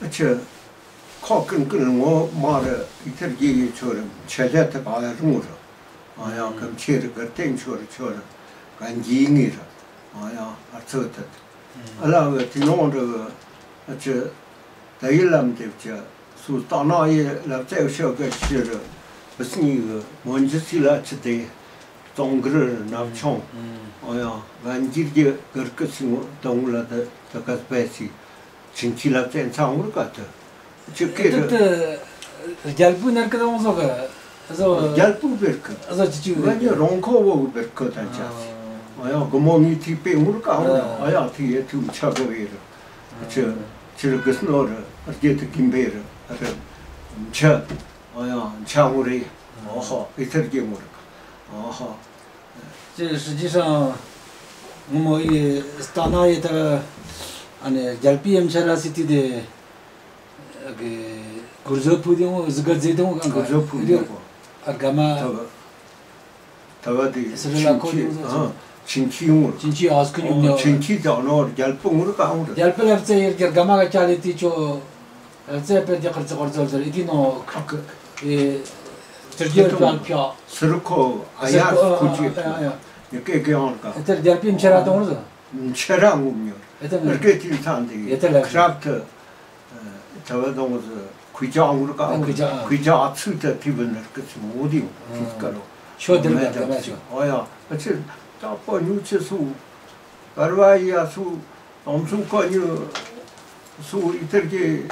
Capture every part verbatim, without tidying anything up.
اچھا، کھو کن کن ངོ་མ་རེ་ཨི་ཐར་གྱི་ཡེ་ཆོ་རེ་ཆེ་ལེ་ཐེ་ག་ཡ་རུང་རེ། ཨ་ཡ་ཀམ་ཆེ་རེ་གར་ཏེན་ཆོ་རེ་ཆོ་རེ་གན་གྱི་ངི་རེ། ཨ་ཡ་ཨར་ཚོ་ཐད། ཨ་ལ་བེ་ཏི་ནོང་རེ། ཨ་ཅེ། ད་ཡི་ལམ་དེབ་ཅེ་སུ་ཏ་ན་ཡེ་ལབ་ཙེ་ཤོ་ག་ཤེ་རེ། བི་སི་ཉི་གི་མོན་ཇི་སི་ལ་ཆེ་དེ། ཙོང་གི་རེ་ནབ་ཆོང་། ཨ་ཡ་གན་གྱི་གི་གར་ཀི་སི་ངོ་དོང་ལ་ད་ད་ག་སྤེ་སི། ཆིན་ཅི་ལ་བཙན་ཚང་བུར་ཀ་ཏུ། ཅི་ཀེ་ཏུ་རུ། ཏུ་རྒྱལ་པོའི་ནར་ཀི་དང་བཟོ་གི། བཟོ། རྒྱལ་པོ་བེར་ཀི། བཟོ་ཅི་ཅི་ང་ཉི་རོང་ཁོ་བོ་བེར་ཀི་ཐན་ཆ་སི། ཨ་ཡ་གོ་མོ་ངི་ཐི་པེ་ངུར་ཀ་ཨ། ཨ་ཡ་ཐི་ཡེ་ཐུ་ཆ་གི་བེ་རུ། ཅི་ཅི་རུ་གི་སྣོ་རུ་རྒྱལ་ཏུ་གིམ་བེ་རུ་རུ་ཆ། ཨ་ཡ་ཆ་ངུ་རེ། ཨོ་ཧོ་ཨི་ཐར་གྱི་ངུར་ཀ། ཨོ་ཧོ། ཅེས་实际上 ངོ་མ་ཡི་སྟ་ན་ཡི་ད་ཨ་ནི་རྒྱལ་པོའི་ཡམ་ཆ་ར་སི་ཏི་དེ་གི་གུར་ཟོ་ཕུ་དེ་ངོ་ཟི་ག་ཛེ་དེ་ངོ་གང་གུར་ཟོ་ཕུ་དེ་ཨ་ག་མ་ད་བ་ད་བ་དེ་སི་རི་ལ་ཁོ་ཆིན་ཅི་ཨ་ཆིན་ཅི་ངོ་ཆིན་ཅི་ཨ་སྐུ་ཉུང་ཉོ་ཆིན་ཅི་ད་ནོ་རྒྱལ་པོ་ངོ་གང་རྒྱལ་པོ་ལ་བཙལ་ཡེར་གྱི་ག་མ་ག་ཅ་ལེ་ཏི་ཅོ། རྩེ་དཔེ་དེ་ཁར་ཙི་ཁར་ཙོལ་ཙོལ་ཨི་ཐི་ནོ་ཁ་ཨེ་ཅིར་རྒྱལ་ཕྱག་ཕྱག་སི་རུ་ཁོ་ཨ་ཡ་ཁུ་ཅི་ཨ་ཡ་ཡ་ཡ་ཡ་ཀེ་ཀེ་ཡང་ཀ་ཨེ་ཏེར་རྒྱལ་པོའི་མཆེ་ར་དང་རུ་མཆེ་ར་ངུ་མྱོར་ཨེ་ཏེ་ནི་ཀེ་ཐིན་ཚང་དེ་ཡེ་ཏེ་ལ་ཁྲབ་ཏུ་ཐ་བ་དང་ཟི་ཁུ་ཅག་ངུར་ཀ་ཨ་ཁུ་ཅག་ཨ་ཁུ་ཅག་ཨ་ཚུ་ཏ་ཐི་བི་ནར་ཀི་ཚུ་ངུ་དེ་ཐི་ཀ་རོ་ཤོ་དེར་ཀ་ཀ་མ་ཤོ་ཨ་ཡ་ཨ་ཆི་ད་པོ་ཉུ་ཆི་སུ་པར་བ་ཡ་སུ། དམ་ཚུགས་ཁ་ཉུ་སུ་ཨི་ཐར་གྱི་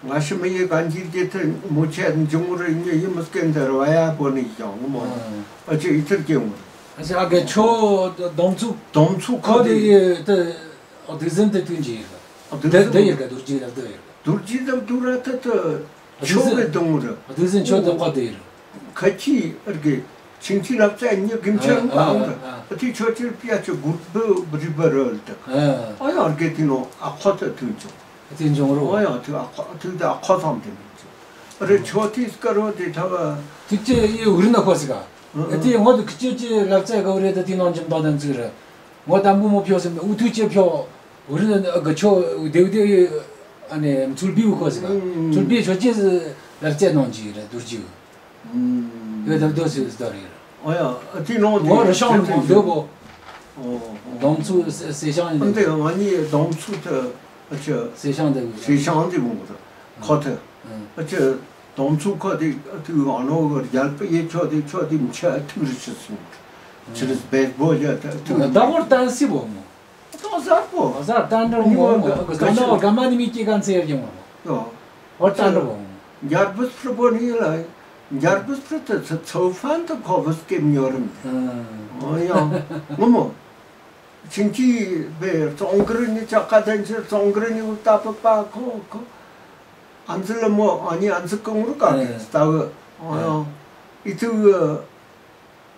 ང་ཤི་མི་ཡི་གན་གྱི་གྱི་ཐེ་མུ་ཆད་འབྱུང་རེ་ཉེ་ཡི་མི་སྐད་འདི་ར་བ་ཡ་པོ་ནི་ཀྱང་ངོ་མ་ཨ་ཅེ་ཨི་ཐར་གྱི་ངོ་ཨ་ཅེ་ཨ་གེ་ཆོ་དམ་ཚུགས་དམ་ཚུགས་ཁ་ཁ་དེ་དེ་ཨ་དེ་ཟིན་དེ་ཐུན་གྱི་ཡི་ག་དེ་དེ་ཡི་ག་དུར་གྱི་ར་དེ་ཡི་ག་དུར་གྱི་དང་དུར་ར་ཐེ་ཐེ། ཆོ་གི་དུང་རུ། དེ་ཟིན་ཆོ་དེ་བཀའ་དེ་རུ། ཁ་ཆི་ཨར་གི་ཆིང་ཆི་ལབ་ཙེ་ཉི་གིམ་ཆ་རུ་ཨ་ཨ་ཨ་ཨ་ཨ་ཐི་ཆོ་ཆི་པི་ཡ་ཆོ་གུར་བུ་རི་བ་རོལ་ཏེ། ཨ་ཨ་ཡ་ཨར་གི་ཐི་ནོ་ཨ་ཁོ་ཐེ་ཐུན་ཆོ། ཐུན་ཆོ་རུ། ཨ་ཡ་ཐུ་ཨ་ཁོ་ཐུ་དེ་ཨ་ཁོ་ཚང་དེ་མི་ཆོ། ཨ་རེ་ཆོ་ཐི་སྐ་རོ་དེ་ཐ་བ། ཐིག་ཅེ་ཡི་འུར་ན་ཁོ་སི་ག་ཨ་ཨ་ཨ་ཐི་ངོ་དུ་ཁི་ཅེ་ཅེ་ལབ་ཙེ་ག་འུར་རེ་ད་ཐི་ནོ་འཇམ་ཏོ་དན་ཚིག་རེ། ངོ་དམ་བུ་མོ་ཕྱོགས་སེ་འུ་ཐུག་ཅེ་ཕྱོགས། འུ་རི་ནི་ག་ཆོ་དེའུ་དེའུ་ཨ་ནི་མཚུར་བིའུ་ཁོ་ཟེར་ག་ཨུམ། མཚུར་བིའི་ཆོ་ཅེས་ལར་རྩེ་གནང་གྱི་རེད་དུར་གྱི། ཨུམ། ཡོད་དམ་དོ་སི་ཟི་དོ་རེད། ཨ་ཡ་ཨ་ཏི་ནང་དེ་ངོ་རི་ཤང་དེ་མང་དོ་བོ། ཨོ་ཨོ། དོམ་ཚུ་སེ་ཤང་ཡིན་ཨ་འདི་ང་གཉིས་དོམ་ཚུ་དེ་ཨ་ཅེ། སེ་ཤང་དེ་སེ་ཤང་དེ་བོ་ཁོ་ཐེ་ཨ་ཅེ་དོམ་ཚུ་ཁོ་དེ་ཨ་ཏི་ཨ་ནོ་རྒྱལ་པོ་ཡེ་ཆོ་དེ་ཆོ་དེ་མི་ཆ་ཨ་ཐུག་རི་ཆི་སོང་། ཆི་རི་སྦེ་བོ་ཡ་ཐུག་ད་ངོར་བསྟན་སྲིད་བོ་མོ། ཏོ་གསར་པོ། གསར་ཏན་ཏན་མོ་ག་ག་ན་ག་མ་ནི་མི་ཀི་གན་ཚེ་ཡོང་བ། ཡོ། ཧོར་ཏན་ཏན་མོ། འཇར་པུས་ཕྲུ་པོ་ནི་ལ། འཇར་པུས་ཕྲུ་ཏི་ཚ་ཚོ་ཧྥན་ཏི་ཁོ་བུ་སྐེམ་ཉོ་རིམ། ཨོ་ཡ། ངོ་མོ། ཆིན་ཅི་བེ་ཙོང་གི་རི་ནི་ཅ་ཀ་ཏན་ཅི་ཙོང་གི་རི་ནི་ཨུ་ཏ་པ་པ་ཁོ་ཁོ། ཨན་ཛི་ལ་མོ་ཨ་ནི་ཨན་ཛི་ཀུང་རུ་ཀ་ཨེ། ཏ་བུ། ཨོ་ཡ། ཨི་ཏུ་བུ།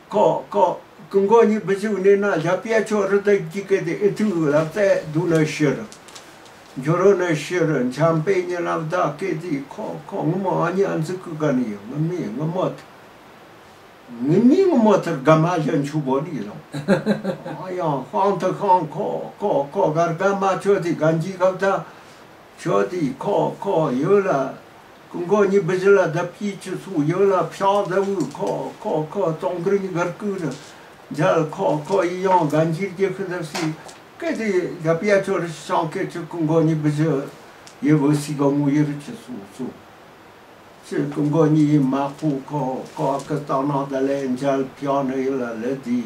ཁོ་ཁོ་ཀུན་གོ་ཉི་བུ་ཞིག་ནས་ན་ཞབས་ཡ་ཆོ་རི་དེ་ཀྱི་སྐད་དེ་ཨེ་ཐུ་ལབ་ཚེ་དུ་ན་ཤི་རུ། འཇོ་རུ་ན་ཤི་རུ་འཆམ་པེ་ཉི་ལབ་ད་སྐད་དེ་ཁོ་ཁོ་ངོ་མོ་ཨ་ཉི་ཨན་ཙི་ཀུ་ག་ནི་ཡོད་ངི་མི་ངི་མོ་ཐུ། ངི་མི་ངི་མོ་ཐུར་ག་མ་ཞན་ཆུ་བོ་ནི་ལོ། ཨ་ཡང་ཧང་ཐུ་ཧང་ཁོ་ཁོ་ཁོ་གར་ག་མ་ཆོ་དེ་གན་ཇི་གབ་ད། ཆོ་དེ་ཁོ་ཁོ་ཡོད་ལ། ཀུན་གོ་ཉི་བུ་ཞིག་ལ་བརྡབ་ཀྱི་ཆུ་སུ་ཡོད་ལ་ཕྱག་ཟ་བུ་ཁོ་ཁོ་ཁོ་ཙོང་གི་རི་ཉི་གར་ཀུ་རུ་མཇལ་ཁོ་ཁོ་ཡི་ཡང་གན་ཇིར་གྱི་ཁུ་ཟབ་སི་སྐད་དེ་རྒྱབ་ཡ་ཆོ་རི་ཤང་སྐད་ཆུ་ཀུན་གོ་ཉི་བུ་ཞིག་ཡི་བུ་སི་ག་ངུ་ཡི་རུ་ཆུ་སུ་སུ་ཆུ་ཀུན་གོ་ཉི་ཡི་མ་ཁུ་ཁོ་ཁོ་ཨ་ཀི་སྟག་ནག་ད་ལེ་མཇལ་ཕྱག་ནི་ཡི་ལ་ལེ་དི་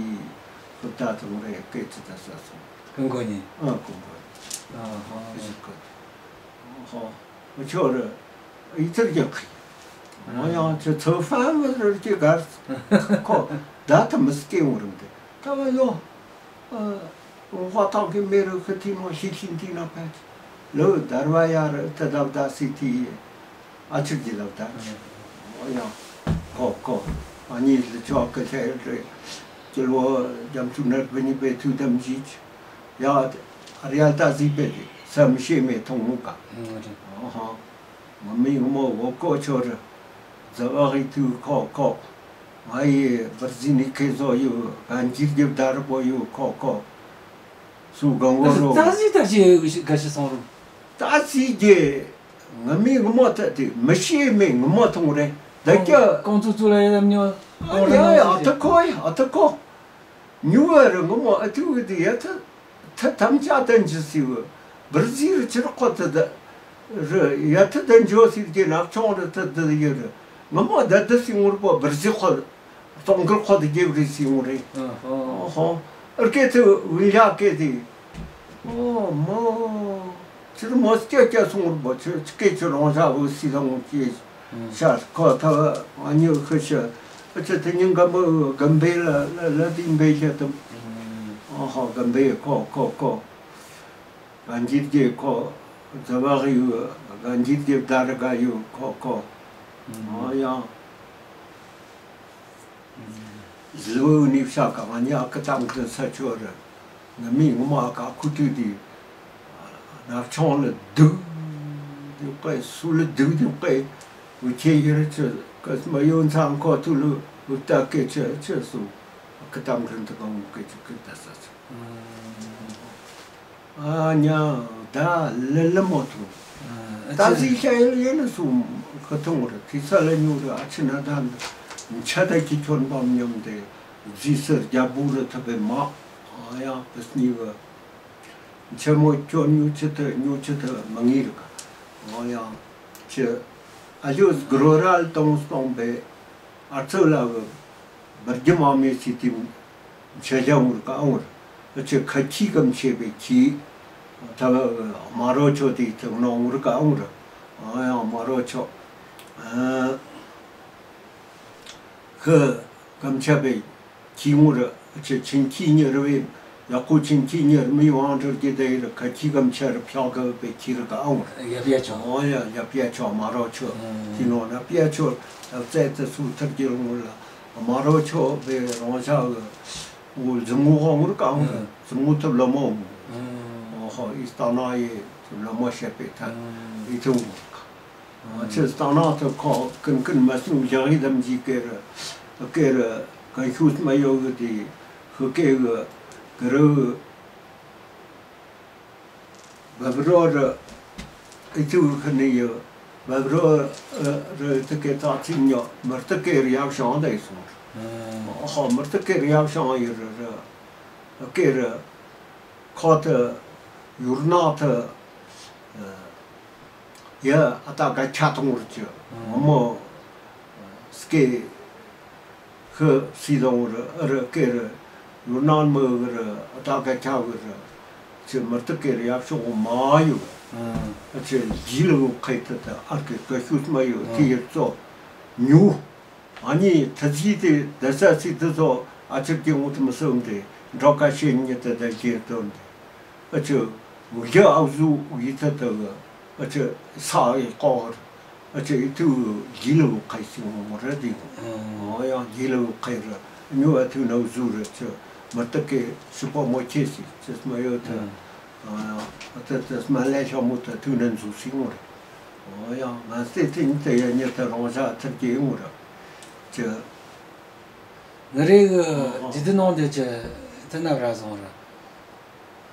ཁུ་ད་ཐུང་རེ་སྐད་ཆུ་ད་ས་སུ་ཀུན་གོ་ཉི་ཨ་ཀུན་གོ་ཉི་ཨ་ཧོ་ཨ་ཞིག་ཁུ། ཧོ། ཁྱོད་ར་ཨི་ཐུར་རྒྱག་གི། ང་ཡང་ཁྱོད་ཚོ་ཧྥན་མི་རུ་ཀྱི་གར་ཁོ་ད་ཐུ་མི་སྐྱེ་འོང་རུང་དེ་ད་བ་ཡོ། ཨ་ཧྥ་ཐང་གི་མེ་རུ་ཁི་ཐི་ནོ་ཤི་ཤིན་ཐི་ན་ཕད་ལོ་དར་བ་ཡ་རུ་ཏི་དབ་ད་སི་ཐི་ཨ་ཆིར་གྱི་ལབ་ད་ཆི། ཨོ་ཡང་ཁོ་ཁོ་ཨ་ནི་ལི་ཆོ་ཀི་ལྷེ་རེ་ཅི་ལོ་རྒྱ་མཚོ་ནར་བི་ནི་བེ་ཐུ་དམ་ཇི་ཆི། ཡ། ཨ་རི་ཡ་ལྟ་ཟིག་པེ་དེ་སམ་ཤེས་མེད་ཐོང་ངུ་ཀ་ཨ་ཧ། མ་མི་ངོ་མོ་བོ་ཀོ་ཆོ་རུ་ཛ་བ་གི་ཐུ་ཁོ་ཁོ། ང་ཡི་བར་ཟི་ནི་ཁེ་ཟོ་ཡུ་གན་ཇིར་གྱི་བདར་པོ་ཡུ་ཁོ་ཁོ། སུ་གང་གོ་རོ། ད་ཟི་ད་ཅི་ག་ཤི་སོང་རུང་། ད་ཟི་ཀྱེ་ང་མི་ངོ་མ་ད་དེ་མི་ཤེས་མི་ངོ་མ་མཐོང་རེད། ད་ཀྱ་ཁོང་ཚོ་ཚོ་ལ་ཡ་མྱོ། ཨ་ཡ་ཨ་ཐ་ཁོ་ཡ་ཨ་ཐ་ཁོ། ཉུ་བ་རུ་ངོ་མ་ཨ་ཐུ་བི་དི་ཡ་ཐ་ཐ་ཐམ་ཅ་ཏན་ཅི་སི་བ་བར་ཟི་རུ་ཅི་རུ་ཁོ་ཐ་ད་རུ་ཡ་ཐ་ད་འཇོ་སི་ཀྱེ་ནག་ཆུང་རུ་ཐ་ད་ཡ་རུ་ངོ་མ་ད་ད་སི་ངུར་པོ་བར་ཟི་ཁོ། སྟོང་ཁར་ཁོ་དེ་རྒྱབ་རེ་སི་ཡོང་རེད། ཨ་ཧོ། ཨོ་ཧོ། ཨར་ཀེ་ཚེ་ཝིན་ལ་ཀེ་དེ། ཨོ་མོ། ཚུར་མོ་སྐྱ་སྐྱ་སོང་རུ་བ་ཆུ་ཆུ་ཀེ་ཆུ་རོང་ཤ་བུ་སི་ལ་ངོ་ཀེ་ཤར་ཁོ་ཐ་ཨ་ཉི་ཁུ་ཤ། ཨ་ཆ་དེ་ཉིན་གམ་བུ་གམ་བེ་ལ་ལ་ལ་དེ་བེ་ཤ་དམ། ཨོ་ཧོ་གམ་བེ་ཁོ་ཁོ་ཁོ། གན་ཇིར་གེ་ཁོ། ཛ་བ་གི་ཡུ་གན་ཇིར་གེ་དར་ག་ཡུ་ཁོ་ཁོ། ཨོ་ཡང་། ཟི་བོ་ནི་ཤ་ཀ་ང་ཉ་ཀ་ཏམ་ཀ་ས་ཆོ་ར། ང་མི་ངོ་མ་ཀ་ཁུ་ཏུ་དི། ནག་ཆུང་ལ་དུག་དུག་ཀེ་སུ་ལ་དུག་དུག་ཀེ། འུ་ཆེ་ཡེར་ཆེ་ཀ་སྨ་ཡོན་ཚང་ཁོ་ཐུ་ལུ་འུ་ཏ་ཀེ་ཆེ་ཆེ་སུ། ཀ་ཏམ་ཀ་ཏུ་ཀ་འུ་ཀེ་ཆེ་ཀེ་ཏ་ས་ཆེ། ཨ་ཉ་ད་ལི་ལི་མོ་ཐུ། ཨ་ད་ཟི་ཤ་ཡེ་ལི་ཡེ་ལི་སུ་ཁ་ཐོང་ར་ཐི་ས་ལ་ཉུ་ར་ཨ་ཆི་ན་ད་ཆ་ད་ཀི་ཁྱོན་པམ་ཉམ་དེ་ཟི་སར་རྒྱ་བུ་ར་ཐ་བེ་མ། ཨ་ཡ་པེ་སི་ནི་བ་ཆེ་མོ་ཁྱོན་ཉུ་ཆི་ཐ་ཉུ་ཆི་ཐ་མ་ངི་ར་ཀ། ཨ་ཡ་ཆི་ཨ་ལུ་སྒྲོ་ར་ལ་ཏོང་སྟོང་བེ་ཨ་ཚོ་ལ་བེ། བར་གྱི་མ་མེད་ཅི་ཏིམ་ཆེ་ལ་འུར་ཀ་འུར། ཨ་ཆེ་ཁ་ཁྱི་གམ་ཆེ་བེ་ཁྱི། ཐ་མ་རོ་ཆོ་ཏི་ཐུག་ནོ་འུར་ཀ་འུར། ཨ་ཡང་མ་རོ་ཆོ། ཨ་ཁ་གམ་ཆ་བེ་ཁྱི་འུར། ཨ་ཆེ་ཆིན་ཁྱི་ཉེར་བེ། ཡ་ཀུ་ཆིན་ཁྱི་ཉེར་མི་ཝང་ཏྲར་གྱི་དེ་ཡིར་ཁ་ཁྱི་གམ་ཆ་ར་ཕྱག་ག་བེ་ཁྱི་ར་ཀ་འུར། ཡ་པྱ་ཆོ། ཨོ་ཡ་ཡ་པྱ་ཆོ་མ་རོ་ཆོ། ཨ་ཏི་ནོ་ན་པྱ་ཆོ། ཨ་ཙེ་ཙེ་སུ་ཐར་གྱི་འུར་ལ། མ་རོ་ཆོ་བེ་རོང་ཤ་གི་འུ་ཟི་མུ་ཧོ་ངུར་ཀ་འུ་ཟི་མུ་ཐུབ་ལོ་མོ་འུ། ཨོ་ཧོ་ཨི་སྟ་ན་ཡེ་ཐུབ་ལོ་མོ་ཤེ་པེ་ཐ་ཨི་ཐུ་འུ་ཀ། ཨ་ཆེ་སྟ་ན་ཐུབ་ཁོ་ཀུན་ཀུན་མ་སུ་ལྗང་ཡི་དམ་ཇི་ཀེ་རུ་ཀེ་རུ་གན་ཤུ་མ་ཡོ་གི་དེ་ཧུ་ཀེ་གི་གི་རུ། བབ་རོ་རུ་ཨི་ཐུ་ཁ་ནི་ཡོ། བབ་རོ་རུ་ཏི་ཀེ་ཏ་ཚིམ་ཉོ་མར་ཏི་ཀེ་རུ་ཡབ་ཤང་དེ་སོང་། ཨོ་ཧོ་མར་ཏི་ཀེ་རུ་ཡབ་ཤང་ཡོ་རུ་རུ་ཀེ་རུ་ཁོ་ཏི་ཡུར་ན་ཏི་ཡ་ཨ་ཏ་ག་ཆ་ཐོང་རུ་ཅི་མོ་སྐེ། ཁི་སི་དང་རུ་ཨ་རུ་ཀེ་རུ་ཡུ་ནན་མི་གི་རུ་ཨ་ཏ་ག་ཁྱ་གི་རུ་ཆི་མི་རྟག་ཀེ་རུ་ཡབ་ཤོག་མ་ཡོད། ཨ་ཆི་ལྗི་ལུ་ཁའི་ཐི་ཏི་ཨར་ཀེ་ཀ་ཤུ་མ་ཡོད་ཐི་ཡེ་ཙོ་ཉུ། ཨ་ནི་ཐི་ཟི་ཏི་དི་ས་སི་ཏི་ཙོ་ཨ་ཆི་ཀེ་ངོ་ཏི་མི་སོང་ཏེ་འགྲོ་ཀ་ཤེ་ཉེ་ཏི་དི་ལྗེ་ཏོན་ཏེ། ཨ་ཅེ་ཝུ་ལྗེ་ཨའུ་ཟུ་ཝི་ཐ་ཏ་གི་ཨ་ཅེ་ས་ཡི་ཀོ་ཨ་ཅེ་ཨི་ཐུ་ལྗི་ལུ་ཁའི་སི་ངོ་ར་དི་ངོ་ཡང་ལྗི་ལུ་ཁའི་ར་ཉོ་ཨ་ཐུ་ནའུ་ཟུ་ར་ཅེ་མི་རྟག་ཀེ་ཤུ་པ་མོ་ཁྱེ་སི་ཅེས་མ་ཡོད་ཐ་ཨ་ཏ་ཏ་སྨ་ལེ་ཤ་མོ་ཐ་ཐུ་ནན་ཟུ་སི་ངོ་ར་ཡང་ང་སྟེ་ཐིང་ཏ་ཡ་ཉེ་ཏ་རོང་ཤ་ཐར་ཀེ་ངོ་ར་ཅེ། ང་རེ་གི་ཨ་ཇི་ཏི་ནང་དེ་ཅི་ཏི་ན་ར་སོང་ར།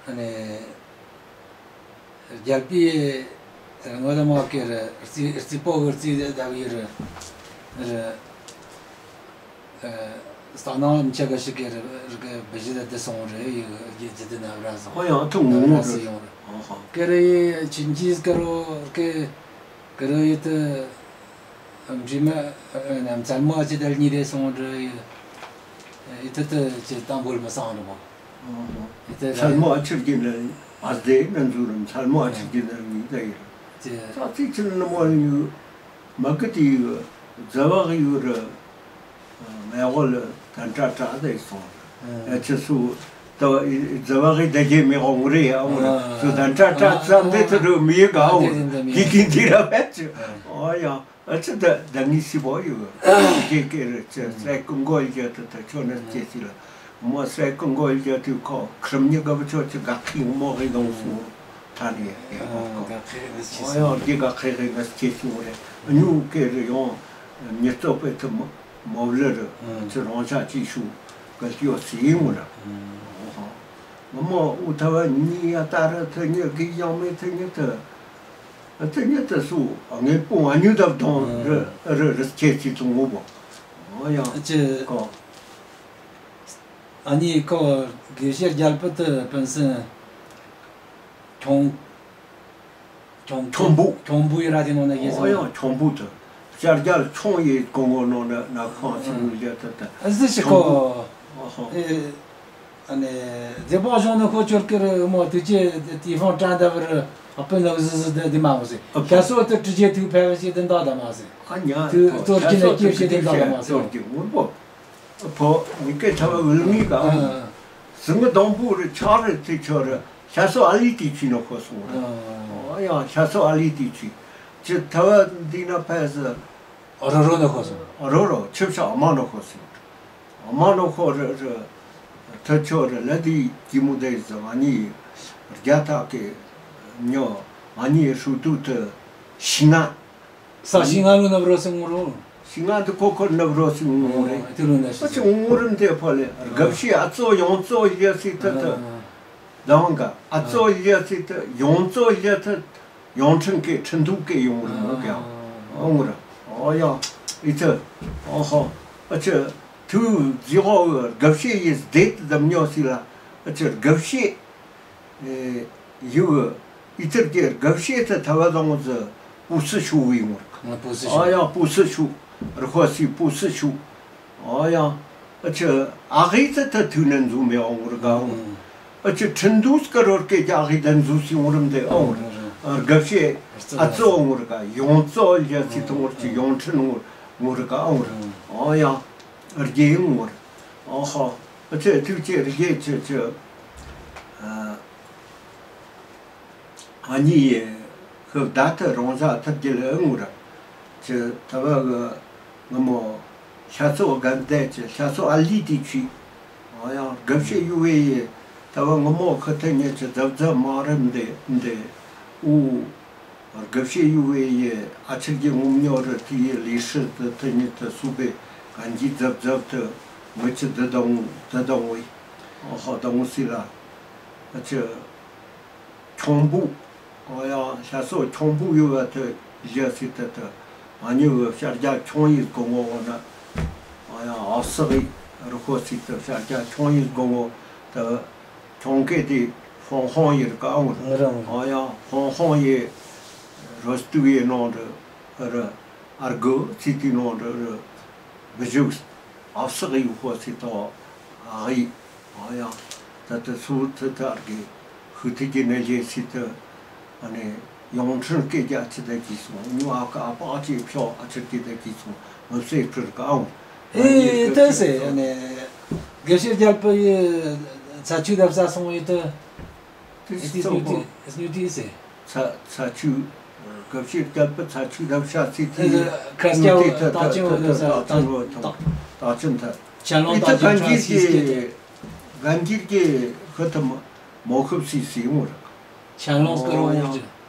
ཨ་ནི་རྒྱལ་པོའི་ངོ་ལ་མ་ཀེ་ར་རྩི་རྩི་པོ་གི་རྩི་དེ་ད་བི་ར་ར་ཨ་སྟ་ན་མི་ཆ་ག་ཤི་ཀེ་ར་ར་གི་བི་ཇི་ད་དེ་སོང་རེ་ཡི་གི་ཇི་ཏི་ན་ར་སོང་ཨ་ཡང་ཐུང་ངུ་ར་སི་ཡོང་ར་ཨ་ཧ་ཀེ་ར་ཡི་ཆིན་ཅིས་ཀ་རོ་ཀེ་ཀེ་ར་ཡི་ཏི། འབྲི་མ་འཚལ་མོ་ཨ་ཅི་དལ་ཉི་རེ་སོང་འདྲ་ཡི་ཐི་ཐི་ཅི་དང་པོར་མི་སང་རི་མོ། ཨོ་ཧོ། ཡི་ཐི་འཚལ་མོ་ཨ་ཅིར་གྱི་ནི་ཨ་ཟེ་ན་འཛུ་རུ་འཚལ་མོ་ཨ་ཅིར་གྱི་ནི་མི་ད་ཡི་རུ། ཅི་ཙ་ཙི་ཅི་ནི་མོ་ཡུ་མ་ཀི་ཏི་ཡུ་ཛ་བ་གི་ཡུ་རུ། མེ་གོ་ལ་དན་ཏྲ་ཏྲ་དེ་སོང་། ཨ་ཅི་སུ་ད་ཛ་བ་གི་ད་གེ་མེ་གོ་ངུ་རེ་ཡ་ཨོ་རུ་སུ་དན་ཏྲ་ཏྲ་ཙམ་དེ་ཐི་རུ་མི་ཡི་ག་ཨོ་རུ་གི་གི་འདི་ར་བེ་ཅི་ཨོ་ཡ། ཨ་ཅི་ད་ད་ངི་སི་བོ་ཡོད། ཀེ་ཀེ་རེ་ཅི་སེ་ཀུང་གོ་ཡ་ཏི་ད་ཆོ་ན་ཅེ་སི་ལ་མོ་སེ་ཀུང་གོ་ཡ་ཏི་ཁོ་ཁྲིམ་ཉི་ག་བ་ཆོ་ཅི་ག་ཁི་མོ་གི་དོང་སུ་ཐ་ནི་ཡ་ཨ་ག་ཁེ་རེ་ཅི་ཨོ་ཡ་ཏི་ག་ཁེ་རེ་ན་ཅེ་སི་མོ་རེ་ཉུ་ཀེ་རེ་ཡོང་ཉི་ཚོ་པེ་ཏི་མོ་མོ་ལེ་རེ་ཅི་རོང་ཆ་ཅི་ཤུ་ག་ལྟི་ཡོ་སི་མོ་རེ་ཨོ་ཧོ། ངོ་མ་འུ་ཐ་བ་ཉི་ཡ་ད་ར་ཐ་ཉི་གི་ཡང་མེ་ཐ་ཉི་ཐ་ཐ་ཉི་ཐ་སུ་ངེ་པོ་ཨ་ཉུ་དབ་དང་རི་རི་རི་ཁྱེད་ཀྱི་ཐུང་ངོ་བོ། ཨོ་ཡང་ཅི་ཀོ་ཨ་ནི་ཀོ་དགེ་བཤེས་རྒྱལ་པོ་དུ་ཕན་སེ་ཁྱོང་ཁྱོང་ཁྱོང་བུ། ཁྱོང་བུ་ཡི་ར་དེ་ནོ་ན་ཡེ་ཨོ་ཡང་ཁྱོང་བུ་དུ་བྱ་རྒྱལ་ཁྱོང་ཡི་གོང་གོ་ནོ་ན་ན་ཁོང་སི་མུ་ལེ་ཐ་ཐ་ཨ་ཟི་ཤི་ཁྱོང་བུ། ཀོ་ཨོ་ཧོ། ཨེ། ཨ་ནི་རྫི་བོ་གཞུང་ནི་ཁོ་ཆོར་ཀེར་མོ་དུ་ཅེ་ཏི་ཧྥང་ཀྲང་ད་བར་ཨ་པེ་ནོ་ཟི་ཟི་དེ་དེ་མ་མོ་སི་ཨ་ཁ་སོ་ཏི་ཏི་ཅེ་ཐུ་ཕེ་བ་ཅེ་དེ་འདོ་ད་མ་སི། ཨ་ཉ་ཏུ་ཏོར་ཅི་ནི་ཀེ་ཤེ་དེ་འདོ་ད་མ་སི། ཏོར་ཅི་ངུར་པོ། ཕོ་ཉི་ཀེ་ཐ་བ་འུལ་མི་ག་ཨ་ཟི་ངི་དང་པུ་རི་ཆ་རི་ཏི་ཆོ་རི་ཤ་སོ་ཨ་ལི་ཏི་ཆུ་ནོ་ཁོ་སོང་རི། ཨ་ཡ་ཤ་སོ་ཨ་ལི་ཏི་ཆུ་ཅི་ཐ་བ་འདི་ན་ཕེ་སི། རོ་རོ་ནོ་ཁོ་སོང་། རོ་རོ་ཆིབ་ཤ་ཨ་མ་ནོ་ཁོ་སོང་། ཨ་མ་ནོ་ཁོ་རི་རི་ཐི་ཆོ་རི་ལ་དི་ཀི་མུ་དེ་ཟི་ཨ་ནི་རྒྱ་ཐག་གི་ཉོ་ཨ་ནི་ཧྲུ་ཏུ་ཏི་ཤི་ང་། ས་ཤི་ང་ལུ་ནབ་རོ་སི་ངུ་རོ། ཤི་ང་དི་ཁོ་ཁོ་ནབ་རོ་སི་ངུ་རེ། ཨ་ཏི་ལུ་ན་ཤི་ཨ་ཅི་ངུ་རིམ་དེ་ཕོ་ལེ་རྒབ་ཤི་ཨ་ཙོ་ཡོང་ཙོ་ཡ་སི་ཏི་ཏི། ཨ་དང་ག་ཨ་ཙོ་ཡ་སི་ཏི་ཡོང་ཙོ་ཡ་ཏི། ཡོང་ཁྲིན་ཀེ་ཁྲིན་ཐུ་ཀེ་ཡོང་རུ་མོ་ཀྱང་ཨང་ར། ཨོ་ཡ་ཨི་ཚེ་ཨོ་ཧོ། ཨ་ཅེ་ཐུ་ཛི་ཧོ་རྒབ་ཤེས་ཡིས་བདེ་དམ་ཉོ་སི་ལ། ཨ་ཅེ་རྒབ་ཤེས་ཡུ་ཨི་ཚེར་ཀེ་རྒབ་ཤེས་ཚེ་ཐ་བ་དང་ཟི་པུ་སི་ཤུ་བི་ཡོང་ར། པུ་སི་ཤུ། ཨ་ཡ་པུ་སི་ཤུ། རི་ཧོ་སི་པུ་སི་ཤུ། ཨོ་ཡ། ཨ་ཅེ་ཨ་ཧི་ཚ་ཐ་ཐུ་ནན་ཛུ་མེ་ཨོང་རི་ག་ཨོང་། ཨ་ཅེ་ཁྲིན་དུས་ཀ་རོར་ཀེ་ཀྱ་ཨ་ཧི་དན་ཛུ་སི་ཨོང་རིམ་དེ་ཨོང་རི། ཨ་རྒབ་ཤེས་ཨ་ཙོ་ཨོང་རི་ག་ཡོང་ཙོ་ཡ་སི་ཐོང་རི་ཅི་ཡོང་ཁྲིན་ཨོང་རི་ག་ཨོང་རི། ཨོ་ཡ། རྒྱེ་ཨོང་རི། ཨོ་ཧོ། ཨ་ཅེ་ཐུག་ཅེ་རྒྱེ་ཅེ་ཅེ། ཨ། ཨ་ནི་ཧི་བ་ད་ཐི་རོང་ཟ་ཐི་རྒྱལ་ཨེ་ངུ་ར། ཅི་ཐ་བ་གི་ངི་མོ་ཤ་ཚོ་གན་དེ་ཅི་ཤ་ཚོ་ཨ་ལི་ཏི་ཆུ། ཨ་ཡང་རྒབ་ཤེས་ཡུ་བེ་ཡི་ཐ་བ་ངི་མོ་ཁི་ཐི་ཉེ་ཅི་ཛབ་ཛབ་མ་རེ་འདེ་འདེ་ཨུ། རྒབ་ཤེས་ཡུ་བེ་ཡི་ཨ་ཆི་གི་ངུ་མྱོ་རི་ཐི་ཡི་ལི་ཧྲི་ཐི་ཐི་ཉེ་ཐི་སུ་བེ་གན་གི་ཛབ་ཛབ་ཐི་ངི་ཅི་དི་དང་དི་དང་བེ། ཨ་ཧ་དང་སི་ལ། ཨ་ཅི། ཁྱུང་པོ། ཨོ་ཡ་ཤ་སོ་ཁྱུང་པོ་ཡོད་པ་དེ་བཞག་སྲིད་དེ་དེ། ཨ་ནི་བྱ་རྒྱལ་ཁྱུང་ཡིས་གོ་ངོ་བ་ན། ཨོ་ཡ་ཨ་སི་གི་རུ་ཁོ་སྲིད་དེ་བྱ་རྒྱལ་ཁྱུང་ཡིས་གོ་ངོ་དེ། ཁྱུང་ཀེ་དེ་ཧོང་ཧོང་ཡིར་ཀ་ཨང་རུ། ཨོ་ཡ་ཧོང་ཧོང་ཡི་རོ་སྟུ་ཡི་ནང་དུ་རུ། ཨར་གུ་ཚི་དེ་ནང་དུ་རུ། བི་ཇུག་ཨ་སི་གི་ཡུ་ཁོ་སྲིད་དོ། ཨ་ཡི། ཨ་ཡ། ད་ལྟ་སུ་ཐི་ཐར་གི་ཧུ་ཐི་གི་ནེ་ལེ་སི་ཐི། ཨ་ནི་ཡོང་ཁྲིན་སྐད་རྒྱ་ཆི་ད་གི་སོང་ཉུ་ཨ་ཀ་ཨ་པ་ཨ་ཅེ་ཕྱོགས་ཨ་ཆི་གི་ད་གི་སོང་མི་སེ་ཁྲིར་ཀ་ཨང་། ཨེ་ད་སེ་ཨ་ནི་དགེ་བཤེས་རྒྱལ་པོ་ཡི་ཚ་ཆུ་རབ་ས་སོང་ཡི་ད། ཏི་ཨེ་ཏི་སོང་པོ་སྨྱུ་ཏི་སྨྱུ་ཏི་སེ། ཚ་ཚ་ཆུ་དགེ་བཤེས་རྒྱལ་པོ་ཚ་ཆུ་རབ་ཤ་སི་ཐི་ཨེ་ཁ་སྐྱ་སྨྱུ་ཏི་ཐ་ཐ་ཐ་ཐ་ཐ་ཐ་ཐ་ཐ་ཆེན་ལོ་ཨེ་ད་ཐ་ཆུ་ཐ་ཆེན་ལོ་ཨེ་ད་ད་ཆུ་གན་ཁྲ་གིར་སི་སི་ཀེ་གི་གན་ཁྲིར་གི་ཁུ་ཐ་མོ་ཁུབ་སི་སི་ངུ་ར། ཆན་ལོང་སྐར་འོང་རེ།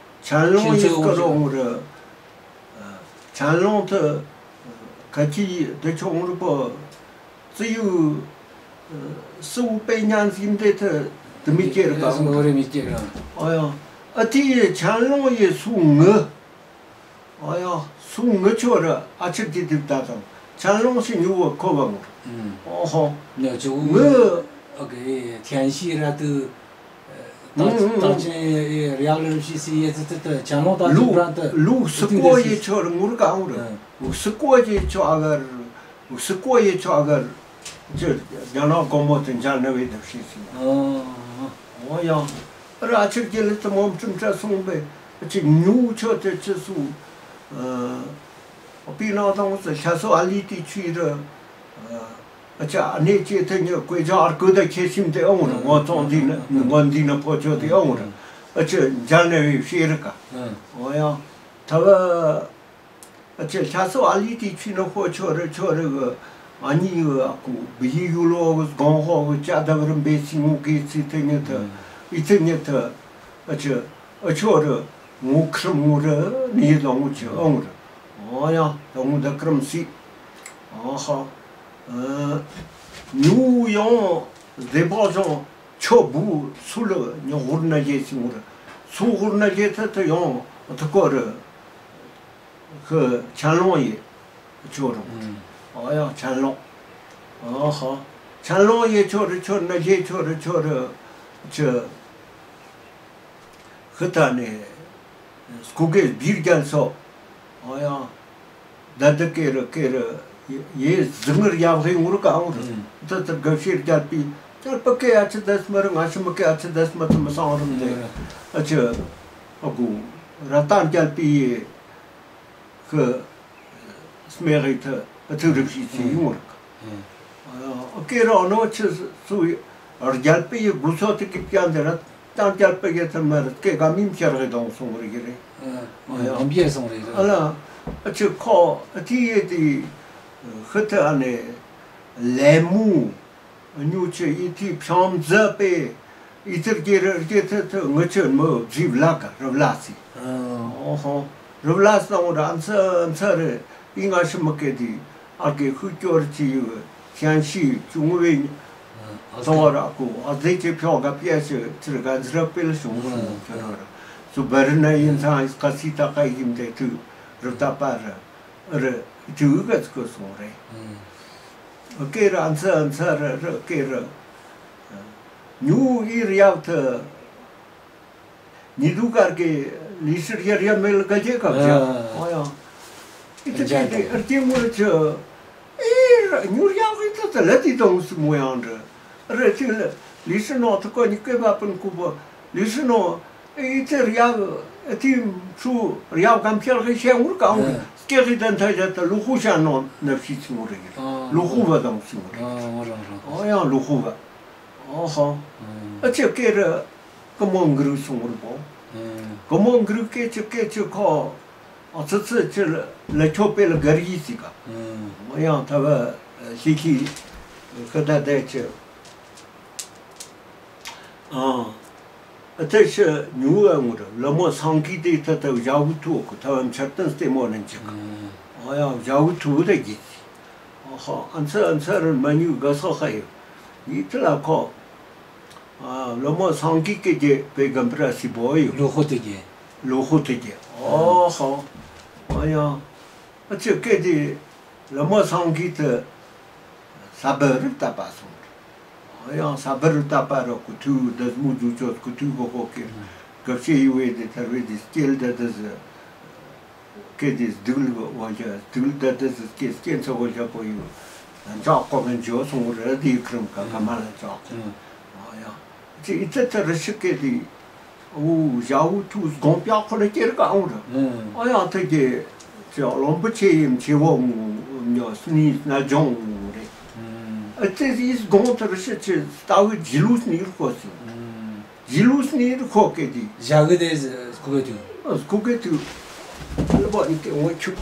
ཆན་ལོང་ཡི་སྐར་འོང་རེ། ཆན་ལོང་ཐི་ཁ་ཆི་དི་ཆོ་འོང་རུ་པོ་ཙི་ཡུ་སུ་པེ་ཉན་ཟིན་དེ་ཐི་དི་མི་ཀེར་ག་འོང་རེ། མི་ཀེར་ག་ཨ་ཡ་ཨ་ཐི་ཆན་ལོང་ཡི་སུ་ངུ། ཨ་ཡ་སུ་ངུ་ཆོ་ར་ཨ་ཆི་དི་དི་ད་དང་ཆན་ལོང་སི་ཉུ་བོ་ཁོ་བ་ངུ། ཨོ་ཧོ། ནི་ཆུ་ངུ། ཨོ་ཀེ་ཐན་ཤི་ར་ཏུ། ད་ད་ཅི་རེ་ཨ་ལེ་ཤི་སི་ཡེ་ཙི་ཙི་ཏུ་ཆན་ལོང་ད་ལུ་ཅི་བྲན་ཏུ། ལུ་སི་ཀོ་ཡེ་ཆོ་ར་ངུ་ར་ག་ཨང་ར། ལུ་སི་ཀོ་ཡེ་ཆོ་ཨ་གར། ལུ་སི་ཀོ་ཡེ་ཆོ་ཨ་གར། ཅི་རྒྱ་ནག་གོང་མོ་དེ་འཇལ་ནི་བའི་དེ་ཤི་སི། ཨོ་ཡ། ར་ཆི་རྒྱལ་ལི་ཏི་མོམ་ཁྲིམ་ཁྲ་སོང་བེ། ཅི་ཉུ་ཆོ་དེ་ཅི་སུ། ཨ་པི་ནང་དང་སི་ཤ་སོ་ཨ་ལི་ཏི་ཆུ་ར། ཨ་ཅག་ཨ་ནེ་ཅེ་ཐེ་ཉེ་ཀོས་ཅག་ཨར་ཀོ་ད་ཁེ་སིམ་དེ་ཨོང་ར་ངོ་ཙོང་འདི་ན་ངོ་འདི་ན་ཕོ་ཆོ་དེ་ཨོང་ར། ཨ་ཅག་འཇལ་ནེ་བི་ཤེ་རི་ཀ། ཨོ་ཡ། ཐ་བ། ཨ་ཅག་ཤ་སོ་ཨ་ལི་ཏི་ཆུ་ན་ཧོ་ཆོ་རི་ཆོ་རི་གི། ཨ་ནི་གི་ཨ་ཀུ་བི་ཡི་ཡུ་ལོ་གི་གོང་ཧོ་གི་ཅག་ད་བི་རི་འབེ་སི་ངུ་གི་ཚི་ཐེ་ཉེ་ཐ། ཨི་ཐེ་ཉེ་ཐ། ཨ་ཅག་ཨ་ཆོ་རི་ངུ་ཁྲིམ་ངུ་རི་ནི་ཡི་ལོ་ངུ་ཆེ་ཨོང་རི། ཨོ་ཡ་ལོ་ངུ་ད་ཁྲིམ་སི། ཨ་ཧ། ཨ་ཉུ་ཡོང་བདེ་བོ་ཅོང་། ཁྱོ་བུ་སུ་ལ་ཉོ་ཧུར་ན་ལེ་སི་མུར། སུ་ཧུར་ན་ལེ་ཐ་ཐ་ཡོང་ཐ་ཀོ་ར། ཁི་ཆན་ལོང་ཡེ་ཆོ་རུ། ཨ་ཡང་ཆན་ལོང་། ཨ་ཧ། ཆན་ལོང་ཡེ་ཆོ་རུ་ཆོ་ན་ལེ་ཆོ་རུ་ཆོ་རུ། ཆི། ཁི་ཐ་ནེ། སྐུ་གེ་སྦིར་རྒྱལ་སོ། ཨོ་ཡང་། ད་ད་ཀེ་རུ་ཀེ་རུ། ཡེ་ཟི་ངུར་ཡབ་ཧེ་ངུར་ཀ་ཨོ་རུ། ཨུམ། ད་ད་ག་ཤེར་རྒྱལ་པི། རྒྱལ་པོ་ཀེ་ཨ་ཆི་དེས་མ་རུ་ང་ཤི་མི་ཀེ་ཨ་ཆི་དེས་མ་ཐུ་མི་སང་རུ་མ་དེ། ཨུམ། ཨ་ཆི། ཨ་གུ། ར་ཏན་རྒྱལ་པི་ཡེ། ཁི། སྨེ་རི་ཐུ། ཨ་ཐུ་རིག་ཤི་ཆི་ཡིན་ངོར། ཨ་ཀེ་ར་ཨ་ནོ་ཆི་སུ་རྒྱལ་པོ་ཡི་གུ་སོ་ཐི་ཀི་པྱ་འདི་ར་ཏང་རྒྱལ་པོ་ཡི་ཐུ་མ་ར་ཀེ་ག་མིམ་ཤར་གི་དོང་སོང་རི་གི་རེད། ཨ་ཡ། ཨམ་བྱས་སོང་རེད། ཨ་ལ་ཨ་ཆི་ཁོ་ཨ་ཐི་ཡི་དི་ཁི་ཐི་ཨ་ནེ་ལེ་མུ། ཉུ་ཆེ་ཡི་ཐི་ཕྱམ་ཛ་པེ། ཡི་ཐི་རྒྱེ་ར་རྒྱེ་ཐི་ཐི་ངུ་ཆེ་མོ་བཟི་བླ་ག་ར་བླ་སི། ཨོ་ཧོ། ར་བླ་སི་ནང་ར་ཨན་ཚ་ཨན་ཚ་རེ་ཡི་ང་ཤི་མི་ཀེ་དི་ཨར་ཀེ་ཧུ་ཀྱོར་ཅི་ཡུ་ཤན་ཤི་ཅུང་བེ་ནི། ཨ་ཚོང་ར་ཀུ་ཨ་ཛེ་ཅེ་ཕྱོགས་ག་པི་ཡ་ཤི་ཚིར་ག་ཛི་ར་པེ་ལ་ཤུང་ཤུང་ཁྱོད་ར་ར་སུ་བར་ན་ཡིན་ཚང་ཡི་ཀ་སི་ཏ་ཀ་ཡིན་ཏེ་ཐུ་རུ་ཏ་པ་ར། རེ། ཅུ་ག་ཙི་གོ་སོང་རེ། ཨུམ། ཀེ་ར་ཨན་ཚ་ཨན་ཚ་རེ་རེ་ཀེ་ར། ཉུ་ཨི་ར་ཡབ་ཐ། ཉི་དུ་ཀར་ཀེ་ལི་ཤིར་ཡར་ཡ་མེལ་ག་ཇེ་ཀ་ཇ། ཨ། ཨོ་ཡ། ཨི་ཐ་ཀེ་ཏེ་ཨར་ཀེ་མུ་ར་ཆ། ཨི་ར་ཉུ་ར་ཡབ་ཨི་ཐ་ཐ་ལ་ཏི་དོང་སི་མོ་ཡང་རེ། རེ་ཅི་ལ་ལི་ཤི་ནོ་ཐ་ཀོ་ཉི་ཀེ་བ་པན་ཀུ་བོ་ལི་ཤི་ནོ། ཨི་ཚེ་ར་ཡ་ཨི་ཐི་ཚུ་ར་ཡ་གམ་ཁྱེར་གི་ཤེ་ངུར་ཀ་ངུར། ཨ། སྐེ་གི་དན་ཐ་ཇ་ཏ་ལུ་ཁུ་ཤ་ནོ་ནབ་ཤི་ཚི་ངུར་རེ་གི། ཨ། ལུ་ཁུ་བ་དང་ཚི་ངུར་རེ། ཨ། ཨོ་ཡང་ལུ་ཁུ་བ། ཨོ་ཧོ། ཨ། ཨ་ཆེ་ཀེ་ར་ཀ་མོ་གུ་རུ་སུ་ངུར་བོ། ཨ། ཀ་མོ་གུ་རུ་ཀེ་ཆེ་ཀེ་ཆེ་ཁོ། ཨ་ཚི་ཚི་ཆེ་ལ་ཁྱོ་པེ་ལ་གར་ཡི་སི་ཀ། ཨ། ཨོ་ཡང་ཐ་བ་ཤི་ཁི་ཁ་ད་དེ་ཆེ། ཨ། ཨ་ཏེ་ཤི་ཉུ་ཨ་ངུ་ར་ལ་མོ་སང་ཀི་ཏེ་ཏ་ཏ་ཞ་བུ་ཐུ་ཁུ་ཐ་བམ་ཆར་ཏན་སྟེ་མོ་ནན་ཅིག། ཨ་ཡ་ཞ་བུ་ཐུ་ཏ་གི། ཨ་ཧ་ཨན་ཚ་ཨན་ཚ་ར་མ་ཉུ་ག་ས་ཧ་ཡོ། ཡི་ཏི་ལ་ཁོ། ཨ་ལ་མོ་སང་ཀི་ཀེ་ཏེ་པེ་གམ་པྲ་སི་བོ་ཡོ། ལོ་ཧོ་ཏེ་གི། ལོ་ཧོ་ཏེ་གི། ཨ་ཧ། ཨ་ཡ། ཨ་ཅེ་ཀེ་ཏེ། ལ་མོ་སང་ཀི་ཏེ། ས་བར་རི་ཏ་པ་སོང་། ཡང་ས་བར་རི་ཏ་པ་རོ་ཀུ་ཐུ་དེ་མུ་ཇུ་ཅོ་ཀུ་ཐུ་གོ་གོ་ཀེ། གབ་ཤེས་ཡུ་བེ་དེ་ཐར་བེ་དེ་སྐྱེལ་དེ་དེ་ཟེ། ཀེ་དེ་སྡིག་ལ་བོ་ཇ་སྡིག་ལ་དེ་དེ་ཟེ་སྐྱེ་སྐྱེ་ཚོ་བོ་ཇ་པོ་ཡུ། ཇ་ཀོ་གན་ཇོ་སོང་རེ་དེ་ཁྲིམ་ཀ་ཀ་མ་ལ་ཇ་ཀོ། ཡང་ཅི་ཨི་ཙི་ཙི་རི་ཤི་ཀེ་དེ། འུ་ཞ་འུ་ཐུག་སྒོམ་པ་ཁོ་ལ་སྐྱེར་ཀ་འོང་ར། ཨང་། ཨ་ཡང་ཐད་ཀྱི་ཅི་བློན་པོ་ཆེ་ཡིན་ཆེ་བོ་ངུ་ཉོ་སུ་ནི་ན་ཇོང་ངུ་རེད། ཨང་། ཨ་ཙི་ཟིག་སྒོམ་ཐར་ཤི་ཆེ་ལྟ་བུ་ཇི་ལུས་ནི་རུ་ཁོ་སི། ཨང་། ཇི་ལུས་ནི་རུ་ཁོ་ཀེ་དི། ཞ་གི་དེ་སྐུ་གེ་དུ། ཨ་སྐུ་གེ་དུ། ལ་བ་ནི་ཀེ་འོང་ཆུ།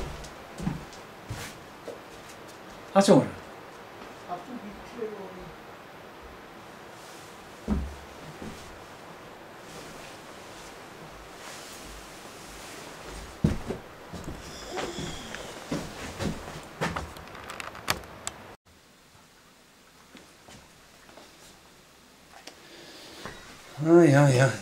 ཨ་ཅོང་ར། ཨ་ཡ་ཡ།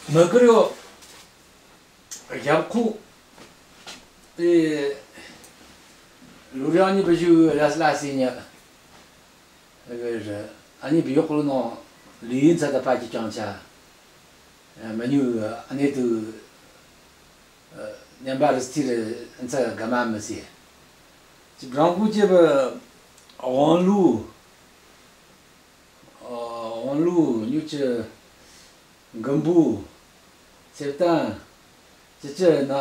མི་གི་རུ་ཞབས་ཁུག་ཨེ་ལུ་རང་ཉིད་བུ་ཞུ་ལ་སླ་སི་ཉ་ཨེ་རེ་ཨ་ནི་བི་ཡོག་ལུ་ནོ་ལི་ཡིན་ཚ་ད་པ་ཀྱི་ཀྱང་ཆ་མི་ཉུ་ཨ་ནི་དུ་ཉམས་པ་རི་སི་རི་ཨན་ཚ་ག་མ་མི་སི་ཅི་བྲང་ཁུ་ཅེ་བ་དབང་ལུ། ཨ་དབང་ལུ་ཉུ་ཅི་མགོན་པོ་ཚེ་བརྟན་ཅི་ཅི་ན་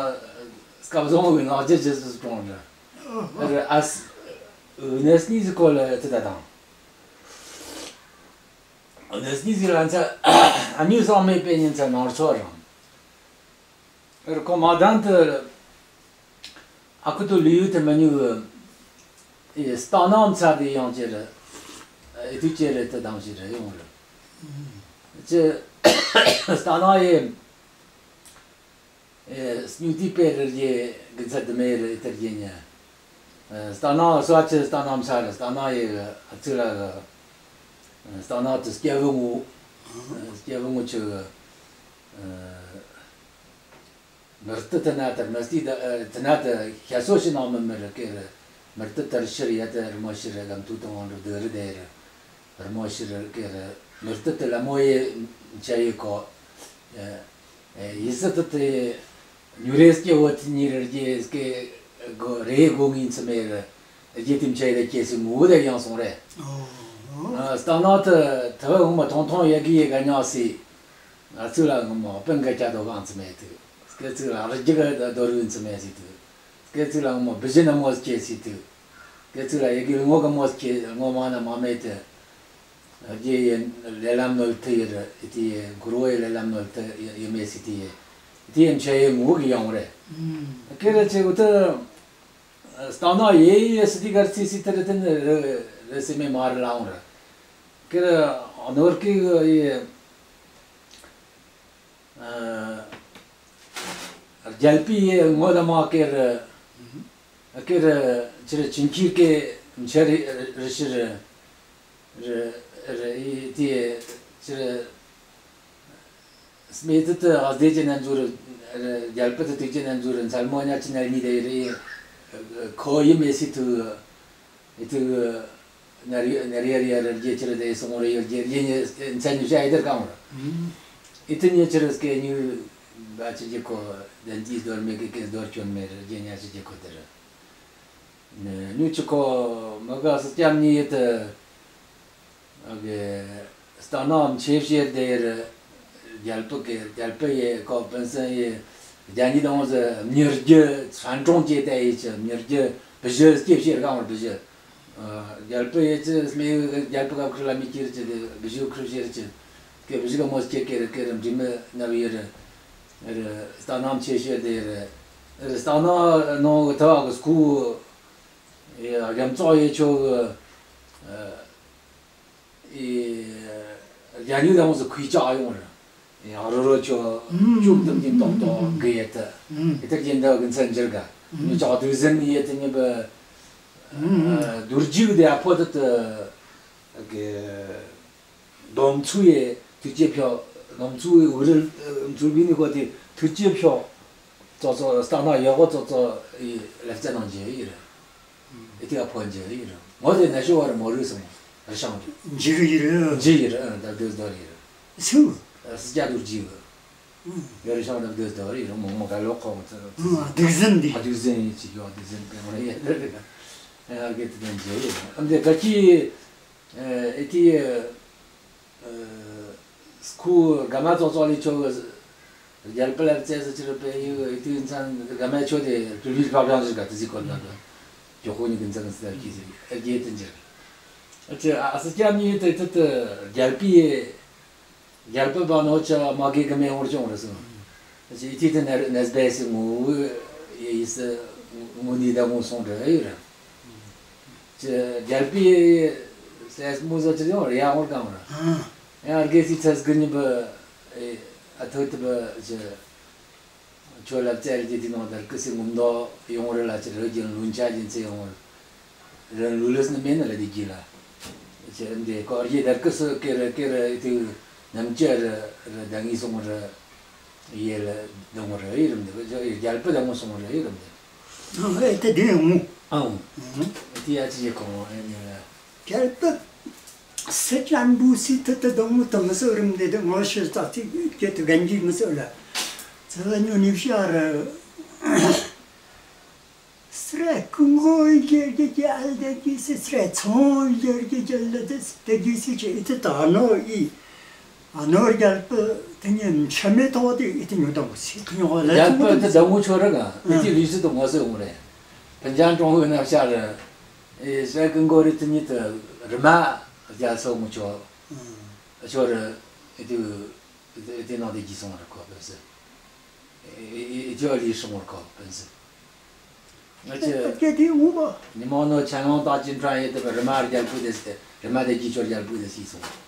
སྐབས་བཟང་བའི་ནག་ཅི་ཅི་སུ་གྲོང་རེད། ཨ་རེ་ཨ་སི་ནེ་སི་ནི་ཟི་ཀོ་ལ་ཏི་ད་དང་ནེ་སི་ནི་ཟི་ལ་ཚ་ཨ་ཉུ་སང་མེད་པའི་ཉིན་ཚ་ནང་ཚོ་རང་། ཨེ་རེ་ཁོ་མ་དང་དུ་ཨ་ཁུ་ཏུ་ལི་ཡུ་ཐེ་མ་ཉུ་ཨེ་སྟ་ནམ་ཚ་དེ་ཡང་ཅེ་རེ་ཨེ་དུ་ཅེ་རེ་ཏེ་དང་ཞིག་རེ་ཡོང་རེ་ཅེ་ སྟག་སྣ་ཡི་ཨེ་སྨྱུག་རྩེ་པའི་རི་རྒྱལ་དགུན་ཚན་དུ་མའི་རི་ཨེ་དེ་རྒྱལ་ཉ། ཨེ་སྟག་སྣ་སོ་ཨ་ཆི་སྟག་སྣ་མཚར་སྟག་སྣ་ཡི་ཨ་ཙི་ལ་གི་ཨེ་སྟག་སྣ་དུ་སྐྱེ་བོ་ངོ་ཨེ་སྐྱེ་བོ་ངོ་ཆུ་ཨེ་མུ་སྟེགས་དེ་ན་དེར་མུ་སྟེགས་དེ་ན་དེ་ཤ་སོ་ཞིག་ནང་མི་མི་རི་ཀེ་རི་མུ་སྟེགས་དེར་ཕྱིར་ཡ་དེ་རི་མོ་ཕྱིར་རི་གམ་ཐུག་དང་དབང་གྲུབ་དེ་རི་དེ་རི་རི་མོ་ཕྱིར་རི་ཀེ་རི་མུ་སྟེགས་དེ་ལ་མོ་ཡི་འཆའ་ཡི་ཁོ། ཡི་སི་དེ་དེ་ཉུ་རེ་སྐྱེ་བོ་དེ་ཉི་རི་རྒྱལ་སྐྱེ་གོ་རེ་གོ་ངིན་ཚི་མེ་རི་རྒྱལ་དེ་འཆའ་ཡི་དེ་སྐྱེ་སི་ངུ་དེ་ཡང་སོང་རེ། སྟག་སྣ་དེ་དེ་བ་ངུ་མ་ཐོང་ཐོང་ཡ་གི་ཡི་ག་ཉག་སི། ང་ཚོ་ལ་ངོ་མ་སྤུན་ཀ་ཅག་དོ་གང་ཚུ་མེད་དུ། སྐད་ཚིག་ལ་རི་རྒྱུད་ཀ་རྡོ་རུ་ཚུ་མེད་སི་དུ། སྐད་ཚིག་ལ་ངོ་མ་བི་ཞི་ན་མོ་སྐྱེ་སི་དུ། སྐད་ཚིག་ལ་ཡི་གེ་ངོ་ག་མོ་སྐྱེ་ངོ་མ་ན་མ་མེད་དུ། རྒྱུ་ཡི་ལེ་ལམ་ནོལ་ཐུ་ཡི་རི་ཨི་ཏི་ཡི་གུ་རུ་ཡི་ལེ་ལམ་ནོལ་ཐུ་ཡི་མེད་སི་ཏི་ཡི། ཏི་ཡི་མཆེ་ཡི་ངོ་གི་ཡོང་རེ། ཀེ་ར་ཆེ་གུ་ཐུ། སྟག་སྣ་ཡེ་ཡེ་སི་ཏི་གར་ཚི་སི་ཐུ་རི་ཐུ་ནི་རི་རི་སི་མེ་མ་རི་ལ་འོང་རི། ཀེ་ར་ནོར་ཀི་ཡི། རྒྱལ་པོའི་ངོ་ལ་མ་ཀེར་ཀེར་ཕྱིར་ཆིན་ཁྱིར་ཀེ་མཆེ་རི་རི་ཕྱིར་རི་རི་ཨི་ཏི་ཕྱིར་སྨྲས་ཏེ་ཨ་བདེ་ཅན་ན་འཛུལ་རྒྱལ་པོ་དེ་དུག་ཅན་ན་འཛུལ་མཚན་མོ་ཉ་ཅི་ན་ཉི་དེ་རི་ཁོ་ཡི་མེ་སི་ཐུ། ཨེ་ཐུ་ནར་ཡ་ནར་ཡ་རི་ཡ་རི་རྒྱལ་ཕྱིར་དེ་སོང་རེ་ཡོད་རྒྱལ་རྒྱལ་ཉེ་མཚན་ཉི་ཤ་ཨེ་དར་གང་ར། ཨེ་ཐུ་ཉེ་ཕྱིར་སྐད་ཉུ་བ་ཅི་རྒྱལ་ཁོ་དན་ཅིས་དོར་མེད་ཀི་ཀེས་དོར་ཁྱོད་མེད་རི་རྒྱལ་ཉ་ཅི་རྒྱལ་ཁོ་དེ་རི། ཉུ་ཅི་ཁོ་མི་ག་སི་སྐྱམ་ཉི་ཡེ་ཐུ། ཨ་གེ་སྟག་སྣ་མཆེ་བྱེད་དེ་རི་རྒྱལ་པོ་གི་རྒྱལ་པོ་ཡི་ཁོ་སྤུན་སྲིང་ཡི་རྒྱ་ཉིད་དང་ཟེ་མྱུར་རྒྱུ་ཧྲན་ཀྲུང་བྱེད་དེ་ཡི་ཆི་མྱུར་རྒྱུ་བི་ཞུ་སྐྱེ་བྱེད་རྐང་བར་བི་ཞུ། རྒྱལ་པོ་ཡི་ཆི་སྨྲེ་རྒྱལ་པོ་ག་ཁུར་ལ་མི་ཁྱེར་ཆི་དེ་བི་ཞུ་ཁུར་བྱེད་ཆི་གི་བི་ཞུ་ག་མོ་སྐྱེ་ཀེ་རི་ཀེ་རི་འབྲི་མི་ན་བི་ཡི་རི་རི་སྟག་སྣ་མཆེ་བྱེད་དེ་རི་སྟག་སྣ་ནོ་ཐ་བ་གི་སྐུ་ཡི་རྒྱ་མཚོ་ཡི་ཆོ་གི། ཨེ་རྒྱ་ཉིད་ལ་འོང་ཟེ་ཁུའི་ལྕགས་ཡོང་ར། ཡང་རོ་རོ་ཆོ་ཨུམ། ཅུང་དམ་གྱི་ཏོག་ཏོག་གི་ཡེ་ཐུ། ཨུམ། ཡེ་ཐུ་རྒྱན་ཟླ་བ་གི་མཚན་འགྱུར་ག་ཨུམ། ཉི་ལྕགས་དུག་ཟིན་ཡེ་ཐུ་ཉི་བ། ཨུམ། རྡོ་རྗེ་གི་དེ་ཨ་ཕོ་དུ་དུ་གི་སྡོམ་ཚུ་ཡེ་ཐུགས་རྗེ་ཕྱོགས་སྡོམ་ཚུ་ཡེ་འུ་རི་ཚུར་བི་ནི་ཁོ་དེ་ཐུགས་རྗེ་ཕྱོགས་ཙོ་ཙོ་སྟག་སྣ་ཡོ་གོ་ཙོ་ཙོ་ཡེ་ལེབ་རྩེ་ནང་འཇལ་ཡེ་ར། ཨེ་ཏི་ཨ་ཕོ་འཇལ་ཡེ་ར། ངོ་དེ་ན་ཤོ་བ་ར་མོ་རུ་སོང་ར་ཤང་རེ། འཇིག་ཡེ་ར། འཇིག་ཡེ་ར་ཨ་ད་དུས་དོར་ཡེ་ར། སུ། ཨ་སི་ཅ་དུར་འཇིག་གི། ཡོ་ར་ཤང་ད་དུས་དོར་ཡེ་ར་མོ་མོ་ག་ལོ་ཁོ་མོ་ཚ། ཨ་སྡིག་ཟིན་འདི། ཨ་སྡིག་ཟིན་ཡེ་ཅིག་ཡོ་སྡིག་ཟིན་པེ་མོ་ཡེ་ར་ར། ཨ་གེ་ཏི་དེ་འཇལ་ཡེ་ར་ཨ་འདི་ག་ཅི། ཨེ་ཏི་ཨེ་སྐུ་ག་མ་ཙོག་ཙོག་ལི་ཆོ་གི་རྒྱལ་པོ་ལ་བཙས་སུ་ཅི་རུ་པེ་ཡུ་ཨེ་ཏི་མཚན་ག་མ་ཆོ་དེ་ལུ་ལུ་ཕ་བྲང་ཟིག་ག་ཏི་ཟི་ཀོ་ན་དོ་ཇོ་ཁོ་ནི་གི་མཚན་སི་ལ་ཀི་ཟི་ཨེ་གེ་ཏི་འཇིར་ཨ་ཅི་ཨ་སི་ཀྱ་མི་ཏི་ཏི་ཏི་རྒྱལ་པོའི་རྒྱལ་པོ་བ་ནོ་ཆ་མ་གེ་ག་མེ་འོར་ཅོང་ར་སོང་། ཨེ་ཅི་ཨི་ཐི་ཏི་ནེ་ནེ་སྦེ་སི་ངུ་ཡེ་ཡི་སི་ངུ་ནི་ད་ངུ་སོང་རེ་ཡི་ར། ཅི་རྒྱལ་པོའི་སེ་སི་མུ་ཟ་ཅི་ཡོང་རེ་ཡ་འོར་གང་ར། ཨ། ཡང་རྒྱལ་སྲིད་ཚེ་སྐུ་ཉི་བ་ཨེ་ཨ་ཐོ་ཐི་བ་ཅི་ཆོ་ལ་བཙལ་རྒྱུ་དེ་ནང་དར་ཀི་སི་ངུ་མདོ་ཡོང་རེ་ལ་ཅི་རེ་རྒྱུ་ལུན་ཆ་རྒྱུ་ཚེ་ཡོང་རེ། རང་ལུས་ལས་ནི་མེད་ན་ལ་དེ་གི་ལ། ཅེ་འདི་ཀོ་རྒྱལ་དར་ཀི་སི་ཀེ་ར་ཀེ་ར་ཨི་ཐུ་ནམ་ཅེ་ར་ར་ད་ངི་སོང་ར་ཡེ་ལ་དང་ར་ཡེ་རམ་དེ་རྒྱལ་པོ་དང་སོང་ར་ཡེ་རམ་དེ། ཨ་ཨེ་ཏེ་དེ་ཡང་མོ། ཨང་། ཨེ་ཏེ་ཡ་ཅི་ཡེ་ཁོང་ཨེ་ནི་ལ། རྒྱལ་པོ་སི་ཅན་བུ་སི་ཐུ་ཏུ་དང་མོ་དང་སོ་རམ་དེ་དེ་ངོ་ཤེས་ད་ཅི་ཀེ་ཏུ་གན་གི་མི་སོ་ལ། ཚ་ཉོ་ནི་ཤ་ར། སྲས་ཀུན་གོ་ཡི་རྒྱལ་གྱི་རྒྱལ་དེ་གི་སི་སྲས་ཚོང་ཡི་རྒྱལ་གྱི་རྒྱལ་ལ་དེ་དེ་གི་སི་ཆེ་ཨི་ཐི་ད་ནོ་ཨི། ཨ་ནོ་རྒྱལ་པོ་དེ་ཉིད་ཆ་མེད་ཐོག་དེ་ཨི་ཐི་ཉོ་དང་སི་ཐི་ཉོ་ལ་རྒྱལ་པོ་དེ་ད་ངུ་ཆོ་ར་ག་ཨི་ཐི་ལུས་སི་དུ་ངོ་སེ་འོང་རེ། བན་ཅང་ཀྲོང་ཧུ་ན་ཤ་རེ། ཨི་སྲས་ཀུན་གོ་རི་དེ་ཉིད་དུ་རི་མ་རྒྱལ་སོ་ངུ་ཆོ། ཨ་ཆོ་རེ་ཨི་ཐི་ཨི་ཐི་ནང་དེ་གི་སོང་རེ་ཁོ་བེ་སི། ཨེ་ཨེ་ཨེ་ཅོ་ལི་སྲུང་བར་ཁོ་ཕན་སྲིད། ང་ཅི། ཨ་ཀྱེ་དེ་འུ་བ། ཉི་མ་ནོ་ཆ་ངང་དང་ཅིན་ཁྲང་ཡེ་དེ་རི་མ་རྒྱལ་པོ་དེ་སྟེ་རི་མ་དེ་གི་ཆོ་རྒྱལ་པོ་དེ་སི་སོང་།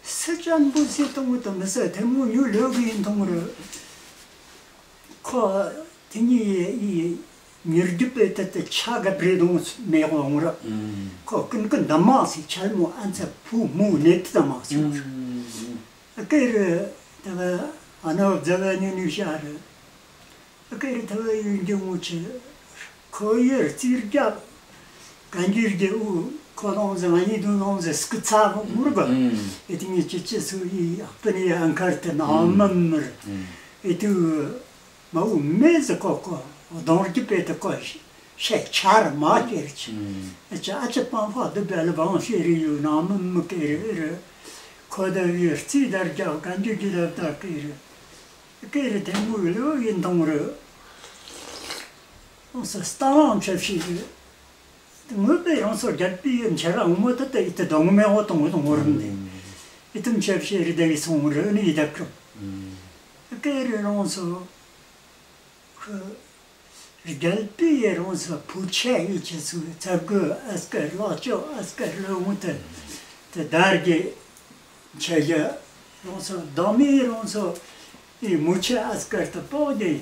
སི་ཅན་པོ་སི་གཏོང་གི་དང་མི་སི་ཐེ་མོ་ཉུ་ལོ་གི་ཡིན་གཏོང་རུ། ཁོ་དེ་ཉིད་ཡི་མྱུར་རྒྱུ་པའི་ཐད་དུ་ཆ་ག་བྲེ་དོང་མེ་འོང་རུ། ཁོ་ཀུན་ཀུན་འདམ་མ་སི་ཆལ་མོ་ཨན་ཚ་ཕུ་མུ་ནེ་ཏི་དམ་སི། ཨ་ཀེ་རུ་དེ་བ་ཨ་ནོ་རྫ་བ་ཉུ་ཉུ་ཤ་རུ། ཨ་ཀེ་རུ་དེ་བ་ཡུན་གྱི་ངུ་ཆེ། ཁོ་ཡི་རྩིར་རྒྱབ། གན་གྱི་རྒྱལ་པོ་ཁོ་དང་ཟེ་ང་ཡི་དུ་དང་ཟེ་སྐུ་ཚ་བོ་མུར་ག། ཨེ་ཏི་ངི་ཅི་ཅི་སུ་ཡི་ཨ་པི་ནི་ཨན་ཁར་ཏི་ན་མ་མུར། ཨེ་ཏུ་མ་འུ་མེ་ཟེ་ཁོ་ཁོ་གདོང་རྒྱུ་པེ་ཏི་ཁོ་ཤེ་ཆར་མ་ཁྱེར་ཆི། ཨེ་ཅི་ཨ་ཅི་པང་ཕ་དུ་བེ་ལ་བང་ཤེ་རི་ཡུ་ན་མ་མུ་ཀེ་རི་རི། ཁོ་དེ་བའི་རྩིར་རྒྱབ་གན་གྱི་རྒྱལ་པོ་ད་ཀེ་རི། ཀེ་རི་དེ་མོ་ལོ་ཡིན་དང་རུ། ཨོ་སི་སྟ་ལང་ཆབ་ཤིག་རུ། ངོ་པེ་རང་སོ་རྒྱལ་པོའི་ཡིན་ཆ་ར་ངོ་མོ་ད་ད་ཡི་ད་དོང་མེ་འོ་དང་འོ་དང་འོ་རུ་འདི། ཡི་དམ་ཆབ་ཤིག་རུ་ད་ཡི་སོང་རུ་ནི་ཡི་ད་ཀྲུ། ཀེ་རི་རང་སོ། ཁུ། རྒྱལ་པོའི་ཡི་རང་སོ་བུ་ཆེ་ཡི་ཆེ་སུ་ཚ་གུ་ཨ་སྐར་ལག་ཅོ་ཨ་སྐར་ལོ་ངུ་ཏི་ཏི་དར་གི་ཆེ་ཡ་རང་སོ་དང་མི་རང་སོ་ཡི་མུ་ཆེ་ཨ་སྐར་ཏི་པོ་གི་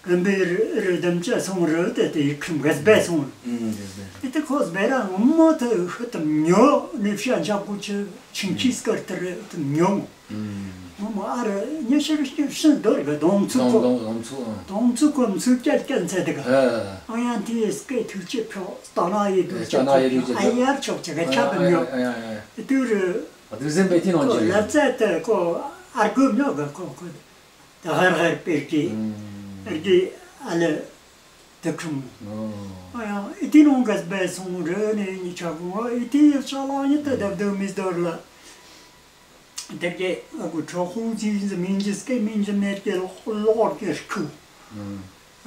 གམ་བེ་རི་རི་དམ་ཅ་སོང་རི་ཏི་ཏི་ཡི་ཁུམ་ག་སྦེ་སོང་རི། ཏི་ཏི་ཁོ་སྦེ་ར་ངུ་མོ་ཏི་ཧུ་ཏི་ཉོ་ནི་ཤ་འཇག་གུ་ཆེ་ཆིང་ཆི་སྐར་ཏི་རི་ཏི་ཉོ། ངོ་མ་ཨ་རི་ཉི་ཤུ་རྩ་བཞི་ཤིང་རྡོར་གི་སྡོང་ཚུགས་གོ། སྡོང་ཚུགས་ཨང་། སྡོང་ཚུགས་གོ་མཚུར་སྐྱ་སྐྱ་མཚལ་དེ་ག། ཨ་ཡང་དེའི་སྐད་ཐུགས་ཆེ་ཕྱོགས་སྟ་ན་ཡི་དུ་ཆེ་ཕྱོགས་ཨ་ཡར་ཕྱོགས་ཆེ་ག་ཆ་གི་མྱོ། དུ་རུ་དུ་ཟིན་པའི་ཐིན་ལོང་ཆེ་ལབ་ཙེ་དེ་གོ་ཨར་གུ་མྱོ་ག་གོ་གོ་དེ་ཧར་ཧར་པེར་གི་ཨར་གི་ཨ་ལེ། དེ་ཁྲུང་། ཨ་ཡང་ཨི་ཏི་ནང་ག་སྦས་སོང་རེ་ནས་ཉི་ཆ་གོང་ཨི་ཏི་ཡི་ཆ་ལ་ཉི་ཏི་དབ་དབ་མི་སྡོར་ལ། དེ་གའི་ཨ་གུ་གྲོགས་ཧུང་ཅི་ཡིན་ཟི་མིན་ཇི་སྐད་མིན་ཇི་མེད་ཀྱི་ལོག་ལོག་གི་ཁུ།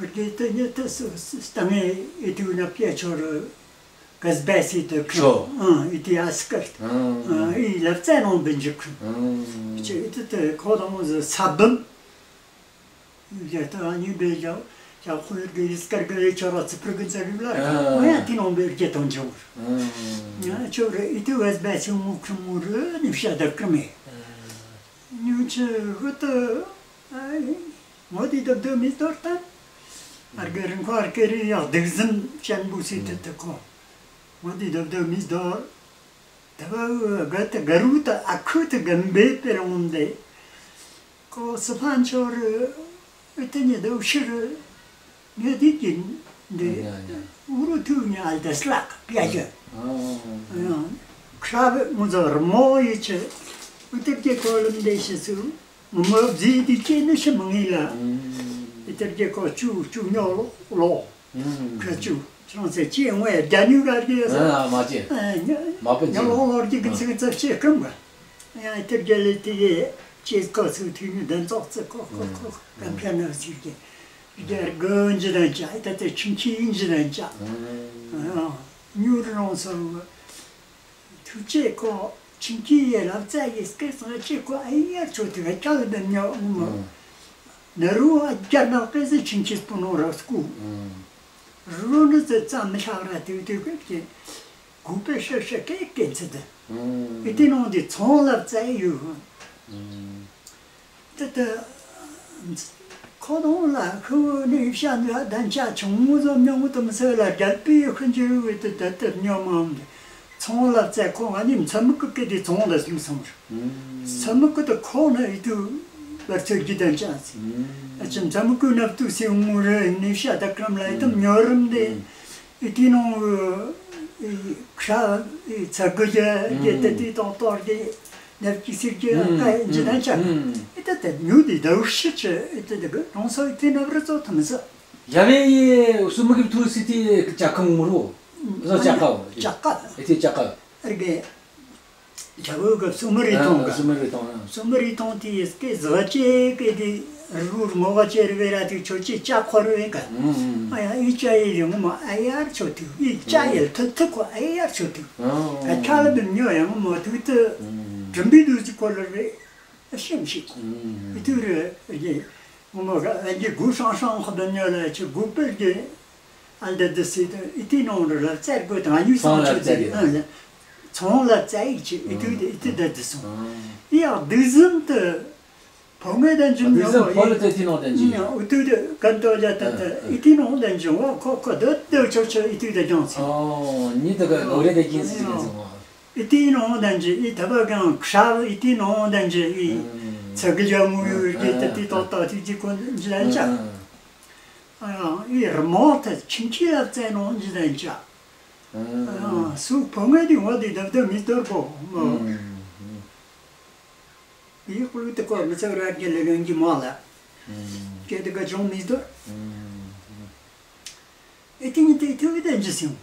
ཨ་གི་ཏི་ཉི་ཏི་སི་སི་སྟ་ངའི་ཨི་ཏི་ན་ཕྱེ་ཆོ་རུ་ག་སྦས་སི་དེ་ཁྲུང་། ཨ་ཨི་ཏི་ཨ་སྐར་ཨ་ཨི་ལབ་ཙེ་ནང་བིན་ཇི་ཁྲུང་། ཅི་ཨི་ཏི་དེ་ཁོ་དང་ཟི་ས་བུམ། ཡ་ད་ཨ་ནི་བེ་ཇ་ཇ་ཁོ་ཡུར་གི་རིས་ཀར་གི་ཆོ་ར་ཚི་པར་གི་ཚ་རིབ་ལ་ཨ་ཡ་ཏི་ནོ་བེ་རྒྱ་དང་ཇོ། ཨ་ཆོ་རེ་ཨི་ཏི་ཝེས་བེ་ཆུ་མུ་ཁུ་མུ་རུ་ནི་ཤ་ད་ཀྲ་མེ། ཉུ་ཆུ་ཧུ་ཏུ་ཨ་མོ་དི་དབ་དབ་མི་དོར་ཏ། ཨར་གི་རིན་ཁོ་ཨར་གི་རི་ཡག་སྡིག་ཟིན་ཅན་བུ་སི་ཏི་ཏི་ཁོ། མོ་དི་དབ་དབ་མི་དོར། དེ་བ་ག་ཏི་ག་རུ་ཏི་ཨ་ཁུ་ཏི་གམ་བེ་པེ་རོང་དེ། ཁོ་སི་ཕན་ཆོ་རུ་ཨི་ཏི་ཉི་དོ་ཤི་རུ་ངེ་དི་གིན་དེ་ཨུ་རུ་ཐུ་ཉི་ཨལ་ཏེ་སླག་པི་ཨ་ཇེ། ཁྲ་བེ་མུ་ཛོ་ར་མོ་ཡི་ཆེ་ཨུ་ཏི་གེ་ཁོ་ལམ་དེ་ཤི་སུ་མུ་མོ་ཛི་དི་ཅེ་ནི་ཤི་མ་ངི་ལ་ཨི་ཏི་གེ་ཁོ་ཅུ་ཅུ་ཉོ་ལོ་ལོ། ཁ་ཆུ་ཆང་སེ་ཅི་ངོས་རྒྱ་ཉུ་ག་རྒྱ་ས། ཨ་མ་ཅི། ཨ་ཉ་མ་པེ་ཉ་ཅི་ལོ་ལོ་རྒྱ་གི་ཚིག་ཚ་ཅི་ཀུམ་ག། ཡ་ཏི་རྒྱ་ལི་ཏི་ཡེ་ཅི་ཀོ་སུ་ཐུ་ཉུ་དན་ཙོག་ཙི་ཀོ་ཀོ་ཀོ་ཀམ་ཕྱ་ན་སི་རྒྱ་རྒྱ་རྒོན་ཇི་དན་ཅ་ཨི་ཏ་ཏི་ཆིང་ཆིང་ཇི་དན་ཅ། ཨ་ཉུ་རོང་སོ། ཐུགས་རྗེ་ཁོ་ཆིང་ཁི་ཡི་ལབ་ཙ་ཡི་སྐད་སང་ཅི་ཁོ་ཨ་ཡར་ཆོ་ཐུག་ཁ་ལ་བེམ་ཉོ་ངུ་མོ། ནི་རུ་ཨ་རྒྱ་ནག་སྐད་སི་ཆིང་ཁི་སྤུ་ནོ་ར་སྐུ། རུ་ནི་ཙི་ཙ་མི་ཤ་ར་ཐུག་ཐུག་ཁ་ཀྱི་གུ་པེ་ཤ་ཤ་ཀེ་ཀེ་ཚི་དི། ཨི་ཏི་ནང་དི་ཚོང་ལབ་ཙ་ཡི་ཡུ། ཏི་ཏི། ཁོ་དང་ལ་ཁུ་ནི་ཤ་འདི་ལྡན་ཆ་ཆུང་ངུ་ཟོ་མྱོང་ངུ་དུམ་སེ་ལ་རྒྱལ་པོའི་ཁུ་འཇུ་བའི་ཏི་ཏི་ཏི་མྱོང་མ་འདི་ཚོང་ལ་བཙལ་ཁོ་ང་ནི་མཚམས་ཀུ་ཀི་དེ་ཚོང་ལ་སུམ་སོང་ར་མཚམས་ཀུ་དི་ཁོ་ན་ཡི་དུ་བར་ཚོད་ཀྱི་ལྡན་ཆ་སི་ཨ་ཅི་མཚམས་ཀུ་ནབ་ཏུ་སེ་ངུ་རེ་ནི་ཤ་ད་ཀྲམ་ལ་ཡི་དུ་མྱོ་རིམ་དེ་ཡི་ཏི་ནོ་ཁྲ་ཚ་གུ་རྒྱ་རྒྱ་ཏི་ཏི་ཏོང་ཏོར་གྱི། ནབ་ཀྱི་སིར་གྱི་ཨ་ཀ་ཡིན་ཇི་ལྡན་ཆ། ཨི་ཏ་ཏ་ཉུ་དི་ཟླ་བ་ཤི་ཆེ་ཨི་ཏ་ཏ་གི་རོང་སོ་ཨི་ཏི་ནབ་རི་ཙོ་ཐམ་ས། ཡ་བེ་ཡེ་སུ་མི་གི་ཐུ་སི་ཏི་ཅ་ཁ་མུ་རུ། ཟོ་ཅ་ཁ་བ། ཅ་ཁ། ཨི་ཏི་ཅ་ཁ། ཨར་གེ། ཇ་བོ་གི་སུ་མི་རི་ཐོང་ག། སུ་མི་རི་ཐོང་། སུ་མི་རི་ཐོང་ཏི་ཡེ་སྐེ་ཟ་ཅེ་ཀེ་དི་རུ་རུ་ངོ་བ་ཅེ་རི་བེ་ར་ཏི་ཆོ་ཅེ་ཅ་ཁོ་རུ་ཨེ་ག། ཨ་ཡ་ཨི་ཅ་ཡེ་རི་ངོ་མ་ཨ་ཡར་ཆོ་ཏུ་ཨི་ཅ་ཡེ་ཐུ་ཐུ་ཁོ་ཨ་ཡར་ཆོ་ཏུ། ཨ་ཁ་ལ་བི་ཉོ་ཡང་མོ་ཐུག་ཏུ་གྲུམ་བི་དུ་ཅི་ཁོ་ལ་རེ་ཨ་ཤེམ་ཤིག་ཨི་ཐུ་རེ་ཨི་མོ་ག་ཨ་གི་གུ་ཧྲང་ཧྲང་ཁོ་བི་ཉོ་ལ་ཅི་གུ་པེར་གི་ཨ་ལྡེ་དི་སི་ཏུ་ཨི་ཏི་ནོང་རུ་ལ་ཙེར་གོ་དང་ཨ་ཉུ་སང་ཆོ་ཏི་ཨ་ལ་ ཚོང་ལ་བཙལ་ཡིག་ཅིག་ཨི་དུ་དེ་ཨི་དུ་དེ་དུ་སོང་། ཡ་དུག་ཟིན་དུ་ཕོ་ངེ་དང་འཇིམ་ཡོང་བ་ཡིན། ཨུ་དུ་དེ་གན་ཏོ་ལ་ད་ད་ཨི་དུ་ནང་དང་འཇིམ་བ་ཁོ་ཁོ་དུ་དུ་ཆོ་ཆོ་ཨི་དུ་དེ་ཀྱང་སོང་། ཨོ་ཉི་དུ་ག་ལོ་རེ་དེ་ཀྱིན་སི་ཀྱིན་སོང་། ཨི་དུ་ནང་དང་འཇིམ་ཨི་ཐ་བ་གང་ཁྲ་ཨི་དུ་ནང་དང་འཇིམ་ཨི་ཚ་གི་ལ་ངུ་ཡུ་ཨི་དུ་དེ་ཏོ་ཏོ་དུ་ཅི་ཀོ་འཇི་ལ་ཅ། ཨ་ཡང་ཨི་རི་མོ་ཐ་ཁྱིམ་ཁྱི་ལ་བཙལ་ནང་འཇི་ལ་ཅ། ཨ་སུ་ཕོ་ངེ་དེ་ངོ་དེ་དབ་དབ་མི་དོར་པོ་མོ། ཡིག་ལུགས་དེ་ཀོ་མི་ཚེ་ར་རྒྱལ་ལ་ཡོང་གི་མ་ལ། སྐད་དེ་ག་ཅུང་མི་དོར། ཨེ་ཏི་ནི་དེ་ཐུ་བི་དེ་འཇི་སིང་།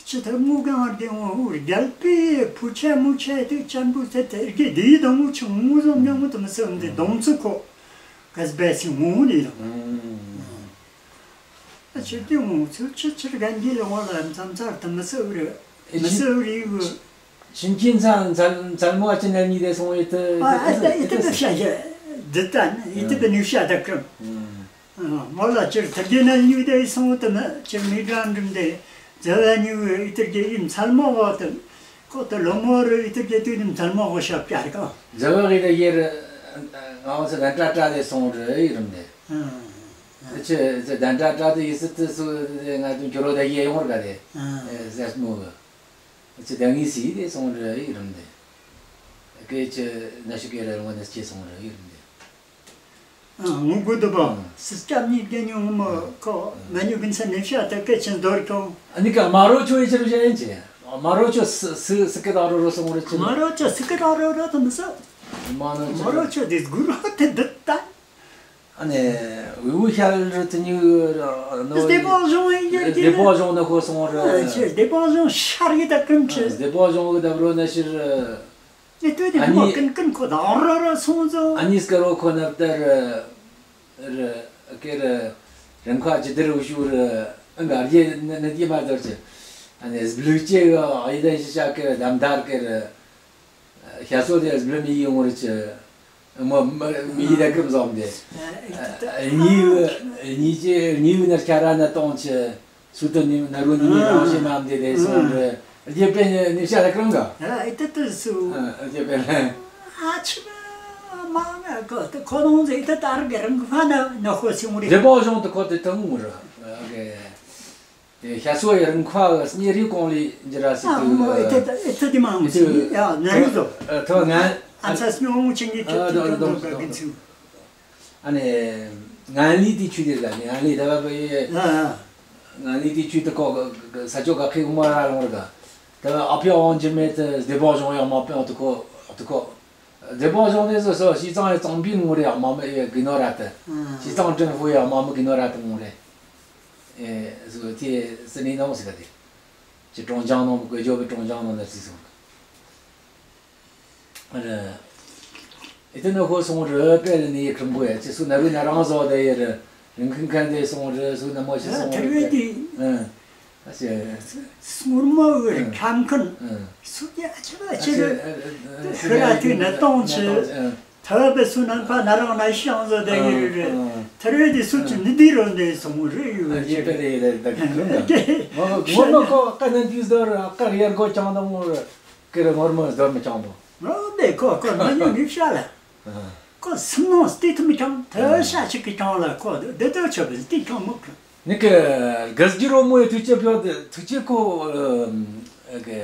ཅི་ཐ་མུ་གང་བར་དེ་ངོ་ཧུར་རྒྱལ་པོའི་བུ་ཆེ་མུ་ཆེ་དེ་ཅན་པོ་ཚེ་དེ་རྒྱལ་དེའི་དང་མུ་ཆུང་ངུ་ཟོམ་ཉང་མུ་དུ་མི་སེམས་དེ་སྡོམ་ཚུ་ཁོ་ག་སྦས་སིང་ངུ་ནི་ལ། ཨ་ཆི་དེ་ངུ་ཚུ་ཆི་ཆི་གན་གི་ལ་ངོ་ལ་མཚམས་ཚར་དུ་མི་སེ་བུ་རེ་མི་སེ་བུ་རེ་གུ། ཕྱིན་ཅི་མཚན་མཚན་མཚན་མོ་ཨ་ཅི་ནས་ཉིད་དེ་སོང་ཡོད་དེ། ཨ་ཨ་ཨི་དེ་ཨི་དེ་བི་ཤ་ཡེ་འདི་ལྟ་ནི་ཨི་དེ་བི་ནུ་ཤ་ད་ཀྲམ། མོ་ལ་ཅིར་ཐར་གྱི་ན་ཡུ་དེ་སོང་དུ་ན་ཅིར་མི་གྲང་འགྲིམ་དེ་རྫ་བ་ཉུ་ཨི་ཐར་གྱི་ཨི་མཚན་མོ་བ་དུ་ཁོ་དུ་ལོ་མོ་རུ་ཨི་ཐར་གྱི་དུས་ནི་མཚན་མོ་བ་ཤབ་ཀྱ་རི་ཀ། རྫ་བ་གི་དེ་ཡེ་རུ་ང་བ་སི་གན་ཏྲ་ཏྲ་དེ་སོང་རུ་ཨི་རུམ་དེ། ཨ་ཨ་ཨ་ཅི་ཟེ་གན་ཏྲ་ཏྲ་དེ་ཡི་སི་དེ་སུ་དེ་ང་དུ་ཁྱོ་རོ་དེ་ཡེ་ཡོང་རུ་ག་དེ་ཨ་ཟེར་མོ་གི་ཅི་དེ་ངི་སི་དེ་སོང་རུ་ཨི་རུམ་དེ། ཀེ་ཅི་ན་ཤི་ཀེ་ར་ལོ་ནེ་ཅི་སོང་རུ་ཨི་རུམ་དེ། ཨ་ངུ་དགོས་འདུག་པ། ཨ་སི་སྐྱབས་གཉིས་རྒན་ཡོང་མོ་ཁོ་མ་ཉུ་གིན་ས་ནེ་ཤ་ད་སྐད་ཆེན་རྡོར་ཁྱོང་། ཨ་ནི་ཀ་མ་རོ་ཆོ་ཡི་ཆི་རུ་བྱ་ཡིན་ཅི། མ་རོ་ཆོ་སི་སི་སི་ཀེ་ད་རོ་རོ་སོང་རུ་ཅི། མ་རོ་ཆོ་སི་ཀེ་ད་རོ་རོ་དུ་མི་ས། མ་རོ་ཆོ་དེ་སྒུར་ཧ་དེ་འདི་ད། ཨ་ནི་འུ་ཤལ་རུ་དུ་ཉུ་ནོ་སྡེ་པ་གཞུང་ཡིན་རྒྱུ་སྡེ་པ་གཞུང་ནི་ཁོ་སོང་རུ། ཨ་ཅི་སྡེ་པ་གཞུང་ཤར་གི་ད་ཀུན་ཆི། སྡེ་པ་གཞུང་གི་ད་རོ་ན་ཤི་རུ། ཨེ་ཏོ་དེ་ཨ་མོ་ནི་ཀུན་ཀུན་ཁོ་དང་ར་ར་སོང་ཙང་། ཨ་ནི་སྐར་བོ་ཁོ་ནབ་ཏར་ར་ཀེ་ར་རིམ་ཁ་ཅི་དེར་འུ་ཤུ་ར་ཨང་ག་རྒྱེ་ནི་དེ་མ་དར་ཅི། ཨ་ནི་སྦླུ་ཅེ་ག་ཨ་ཡི་དན་ཤི་ཤ་ཀེ་ར་དམ་དར་ཀེ་ར་ཤ་སོ་དེ་སྦླུ་མི་ཡི་ངོ་ར་ཅི། མོ་མི་ཡི་ད་ཀྲུམ་ཟོམ་དེ། ཨ་ནི་ནི་ཅེ་ནི་ནར་ཁ་ར་ན་ཏོང་ཅི། སུ་དོ་ནི་ན་རུ་ནི་ནི་རང་བཞིན་རྣམས་དེ་ལས་སོང་རེ། རྒྱལ་པོའི་ནི་ཤ་ལ་ཀྲང་ག་ཨ་ཨི་ཏི་ཏི་སུ། ཨ་རྒྱལ་པོའི་ལན། ཨ་ཆི་མ་མ་ཁོ་དེ་ཁོ་རང་ཟེ་ཨི་ཏི་ཏར་གི་རང་ཕ་ན་ན་ཧོ་སི་ངུ་རེ། རྒྱལ་པོ་གཞུང་དུ་ཁོ་དེ་ཐང་ངུ་ར། ཨ་གེ། ཤ་སོ་ཡི་རང་ཁ་གི་སྙེ་རི་གོང་ལི་འཇི་ར་སི་ཨ་ཏུ། མོ་ཨི་ཏི་ཏི་ཨི་ཏི་ཏི་མ་ངུ་སི་ཡ་ན་རུ་དོ། ཐོ་ང་། ཨ་ཚ་སྙོ་ངུ་ཆིང་གི་ཁྱོད་ཏི་ཏི་ཏོ་ག་གི་ཚུ། ཨ་ནི་ངན་ལི་དེ་ཆུ་དེ་ག་ནི་ངན་ལི་ད་བ་བེ། ཨ་ཨ། ངན་ལི་དེ་ཆུ་དེ་ཀོ་ས་ཆོ་ག་ཁེ་མ་ར་ལོང་ར་ག། ད་བ་ཨ་ཕི་ཨོན་ཇི་མེ་ཏེ་སྡེ་པ་གཞུང་ཡ་མ་པེ་ཨ་ཏུ་ཀོ་ཨ་ཏུ་ཀོ། སྡེ་པ་གཞུང་དེ་སོ་སོ་ཤི་ཙང་ཡ་ཙང་པིན་ངུ་རེ་ཨ་མ་མེ་ཡ་གི་ནོ་ར་ཏེ། ཨ་ཤི་ཙང་ཀྲེན་ཧུ་ཡ་མ་མེ་གི་ནོ་ར་ཏེ་ངུ་རེ། ཨེ་སོ་ཏེ་སི་ནི་ནོ་སི་ག་ཏེ། ཅི་ཀྲོང་ཅང་ནོ་གོ་ཇོ་བེ་ཀྲོང་ཅང་ནོ་ན་སི་སོང་། ཨ་ར། ཨི་ཏི་ནོ་ཧོ་སོང་རེ་པེ་ལ་ནི་ཡེ་ཁྲིམ་གོ་ཡ་ཅི་སུ་ན་རུ་ན་རང་བཟོ་དེ་ཡེ་རེ་རིང་ཁིན་ཁན་དེ་སོང་རེ་སུ་ན་མོ་ཤི་སོང་རེ། ཨ་ཨ་ཤི། སྔོན་མ་བོ་རེ་ཁྲམ་ཁན་སུ་ཡ་ཨ་ཆི་བ་ཨ་ཆི་རེ་ཤི་ར་ཏི་ན་ཏོང་ཆི་ཐ་བེ་སུ་ན་ཕ་ན་རང་ན་ཤང་བཟོ་དེ་ཡེ་རེ་ཐ་རེ་དེ་སུ་ཅི་ནི་དི་རོ་ནེ་སོང་རེ་ཡུ་རེ་ཅི་པེ་རེ་ཡེ་རེ་ད་ཁིན་ཁིན་ད་ངོ་ནོ་ཁོ་ཀ་ནན་ཏིས་དོ་ར་ཀ་རེ་ཡར་གོ་ཅང་དང་ངོ་རེ། ཀེ་རེ་ངོར་མོ་སྡོམ་མི་ཅང་པོ། ཨོ་དེ་ཁོ་ཁོ་མ་ཉོ་མི་ཤ་ལ། ཁོ་སུམ་ནོ་སྟེ་ཐུ་མི་ཅང་ཐ་ཤ་ཅིག་གི་ཅང་ལ་ཁོ་དེ་དོ་ཆོ་བི་སྟེ་ཅང་མོ་ཁོ། ནི་ཀེ་གཟ་གི་རོ་མོ་ཡི་ཐུ་ཅེ་ཕྱོ་དེ་ཐུ་ཅེ་ཁོ་ཨ་གེ་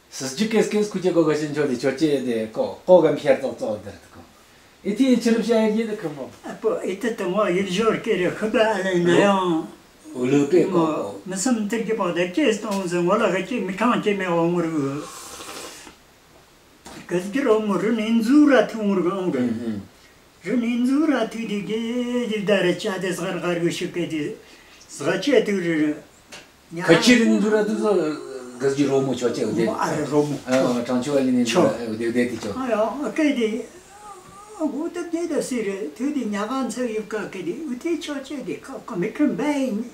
སི་ཇི་ཀེ་སི་ཀེ་སི་ཁུ་ཅེ་ཁོ་ག་ཤིན་ཆོ་དེ་ཆོ་ཅེ་དེ་ཁོ་ཁོ་གམ་ཤར་ཙོག་ཙོག་དེར་ཁོ། ཨི་ཐི་ཆི་རུ་ཤ་ཡི་དེ་ཁོ་མོ། ཨ་པོ་ཨི་ཏི་ཏི་ངོ་ཡིག་ཞོར་ཀེ་རེ་ཁུ་བ་ཨ་ལེ་ན་ཡང་། འུ་ལུ་པེ་ཀོ་ཀོ། མི་སམ་ཐེར་གི་པོ་དེ་ཀེ་སྟོང་ཟེ་ངོ་ལ་ག་ཀེ་མི་ཁང་ཀེ་མེ་འོ་ངུ་རུ། ག་ཟི་རོ་མོ་རུ་ནིན་ཛུ་ར་ཐུ་ངུ་རུ་གང་རུ། རུ་ནིན་ཛུ་ར་ཐུ་དི་གེ་དི་ད་ར་ཅ་དེ་སྒར་སྒར་གུ་ཤུ་ཀེ་དི་སྒ་ཅེ་ཐུ་རུ་རུ། ཁ་ཆི་རིན་ཟུར་ར་དུ་ཟོ་གཟ་གི་རོ་མོ་ཆོ་ཅེ་འུ་དེ། ཨ་རེ་རོ་མོ་ཆོ། ཨ་དྲང་ཆོ་ཨ་ནི་ནི་ཆོ། འུ་དེ་འུ་དེ་དི་ཆོ། ཨ་ཡ་ཨ་ཀེ་དི་ཨ་གོ་ཏ་དེ་ད་སི་རེ་དུ་དི་ཉ་ག་ཚ་ཡུ་ཀ་ཀེ་དི་འུ་དེ་ཆོ་ཅེ་དི་ཁ་ཁ་མི་ཁྲིམ་བེ་ནི་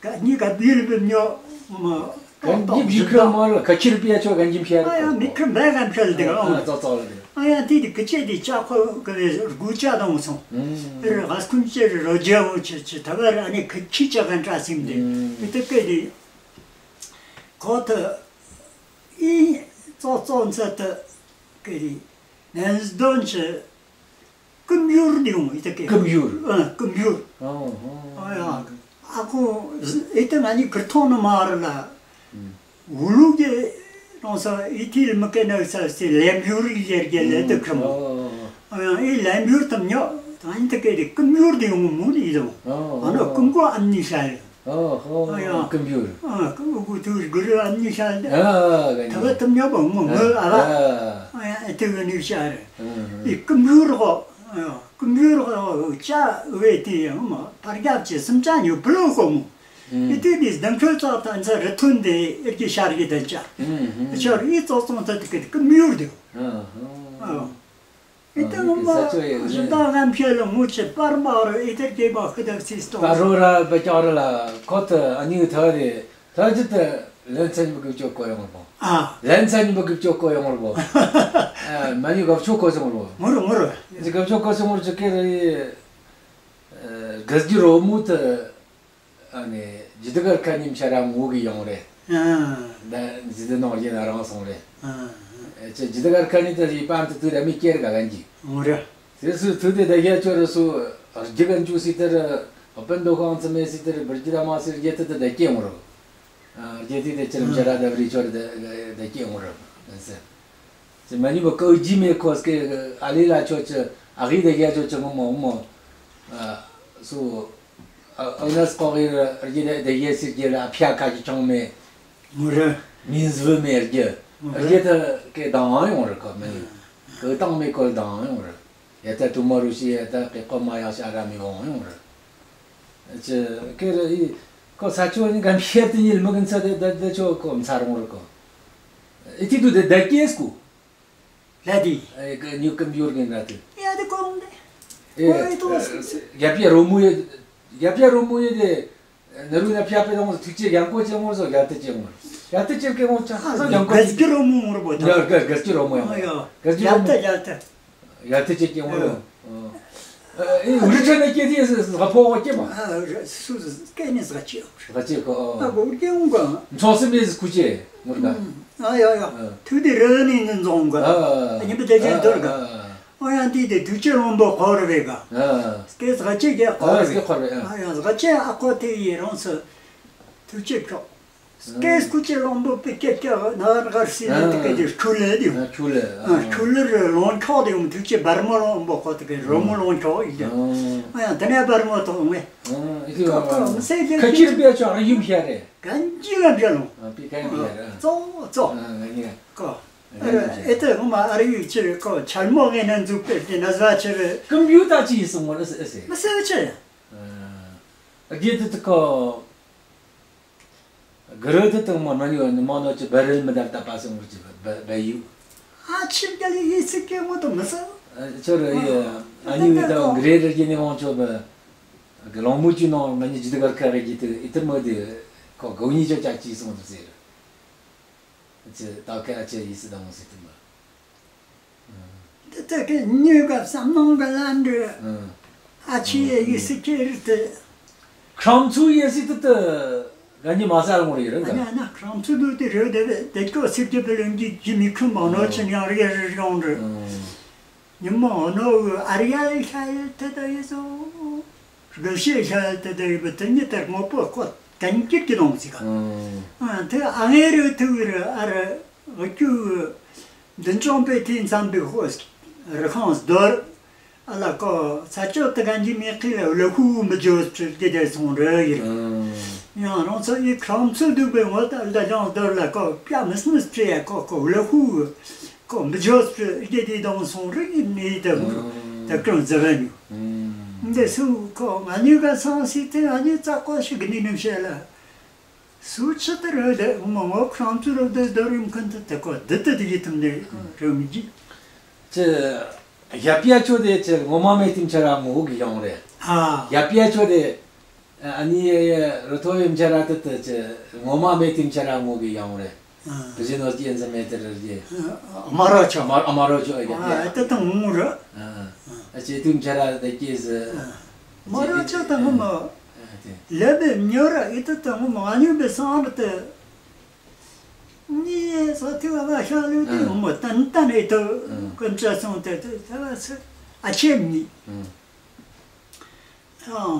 ག་ནི་ག་བིལ་བི་ཉོ་མ། གན་ཇི་བི་ཁྲིམ་མ་ལ་ཁ་ཆི་རི་པི་ཡ་ཆོ་གན་ཇི་ཕྱེ་ར། ཨ་ཡ་མི་ཁྲིམ་བེ་གན་ཕྱེ་ལ་དི་ག་ཨ་ཙོ་ཙོ་ལ་དི། ཨ་ཡ་དེ་དི་ཀི་ཅེ་དི་ཅ་ཁོ་གི་རེ་རྒུ་ཅ་དང་སོང་། ཨེ་རེ་ག་སྐུན་ཅེ་རེ་རོ་ཇ་བོ་ཆེ་ཆེ་ཐ་བ་རེ་ཨ་ནི་ཁི་ཁི་ཅ་གན་ཏྲ་སིམ་དེ་ཨེ་དེ་ཀེ་དི་ ཁོ་ཐུ་ཨི་ཙོ་ཙོ་ཚེ་ཐུ་ཀེ་རི་ནན་སྡོན་ཆེ་ཀུམ་ཡུར་དེ་ཡོང་ཨི་ཐུ་ཀེ། ཀུམ་ཡུར། ཨ་ཀུམ་ཡུར། ཨོ་ཧོ། ཨ་ཡ། ཨ་ཁོ་ཨི་ཐུ་ང་ནི་ཀིར་ཐོང་ནི་མ་རེད་ལ། ཨུ་ལུ་གེ་རང་ས་ཨི་ཐི་ལ་མི་ཀེ་ན་ས་སི་ལེམ་ཡུར་ཡེར་གེ་ལེ་ཐུ་ཁྲམ། ཨོ། ཨ་ཡ་ཨི་ལེམ་ཡུར་ཐམ་ཉོ། ད་ཨི་ཐུ་ཀེ་རི་ཀུམ་ཡུར་དེ་ཡོང་མུ་ནི་ཡོང་། ཨོ། ཨ་ནོ་ཀུམ་གོ་ཨམ་ནི་ཤ་ཡ། ཨོ་ཧོ། ཨ་ཡ། ཀུམ་ཡུར། ཨ་ཀུ་གུ་ཐུ་གུ་རུ་ཨ་ནི་ཤ་ལ། ཨ་ག་ནི། ཐ་བ་ཐམ་ཉོ་བ་ངོ་ངོ་ཨ་བ། ཨ་ཡ་ཨེ་ཐུ་གུ་ནི་ཤ་རེ། ཨི་ཀུམ་ཡུར་གོ། ཨ་ཡ་ཀུམ་ཡུར་གོ་ཅ་བེ་ཏི་ཡང་མ་པར་རྒྱབ་ཅེ་སུམ་ཅ་ཉུ་པློ་གོ་མོ། ཨི་ཏི་དི་སྡང་ཁོལ་ཙོག་ཐ་ཚ་རི་ཐུན་དེ་ཨེར་གི་ཤར་གི་དན་ཅ། ཨི་ཆོར་ཨི་ཙོག་ཙོང་ཐ་ཏི་ཀེ་ཀུམ་ཡུར་དེ། ཨ། ཨི་ཏ་ངོ་མ་ས་ཆོ་ཡེ་ཟུ་ད་ངམ་ཤེས་ལ་ངུ་ཆེ་པར་མ་རུ་ཨི་ཏར་ཀེ་བ་ཁུ་དག་སིས་ཏོ། པར་རོ་ར་བ་ཅོ་ར་ལ་ཁོ་ཐུ་ཨ་ནི་ཐ་རེ་ཐ་ཅི་ཏ་ལན་ཚན་བུ་གི་ཅོ་ཀོ་ཡོང་ར་བོ། ཨ། ལན་ཚན་བུ་གི་ཅོ་ཀོ་ཡོང་ར་བོ། ཨ་མ་ནི་གབ་ཆོ་ཀོ་སོང་ར་བོ། ངོ་རུ་ངོ་རུ། ཅི་གབ་ཆོ་ཀོ་སོང་ར་ཅི་ཀེ་རེ། ཨ་ག་ཇི་རོ་མུ་ཐུ། ཨ་ནི་ཇི་ལྡི་གར་ཁ་ཉིམ་ཆ་ར་ངོ་གི་ཡོང་རེད། ཨ། ད་ཇི་ལྡི་ནོར་གྱི་ན་རང་སོང་རེད། ཨ། ཨེ་ཅེ་ཇི་ལྡི་གར་ཁ་ཉི་ད་ཡི་པན་དུ་དུ་ར་མི་ཀེར་ག་གན་གྱི། ངོ་རེད། དེ་སུ་དུ་དེ་ད་རྒྱ་ཆོ་ར་སུ་རྒྱ་གན་ཆུ་སི་དེ་ར་ཨོ་པན་དོ་ཁང་ཚ་མེ་སི་དེ་ར་བར་གྱི་ད་མ་སི་རྒྱ་དེ་དེ་ད་ཀེ་ངོ་རོ། ཨ་རྒྱ་དེ་དེ་ཅི་རམ་ཆ་ར་ད་བརི་ཆོ་ར་ད་ཀེ་ངོ་རོ། ཨ་སེ། ཅི་མ་ནི་བ་ཀའུ་ཇི་མེ་ཁོ་སྐེ་ཨ་ལི་ལ་ཆོ་ཅི་ཨ་གི་ད་རྒྱ་ཆོ་ཅི་ངོ་མོ་ངོ་མོ། ཨ་སུ། ཨ་ཨ་ནས་ཀོ་གི་ར་རྒྱ་དེ་ཡེ་སི་རྒྱ་ལ་ཕྱ་ཁ་ཅི་ཆང་མེ། ངོ་རེད། མིན་ཟུ་མེ་རྒྱ། ངོ་རེད། རྒྱ་ད་ཀེ་དང་ཡོང་རེད་ཀ་མེ། ཀའུ་དང་མེ་ཀོ་དང་ཡོང་རེད། ཡ་ད་ཏུ་མ་རུ་ཤི་ཡ་ད་ཀེ་ཀོ་མ་ཡ་ཤ་ར་མི་བོང་ཡོང་རེད། ཅི་ཀེ་རེ་ཡི་ཀོ་ས་ཆོ་ནི་གམ་ཤེར་ཏི་ཉིལ་མི་གིན་ཚ་དེ་ད་དེ་ཆོ་ཀོ་མཚར་ངོ་རེད་ཀོ། ཨི་ཐི་དུ་དེ་ད་ཀེ་སྐུ། ལ་དི། ཨེ་ཀ་ཉུ་ཀམ་ཡོར་གིན་ར་ཏི། ཡ་དི་ཀོང་དེ། ཨེ་ཨོ་ཨི་ཏོ་སི་སི། ཡ་པི་ཡ་རོ་མུ་ཡེ། ཡ་པི་ཡ་རོ་མུ་ཡེ་དེ། ནི་རུ་ན་ཕྱ་པེ་དང་ཐུག་ཅེ་ཡང་ཀོ་ཅེ་མོ་ཟོ་ཡ་ཏི་ཅེ་མོ། ཡ་ཏི་ཅེ་ཀེ་མོ་ཅ་ཟོ་ཡང་ཀོ། ག་ཟི་ཀི་རོ་མུ་ངོར་བོ་ད། ཡ་ག་ག་ཟི་ཀི་རོ་མུ་ཡང་། ཨ་ཡ། ག་ཟི་ཀི་རོ་མུ། ཡ་ཏི་ཡ་ཏི། ཡ་ཏི་ཅེ་ཀེ་མོ། ཨ། ཨེ་ཨུ་རི་ཅ་ན་ཀེ་དི་ཟ་ཕོ་ཀེ་མ། ཨ་སུ་ཀེ་ནི་ཟ་ཅེ། ཟ་ཅེ་ཀོ། ཨ་གོ་ཀེ་འུ་ག། མཚོ་སི་མེ་ཟི་ཀུ་ཅེ་ངོར་ག། ཨ་ཡ་ཡ། ཐུགས་དེ་རི་ནི་ནི་འཛོང་ག། ཨ་ཉི་པ་དེ་ཅེ་དོར་ག། ཨ་ཡ་འདི་དེ་དུས་ཆེ་རོང་པོ་ཁོ་རེ་བེ་ག། ཨ་སྐད་ཟ་ཅེ་ཀེ་ཁོ་རེ་བེ། ཨ་ཡ་ཟ་ཅེ་ཨ་ཁོ་དེ་ཡི་རོང་སི་དུས་ཆེ་ཁྱོ། སྐད་སྐུ་ཅེ་རོང་པོ་པེ་ཀེ་ཀེ་ན་ར་གར་སི་ནི་དེ་ཀེ་དེ་ཁུ་ལེ་དེ། ཨ་ཁུ་ལེ། ཨ་ཁུ་ལེ་རི་ལོང་ཁྱོ་དེ་ཡོང་དུས་ཆེ་བར་མོ་རོང་པོ་ཁོ་དེ་ཀེ་རོ་མོ་ལོང་ཁྱོ་ཡི་དེ། ཨ་ཡ་དེ་ནས་བར་མོ་ཐོག་ངེ། ཨ་ཨི་ཐི་ཁོ་ཁོ་མི་སེ་ཀེ་ཁ་ཁྱིར་པེ་ཆོ་ཨ་ཡུམ་ཤ་རེ། གན་ཇི་ལ་འཇལ་ལོང་། ཨ་པི་ཁ་ཡུམ་ཤ་རེ། ཙོ་ཙོ། ཨ་ང་ཉེ། ཀོ། ཨ་རེ་ཨེ་ཏེ་ངོ་མ་ཨ་རེ་ཡུལ་ཆེ་རེ་ཀོ་ཆལ་མོ་ངེ་ནན་འཛུགས་པེ་ཏེ་ན་ཟ་ཆེ་རེ། ཀམ་པུ་ཏར་ཅི་ཡིན་སོང་ངོ་ཨེ་སེ་ཨེ་སེ། མི་སེ་ཆེ། ཨ་རྒྱལ་དུ་དུ་ཀོ། གུ་རུ་དུ་དུ་མོ་ནོ་ཡོ་ནི་མོ་ནོ་ཅི་བེ་རེལ་མི་དར་ད་པ་སོང་ངོ་ཅི་བེ་བེ་ཡུ། ཨ་ཆིབ་རྒྱལ་ཡིན་སི་ཀེ་མོ་དུ་མི་སེ། ཨ་ཆོ་རེ་ཡ་ཨ་ནི་བི་ད་གུ་རེ་རེ་རྒྱལ་ནི་མོ་ཆོ་བེ། གི་ལོང་མུ་ཅི་ནོ་ང་ནི་ཇི་དི་གར་ཁ་རེ་ཀི་ཏི་ཨི་ཏི་མོ་དི་ཁོ་གོ་ཉི་ཅོ་ཅ་ཅི་སོང་དུ་ཟེར། ཅི་ད་ཁ་ཨ་ཅེ་ཡི་སི་དང་སི་ཏི་མ། འདི་ད་ཁེ་ཉུ་ག་བསམ་ནང་ག་ལ་འདྲི། ཨ་ཅེ་ཡི་སི་ཁེ་རི་ཏི། ཁྲམ་ཚུ་ཡི་སི་ཏི་ཏི་ག་ཉི་མ་སར་མོ་རི་ར་ག། ཨ་ན་ཁྲམ་ཚུ་དུ་ཏི་རེ་དེ་དེ་ཁོ་སི་ཏི་པི་ལིང་གི་ཇི་མི་ཁུ་མ་ནོ་ཅི་ཉང་རི་རི་རོང་རི། ཉི་མ་འོ་ནོ་ཨ་རི་ཡ་ལི་ཤ་ཡི་ཏི་ཏི་ཡི་སོ། དགེ་བཤེས་ཤ་ཡི་ཏི་ཏི་ཡི་བུ་ཏི་ཉི་ཏེར་ངོ་པོ་ཁོ་གན་གྱི་གི་ནོང་ཟིག་ག། ཨ་ཏི་ཨ་ངེ་རི་ཐུ་རི་ཨ་རི་འུ་ཅུ་འདི་ཅོང་པེ་ཏི་འཚམ་པེ་ཧོ་རི་ཁང་སྡོར་ཨ་ལ་ཀོ་ས་ཅོ་ཏི་གན་གྱི་མེ་ཁི་ལ་ལ་ཧུ་མི་ཇོ་སྤྲི་གི་དེ་སོང་རི་ཡིར། ཡང་རང་ཚོ་ཡི་ཁྲམ་ཚུ་དུ་པེ་ངོ་ཏ་ལ་ལོང་སྡོར་ལ་ཀོ་པྱ་མི་སི་མི་སྤྲི་ཡ་ཀོ་ཀོ་ལ་ཧུ། ཁོ་འབུ་ཇོ་སྤྲི་རྒྱལ་དེ་དང་སོང་རིགས་ནི་ད་མུ་ད་ཀྲོང་ཛ་བ་ཉུ། འདི་སུ་ཁོ་ང་ཉུ་ག་སང་སི་ཏེ་ང་ཉུ་ཙག་གོ་ཞིག་ནི་ནུ་ཤེ་ལ། སུ་ཆི་ཏི་རེ་ལེ་མ་ངོ་ཁྲམ་ཚུ་རུ་དེ་ཟླ་རིམ་ཁན་ཏི་ཏེ་ཁོ་དི་ཏི་དི་ཡི་ཐུམ་ནི་རུ་མི་ཇི། ཅི་ཡ་པི་ཡ་ཆོ་དེ་ཅི་ངོ་མ་མེ་ཏིམ་ཆ་ར་ངོ་གི་ཡོང་རེ། ཡ་པི་ཡ་ཆོ་དེ། ཨ་ནི་རུ་ཐོ་ཡིམ་ཆ་ར་ཏི་ཏི་ཅི་ངོ་མ་མེ་ཏིམ་ཆ་ར་ངོ་གི་ཡོང་རེ། ཨ། དེ་བཞིན་ནོ་ཅི་ཡིན་ཟེར་མེད་དེ་རེ་རེ། ཨ་མ་རོ་ཆོ། མ་ཨ་མ་རོ་ཆོ་ཨེ་ག་ཨ་ཨེ་ཏི་ཏང་ངུ་ར། ཨ་ཨ་ཅེ་ཏིམ་ཆ་ར་དེ་ཀེ་ཟེ། ཨ་མ་རོ་ཆོ་ཏང་ངུ་མ། ཨ་ཏེ། ལེ་བེ་ཉོ་ར་ཨེ་ཏི་ཏང་ངུ་མ་ཨ་ཉུ་བེ་སང་ར་ཏེ། ནི་ས་ཐུ་བ་ཤ་ལུ་དེ་ཨ་ངོ་མ་ཏན་ཏན་ཨེ་ཐོ་ཨ་ཀུན་ཅ་སོང་དེ་དེ་ས་ཨ་ཆེམ་ནི་ཨ་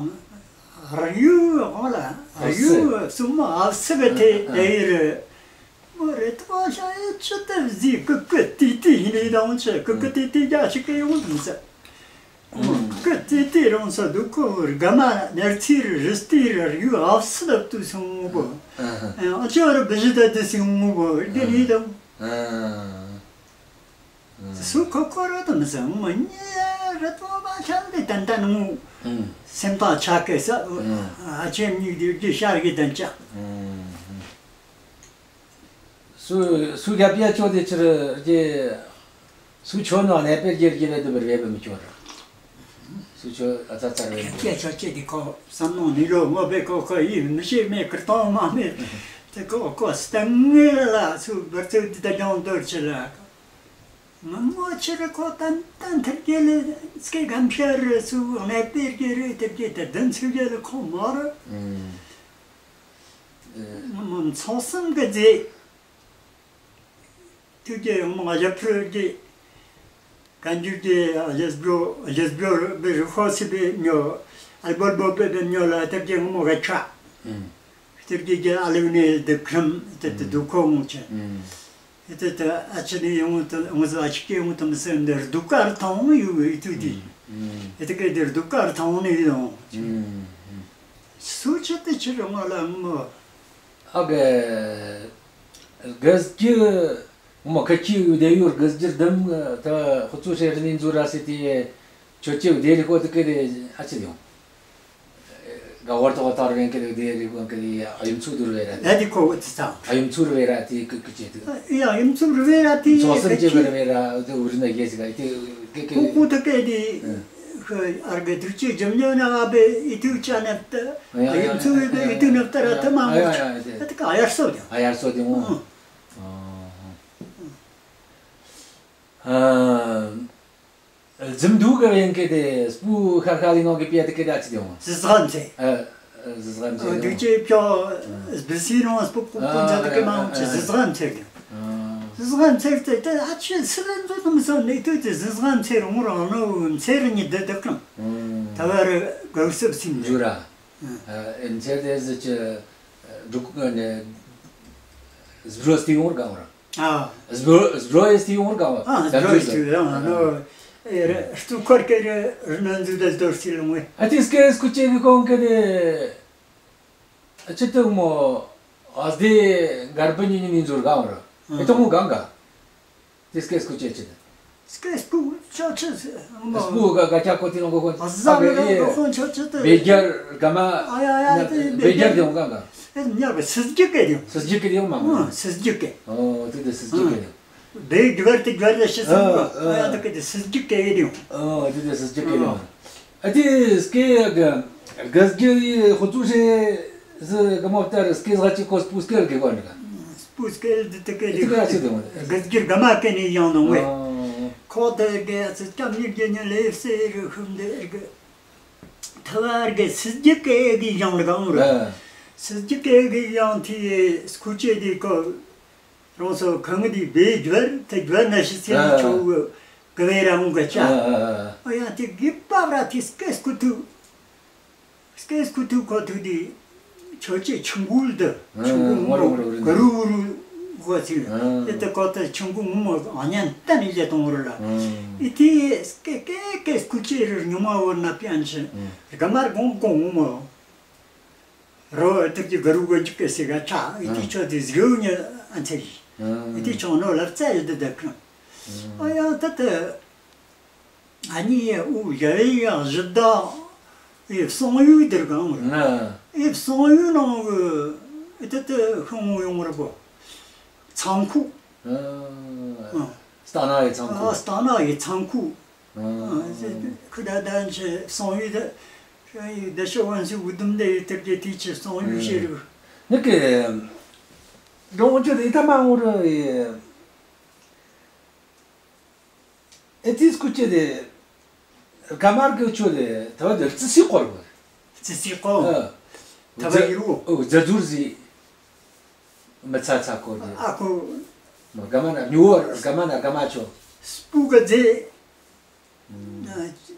ཨ་ར་ཡུ་ཨོ་ལ་ཨ་ཨ་སི་ཡུ་སུ་མ་ཨ་སི་གི་ཨ་དེ་ཨ་ཨ་ཨེ་རེ། མོ་རེ་ཐོ་ཤ་ཨེ་ཅི་ཏེ་ཟི་ཀུ་ཀུ་ཏི་ཏི་ཡིན་ནི་དང་ཆེ་ཀུ་ཀུ་ཨ་ཏི་ཏི་རྒྱ་ཞིག་གི་ཡོང་དུ་ཟེར། ཨུམ། ཀི་ཙི་ཏི་རང་ས་དུ་ཁོ་རྒ་མ་ནེར་ཚིར་རི་སྟིར་ར་ཡུ་ཨ་སི་ལབ་ཏུ་སོང་བོ། ཨ་ཨ་ཅོ་ར་བི་ཞི་ད་དི་སོང་བོ་རྒྱ་ནི་དང་། ཨ་ཨ་སུ་ཁོ་ཁོ་ར་དང་སང་མ་ཉེ་ར་ཏོ་བ་ཤ་ལེ་ཏན་ཏན་ངུ། ཨུམ། སེམས་པ་ཆ་ཀེ་ས་ཨ་ཨ་ཅེམ་ཉིག་དི་རྒྱ་ཤར་གི་ཏན་ཅ། ཨུམ། སུ་སུ་རྒྱབ་ཡ་ཆོ་དེ་ཕྱིར་རྒྱལ། སུ་ཆོ་ནོ་ནེ་པེ་རྒྱལ་རྒྱལ་དུ་བར་བེ་བེ་མི་ཆོ་ར། སུ་ཆོ་ཨ་ཙ་ཙ་རེ་རྒྱབ་ཡ་ཆོ་ཅེ་དི་ཁོ་བསམ་ནོ་ནི་ལོ་ངོ་བེ་ཁོ་ཁོ་ཡི་མི་ཤེས་མེད་ཀར་ཏོང་མ་མེད། དེ་ཁོ་ཁོ་སྟེང་ངེ་ལ་སུ་བར་ཚེ་དི་ད་ལོང་དོར་ཆེ་ལ། ང་མོ་ཆེ་རེ་ཁོ་ཏན་ཏན་ཐེར་རྒྱལ་ལེ་སྐེ་གམ་ཤར་རེ་སུ་ནེ་པེ་རྒྱལ་རེ་ཐེར་རྒྱལ་དེ་དན་སུ་རྒྱལ་ལེ་ཁོ་མོ་རེ། ཨུམ། ཚོགས་གསུམ་གྱི་རྗེ། ཐུགས་རྗེ་ཡོངས་མ་རྒྱ་ཕུར་གྱི། གན་ཇུ་གྱི་རྒྱལ་སྒྲོ་རྒྱལ་སྒྲོ་བི་རི་ཧོ་སི་བི་ཉོ། ཨལ་བོལ་བོ་པེ་བི་ཉོ་ལ་ཐུགས་རྗེ་ངོ་མ་ག་ཆ། ཐུགས་རྗེ་གྱི་ཨ་ལུ་ནེ་དི་ཁྲམ་དི་དི་དུ་ཁོ་ངོ་ཆེ། ཨེ་ཏེ་ཏེ་ཨ་ཅི་ནི་ཡོང་དུ་ངོ་ཟ་ཨ་ཅི་ཀེ་ཡོང་དུ་མི་སེམས་འདི་རྡུ་ཀར་ཐོང་ཡོད་ཨེ་ཏུ་དི། ཨེ་ཏེ་ཀེ་འདི་རྡུ་ཀར་ཐོང་ནི་ཡོང་། སུ་ཆི་ཏེ་ཆི་རུང་ལ་མོ། ཨ་གེ་གེས་ཀྱི་མོ་ཁ་ཅི་ཡོད་དེ་ཡོད་གེས་ཀྱི་དམ་ད་ཧུ་ཚུ་ཤེ་རི་ནི་འཛུ་ར་སི་ཏི་ཆོ་ཅི་ཡོད་དེ་རི་ཀོ་ཏུ་ཀེ་དེ་ཨ་ཅི་ཡོང་། ག་བར་དོ་ཏར་བེན་ཀེ་དེ་རི་ཀོན་ཀེ་དེ་ཨ་ཡུམ་ཚུ་དུར་བེ་ར་ཡ་དེ་ཁོ་ཏི་ཚང་། ཨ་ཡུམ་ཚུ་རུ་བེ་ར་དེ་ཀུ་ཀུ་ཅེ་དུ། ཡ་ཡུམ་ཚུ་རུ་བེ་ར་དེ་ཚོ་སམ་ཅེ་བེ་ར་བེ་ར་དེ་འུར་ན་གེ་ཅི་ག་དེ་ཀེ་ཀེ་ཀུ་ཀུ་ཏུ་ཀེ་དེ་ཨར་གེ་དུར་ཅེ་ཇམ་ཉོ་ན་ཨ་བེ་ཨི་ཐུ་ཅ་ནེ་ཏ་ཨ་ཡུམ་ཚུ་བེ་ཨི་ཐུ་ནེ་ཏ་ར་ཏ་མ་མོ་ཅེ་ཨ་དེ་ཀ་ཨ་ཡར་སོ་དེ་ཨ་ཡར་སོ་དེ་མོ། ཨ། རྫུན་འདུག་གི་ཡིན་གི་དེ་སྤུ་ཁར་ཁ་ལི་ནང་གི་པིའ་དེ་གི་ད་ཅི་དེ་འོང་། ཟི་ཟ་མཚེ། ཨ། ཟི་ཟ་མཚེ་དེ་འོང་། དུས་ཅི་ཕྱོགས་སྦི་སི་རང་སྤུ་ཀུ་ཀུ་ཛ་དེ་གི་མང་ཆེ་ཟི་ཟ་མཚེ་དེ། ཟི་ཟ་མཚེ་དེ་དེ་ཨ་ཆི་སི་ལན་ཛོ་དུ་མི་སོ་ནི་དུས་དེ་ཟི་ཟ་མཚེ་རང་རང་ནོ་མཚེ་རི་ཉི་དེ་དེ་ཀྲང་། ད་བར་གོ་སབ་སིམ་ཇུ་ར། མཚེ་དེ་ཟི་ཆི་འབྲུག་ནས་ཟི་རོ་སྟེ་ཡོང་ར་གང་ར། ཨ། སྦྲོ་སྦྲོ་ཡེ་སྟེ་ཡོང་ག་བ། ཨ། སྦྲོ་ཡེ་སྟེ་ཡོང་ཨ་ནོ། ཨེ་རེ་སྟུ་ཁོར་ཀེ་རེ་རི་ནན་ཛུ་དལ་དོར་སི་ལུང་ཨེ། ཨ་ཏི་སྐད་སྐུ་ཅེ་གི་ཁོང་ཀེ་དེ། ཨ་ཅི་ཏུ་མོ། ཨ་སྡེ་གར་པ་ཉི་ཉི་ནི་ཛུར་གང་ར། ཨེ་ཏོ་མོ་གང་ག། ཏི་སྐད་སྐུ་ཅེ་ཅི་དེ། སྐད་སྤུ་ཆ་ཆི་སི་སྤུ་ག་ག་ཆ་ཀོ་ཏི་ནོ་གོ་ཁོན། ཨ་ཟ་ལེ་ག་གོ་ཁོན་ཆ་ཆི་ཏི། བེ་རྒྱར་ག་མ། ཨ་ཡ་ཡ་ཏི་བེ་རྒྱར་དེ་འོང་ག་ག། ཨེ་ཉར་བ་སིལ་ཇི་ཀེ་དེ། སིལ་ཇི་ཀེ་དེ་འོང་མ་མོ། སིལ་ཇི་ཀེ། ཨོ་ཏི་དེ་སིལ་ཇི་ཀེ་དེ། བེ་རྒྱར་ཏི་རྒྱར་ལ་ཤི་སི་མོ། ཨ་ཡ་ཏི་ཀེ་དེ་སིལ་ཇི་ཀེ་དེ། ཨོ་ཏི་དེ་སིལ་ཇི་ཀེ་དེ། ཨ་ཏི་སྐད་ག་ག་སྒྱུར་ཡི་ཧུ་ཚུ་ཤེ་ཟི་ག་མོ་ཏར་སྐད་ཟ་ཅི་ཀོ་སྤུ་སྐད་གི་གོ་ནི་ག། སྤུ་སྐད་དི་ཏི་ཀེ་དི་ཏི་ཀེ་ཨ་ཅི་དུ་མོ། ག་སྒྱུར་ག་མ་ཀེ་ནི་ཡང་ནོ་ངེ། ཨོ། ཁོ་ཏེ་གེ་ཨ་ཙི་ཀམ་ཉི་གེ་ཉི་ལེ་སེ་རུ་ཧུམ་དེ་གེ། ཐ་བར་གེ་སིལ་ཇི་ཀེ་གི་ཡང་ལ་གང་རུ། ཨ། སིལ་ཇི་ཀེ་གི་ཡང་ཏི་སྐུ་ཅེ་དི་ཀོ། རང་སོ་ཁང་དི་བེ་རྒྱར་ཏི་རྒྱར་ན་ཤི་སེ་ནི་ཨ་ཆོ་གི་ག་བེ་ར་འོང་ག་ཅ། ཨ་ཨ་ཨ། ཨ་ཡ་ཏི་གི་པ་ར་ཏི་སྐད་སྐུ་ཐུ། སྐད་སྐུ་ཐུ་ཁོ་ཐུ་དི་ཆོ་ཅེ་ཆུང་གུལ་དི་ཨ་ཆུང་གུ་ཨ་ངོ་རུ་ངོ་རུ་ག་རུ་རུ་གོ་ཚི། ཨ་ཨེ་ཏི་ཀོ་ཏི་ཆུང་གུ་ངུ་མོ་ཨ་ཉན་ཏན་ལེ་ཏོང་རུ་ལ། ཨ་ཨེ་ཏི་སྐད་སྐད་སྐད་སྐུ་ཅེ་རུ་ཉུ་མ་བོ་ན་པྱན་ཆི་ཨ་ག་མར་གོང་གོང་ངུ་མོ། རོ་ཨེ་ཏི་གི་ག་རུ་གོ་ཅི་ཀེ་སི་ག་ཆ་ཨེ་ཏི་ཨ་ཆོ་དི་ཟིག་ཉ་ཨན་ཚེ་རི། ཨ་ཨེ་ཏི་ཆོ་ནོ་ལ་རྩ་ཡེ་དི་དི་ཀྲང་། ཨ་ཡ་ཏི་ཏི། ཨ་ནི་ཡ་འུ་ཡ་ཡ་ཡ་ཞི་བདག་ཡེ་བསང་ཡུལ་དེར་གང་ར། ཨེ་བསང་ཡུལ་ནང་གི་ཨེ་ཏི་ཏི་ཤོང་ཡོང་ར་པོ། ཚང་ཁུག་ཨ། སྟ་ན་ཡི་ཚང་ཁུག་ཨ་སྟ་ན་ཡི་ཚང་ཁུག་ཨ། ཨ་ཁུ་ད་ད་ཆེ་བསང་ཡུལ་དེ་ཤ་ཡི་དེ་ཤ་ཝན་སི་འུ་དུམ་དེ་ཡི་དེར་གེ་ཏི་ཆེ་བསང་ཡུལ་ཤེས་རུ། ནི་ཀེ་འགྲོ་འོང་ཆོ་དེ་ད་མ་འོང་ར་ཡེ། ཨེ་ཙི་སྐུ་ཅེ་དེ། ག་མར་གི་ཆོ་དེ་ཐ་བ་དེ་རྩི་སི་ཀོར་གོ། རྩི་སི་ཀོ། ཨ། ཐ་བ་ཡི་རུ། ཨོ་རྫ་ཟུར་ཟི། མི་ཚ་ཚ་ཁོ་དེ། ཨ་ཁོ། མ་ག་མ་ན་ཉུ་བོར་ག་མ་ན་ག་མ་ཆོ། སྤུ་ག་རྫས། ཨ་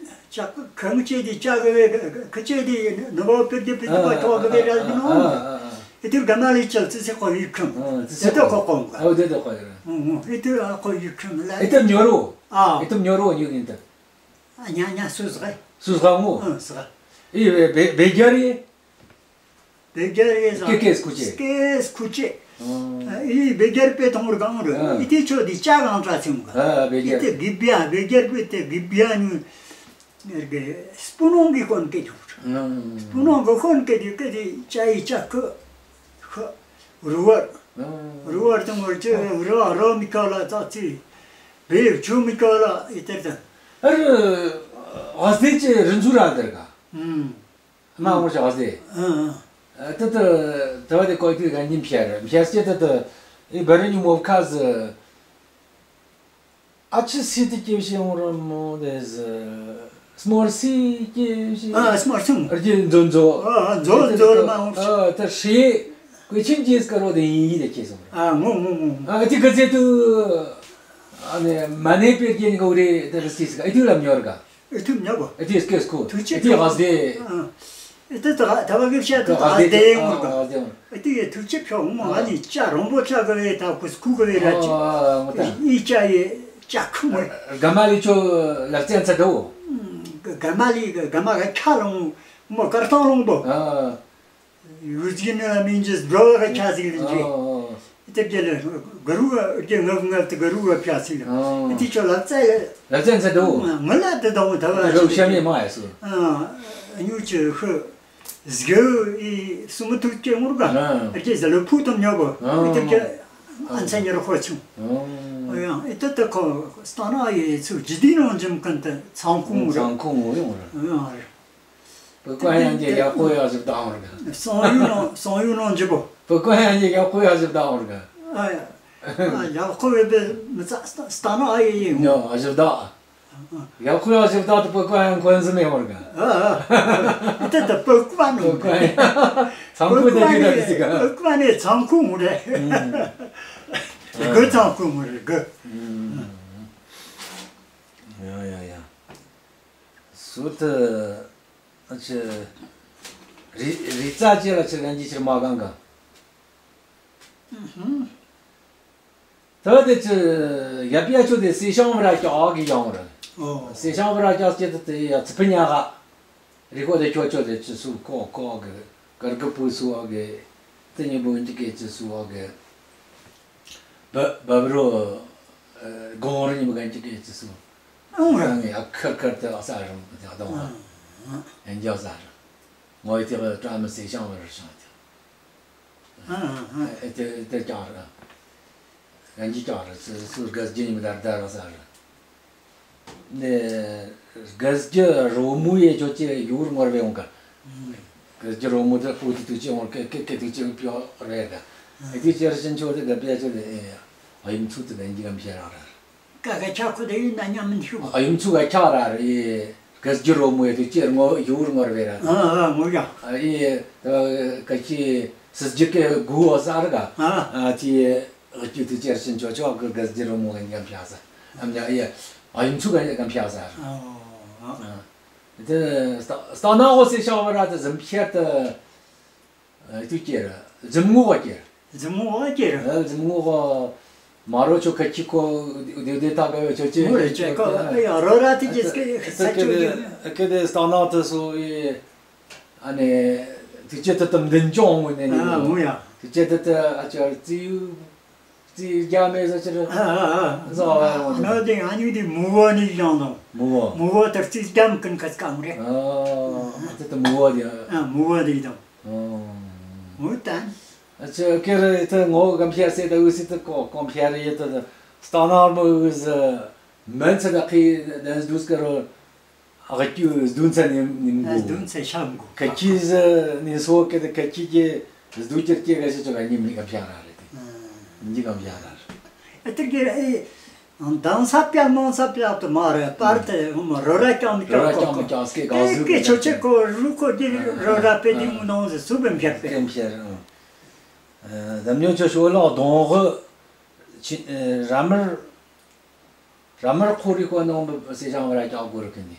ཅག་ཁང་ཆེ་དེ་ཅག་གི་ཁ་ཆེ་དེ་ནུ་བོ་པེ་དེ་པེ་དེ་པ་ཐོག་གི་ར་ནོ། ཨེ་དེ་ག་མ་ལི་ཅལ་ཙི་སེ་ཁོ་ཡིག་ཁྲིམས། ཨེ་དེ་ཁོ་གོང་ག། ཨེ་དེ་དེ་ཁོ་ཡིག་ཁྲིམས་ལ། ཨེ་དེ་ཉོ་རོ། ཨ་ཨེ་དེ་ཉོ་རོ་ཉོ་གིན་ད། ཨ་ཉ་ཉ་སུ་ཟ་ག། སུ་ཟ་ག་ངོ། ཨ་ཟ་ག། ཨེ་བེ་བེ་གྱ་རེ། དེ་རྒྱ་རེ་ཟ། སྐེ་སྐེ་སྐུ་ཅེ། སྐེ་སྐུ་ཅེ། ཨ་ཨི་བེ་རྒྱར་པེ་ཐོང་ར་གང་ར། ཨ་ཨི་དེ་ཆོ་དེ་ཅག་གང་ཏྲ་ཚིམ་ག། ཨ་བེ་རྒྱར། ཨི་དེ་གི་བྱ་བེ་རྒྱར་པེ་དེ་གི་བྱ་ཉུ། ཨེར་གེ་སྤུ་ནོང་གི་ཀོན་ཀེ་ཐུག། ཨ་སྤུ་ནོང་གི་ཀོན་ཀེ་དེ་ཀེ་དེ་ཅ་ཡི་ཅ་ཀ་ཁ་རུ་བར། ཨ་རུ་བར་དང་བར་ཅེ་ར་ར་མི་ཀ་ལ་ཙ་ཙི། བེ་ཆུ་མི་ཀ་ལ་ཨི་དེར་དང་། ཨར་ཨ་སྟེ་ཅེ་རིན་ཚུ་ར་དེར་ག། ཨུམ། མ་འོང་ཞག་ཟེ། ཨ་ཨ། ད་ད་ད་བ་དེ་ཀོ་ཏུ་ག་ཉིན་ཕྱར་ཕྱར་སྐྱེ་ད་ད་ཨི་བ་རི་ཉི་མོ་ཁ་ཟི། ཨ་ཆི་སི་ཏི་སྐྱེ་བྱེད་འོང་ར་མོ་དེ་ཟི། སྨོར་སི་སྐྱེ་བྱེད། ཨ་སྨོར་སི་མོ། ཨ་རྒྱུ་མཛོ་མཛོ། ཨ་ཨ་མཛོ་མཛོ་མ་འོང་ཞག་ཨ་ད་ཧྲི། ཀོས་ཆིན་ཇིས་ཀ་རོ་དེ་ཡིན་ཡིན་དེ་ཁྱེད་སོང་། ཨ་ངོ་ངོ་ངོ། ཨ་དེ་ག་ཚེ་དུ། ཨ་ནི་མ་ནེ་པེ་རྒྱན་ག་འུ་རེ་དེ་རི་སི་སི་ག་ཨི་དུ་ལམ་ཉོར་ག། ཨེ་ཐུབ་ཉོ་བོ། ཨེ་ཏི་སྐད་སྐུ། ཐུགས་རྗེ་ཨེ་ཏི་ཆེ། ཨ་ཟེ། ཨེ་ཏི་ད་ད་བ་གི་བཤད་དུ་ཨ་ཟེ་ངོ་ག། ཨེ་ཏི་ཡེ་ཐུགས་རྗེ་ཆེ་ངོ་མ་ནི་ཅ་རོང་པོ་ཅ་ག་བེ་ད་ཁུ་སྐུ་ག་བེ་ར་ཅི། ཨ་ངོ་ད། ཨི་ཅ་ཡེ་ཅ་ཁུ་མོ། ག་མ་ལི་ཆོ་ལབ་ཙན་ཚ་དོ། ག་མ་ལི་ག་མ་ག་ཁ་ལོང་མོ་ཀར་ཐང་ལོང་བོ། ཨ། ཡུལ་གྱི་ནི་མིན་གྱི་འགྲོ་བ་ཆ་ཟིག་ལ་འཇི། ཨོ། དེ་རྒྱལ་ལ་ག་རུ་ག་རྒྱལ་ངབ་ངབ་དེ་ག་རུ་ག་ཕྱག་ཟིག་ལ། ཨོ། དེ་ཆོ་ལ་བཙལ། ལ་བཙལ་འཚལ་དུ། ང་ལ་དེ་དང་ཐ་བ་རུ་ཤ་མེད་མ་ཡ་སུ། ཨ་ཉུ་ཆེ་ཧུ། སྒེའུ་ཨི་སུ་མི་ཐུག་ཀྱེ་ངུར་ག་ཨ། རྒྱལ་ཟ་ལོ་ཕུ་དང་ཉོ་བོ། ཨོ། དེ་རྒྱལ་ཨ་མཚན་ཉེར་ཁོ་ཆུང་། ཨོ། ཨ་ཡང་ཨེ་ཏ་ཏ་ཁོ་སྟ་ན་ཨེ་ཚུ་ཇི་དི་ནང་འཇིམ་ཀན་ཏེ་ཚང་ཁུང་ར། ཚང་ཁུང་ངུ་ཡོང་ར། ཨ་ཡང་ར། བུ་ཀོ་ཡང་གི་ཡག་པོ་ཡག་ཞིབ་བཏང་བར་ག་སང་ཡུལ་ནང་སང་ཡུལ་ནང་འཇིབ་བོ། བུ་ཀོ་ཡང་གི་ཡག་པོ་ཡག་ཞིབ་བཏང་བར་ག་ཨ་ཡ། ཡག་པོ་བེ་བེ་མི་ཚ་སྟ་ན་ཨ་ཡེ་ཡིན། ཡོ་ཞིབ་བཏང་། ཡག་པོ་ཡག་ཞིབ་བཏང་དུ་བུ་ཀོ་ཡང་འཁོན་འཛིན་མེད་བར་ག་ཨ་ཨ། དེ་ད་བུ་ཀོ་ནང་བུ་ཀོ་ཡང་ཚང་ཁུ་ད་གི་ད་གི་ཟི་ག་བུ་ཀོ་ནི་ཚང་ཁུ་མོ་རེད། དགུ་ཚང་ཁུ་མོ་རེད་དགུ། ཡ་ཡ་ཡ། སུ་ད། ཨ་ཅི། རི་རི་རྩ་ཅེ་ལ་ཅི་གན་གྱི་ཕྱིར་མ་གང་ག་ད་དེ་ཅི་ཡབ་ཡ་ཆོ་དེ་སེ་ཤང་བ་ར་ཀྱག་གི་ཡང་ར། ཨོ། སེ་ཤང་བ་ར་ཀྱག་ཅེ་ད་དེ་ཡ་ཚི་ཕི་ཉ་ག་རི་ཁོ་དེ་ཁྱོ་ཆོ་དེ་ཅི་སུ་ཁོ་ཁོ་གི་ཀར་གི་པུ་སུ་བ་གི་དེ་ཉི་བོ་འདི་གི་ཅི་སུ་བ་གི་བ་བབ་རོ་གོང་རི་ཉི་བོ་གན་གྱི་གི་ཅི་སུ། ཨང་རང་ཡ་ཁར་ཁར་དེ་ཨ་ས་རང་དེ་ཨ་དང་ཨ་ཨན་ཇ་ས་རང་ངོ་ཡི་དེ་གི་བཀྲ་མི་སེ་ཤང་བ་ར་ཤང་དེ། ཨ་ཨ་ཨ་དེ་དེ་ཀྱང་ར་ཡང་ཅི་ཀྱང་ར་སུ་སུ་དགའ་སྐྱིད་མི་དར་དར་བ་ས་ར། ནས་དགའ་སྐྱིད་རོལ་མོ་ཡེ་ཅོ་ཅེ་ཡུར་ངོར་བེ་འོང་ག་དགའ་སྐྱིད་རོལ་མོ་དེ་ཕུ་དུ་དུ་ཅེ་འོང་ཀེ་ཀེ་ཀེ་དུ་ཅེ་པྱོ་རེ་ག་ཨེ་དུ་ཅེར་ཤན་ཆོ་དེ་ག་པེ་ཅོ་དེ་ཨེ་ཡ་ཨ་ཡུམ་ཚུ་དེ་གན་ཇི་གམ་ཤེ་ར་ར། ཀ་ཀ་ཆ་ཁུ་དེ་ཡིན་ན་ཉམས་མི་ཤུ། ཨ་ཡུམ་ཚུ་ག་ཆ་ར་རེ་དགའ་སྐྱིད་རོལ་མོ་ཡེ་དུ་ཅེར་ངོ་ཡུར་ངོར་བེ་ར། ཨ་ཨ་ངོ་ཡ། ཨ་ཡེ་ཀ་ཅི་སི་ཇི་ཀེ་གུ་བ་ས་ར་ག་ཨ་ཨ་ཅི། ཨ་ཅི་དུ་ཅེར་ཤིན་ཅོ་ཅོ་གི་ག་ཟི་རོ་མོ་གན་ཡམ་ཕྱག་ས། ཨམ་ཉ་ཨེ་ཨ་ཡུམ་ཚུ་གན་ཕྱག་ས། ཨོ། དེ་སྟ་སྟ་ན་འོ་སེ་ཤ་བ་ར་དེ་ཟིམ་ཁྱེར་དེ་དུ་ཅེར་ཟིམ་ངོ་བ་ཅེར། ཟིམ་ངོ་བ་ཅེར། ཟིམ་ངོ་བ་མ་རོ་ཆོ་ཁ་ཅི་ཁོ་དེ་དེ་ད་ག་བེ་ཆོ་ཅེ། མོ་རེ་ཅེ་ཁོ་ཨེ་ཡ་རོ་ར་དེ་ཅེ་སྐད་ས་ཆོ་ཡོད། ཀེ་དེ་སྟ་ན་དེ་སོ་ཨེ། ཨ་ནི་དུས་ཆེ་ཏི་ཏི་མདུན་ཅོང་ངོ་ནས་ནི། ཨ་ངོ་ཡ། དུས་ཆེ་ཏི་ཏི་ཨ་ཅར་ཙིའུ་ཙིའུ་རྒྱ་མེ་ཟ་ཅིར། ཨ་ཨ་ཨ། ཟ་བ་ཡོང་། ཨ་ནི་དེ་ཨ་ནི་དེ་མུ་བོ་ནི་ཡོང་ནོ། མུ་བོ། མུ་བོ་ཏར་ཙི་རྒྱམ་ཀུན་ཁ་སྐམ་རེ། ཨ་ཏི་ཏི་མུ་བོ་དེ། ཨ་མུ་བོ་དེ་དང་། ཨོ། ངོ་ཏན། ཨ་ཅེ་ཀེ་རེ་ཏི་ངོ་གམ་ཤར་སེ་ད་འུ་སི་ཏི་ཀོ་གམ་ཤར་ཡེ་ཏི་སྟ་ན་མོ་འུ་ཟི་མན་ཚ་ད་ཁི་དན་སྡུས་ཀ་རོ། ཨ་ཀྱུ་སྡུན་ཚ་ནི་ནི་མགོ། སྡུན་ཚ་ཤ་མགོ། ཁ་ཅི་ཟི་ནི་སོ་ཀེ་དེ་ཁ་ཅི་ཀེ་སྡུ་ཅེར་ཀེ་ག་ཤེ་ཅོ་ག་ཉི་མི་གམ་ཤ་ར་རེ་དེ། ཉི་གམ་ཤ་ར་རེ། ཨ་ཏི་ཀེ་ཨེ་དང་ས་པྱ་མང་ས་པྱ་ཏུ་མ་རེ་པར་ཏེ་ཧུམ་རོ་ར་ཀྱང་མི་རོ་ར་ཀྱང་མི་ཀྱང་སྐེ་ག་ཟུ་ཀེ་ཆོ་ཅེ་ཀོ་རུ་ཀོ་དེ་རོ་ར་པེ་དེ་མུ་ནང་ཟི་སུ་བེམ་ཤ་པེ། བེམ་ཤ་ར། འཛམ་གླིང་ཆོ་ཤོ་ལོ་གདོང་གི་ཆི་ར་མར་ར་མར་ཁོ་རི་ཁོ་ནང་བ་སེ་ཞང་བ་ར་ཀྱག་གོ་ར་ཁན་ནི།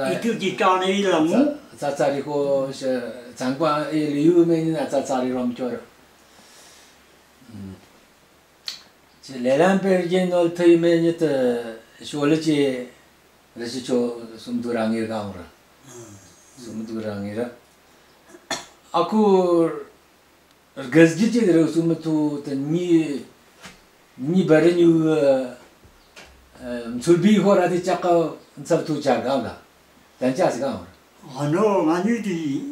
ཨི་ཐུག་གི་ཀྱག་ནི་ལ་མོ། ཙ་ཙ་རི་ཁོ་ཚང་པ་ཨེ་ལི་ཡུ་མེ་ནི་ན་ཙ་ཙ་རི་རོམ་ཁྱོར། ཅི་ལེ་ལན་པེར་རྒྱན་ནོལ་ཐུ་ཡི་མེ་ཉི་ཏི་ཤོ་ལི་ཅི་རི་ཤི་ཆོ་སུམ་དུ་ར་ངེར་གང་ར། སུམ་དུ་ར་ངེར་ར། ཨ་ཁུ་རྒས་ཇི་ཅི་རེ་སུམ་དུ་ཏི་ཉི་ཉི་བར་ཉུ་མཚུར་བི་ཧོ་ར་ཏི་ཅག་ག་མཚར་དུ་ཅག་ག་ག་དན་ཅག་སི་གང་ར། ཨ་ནོ་ང་ནི་དི་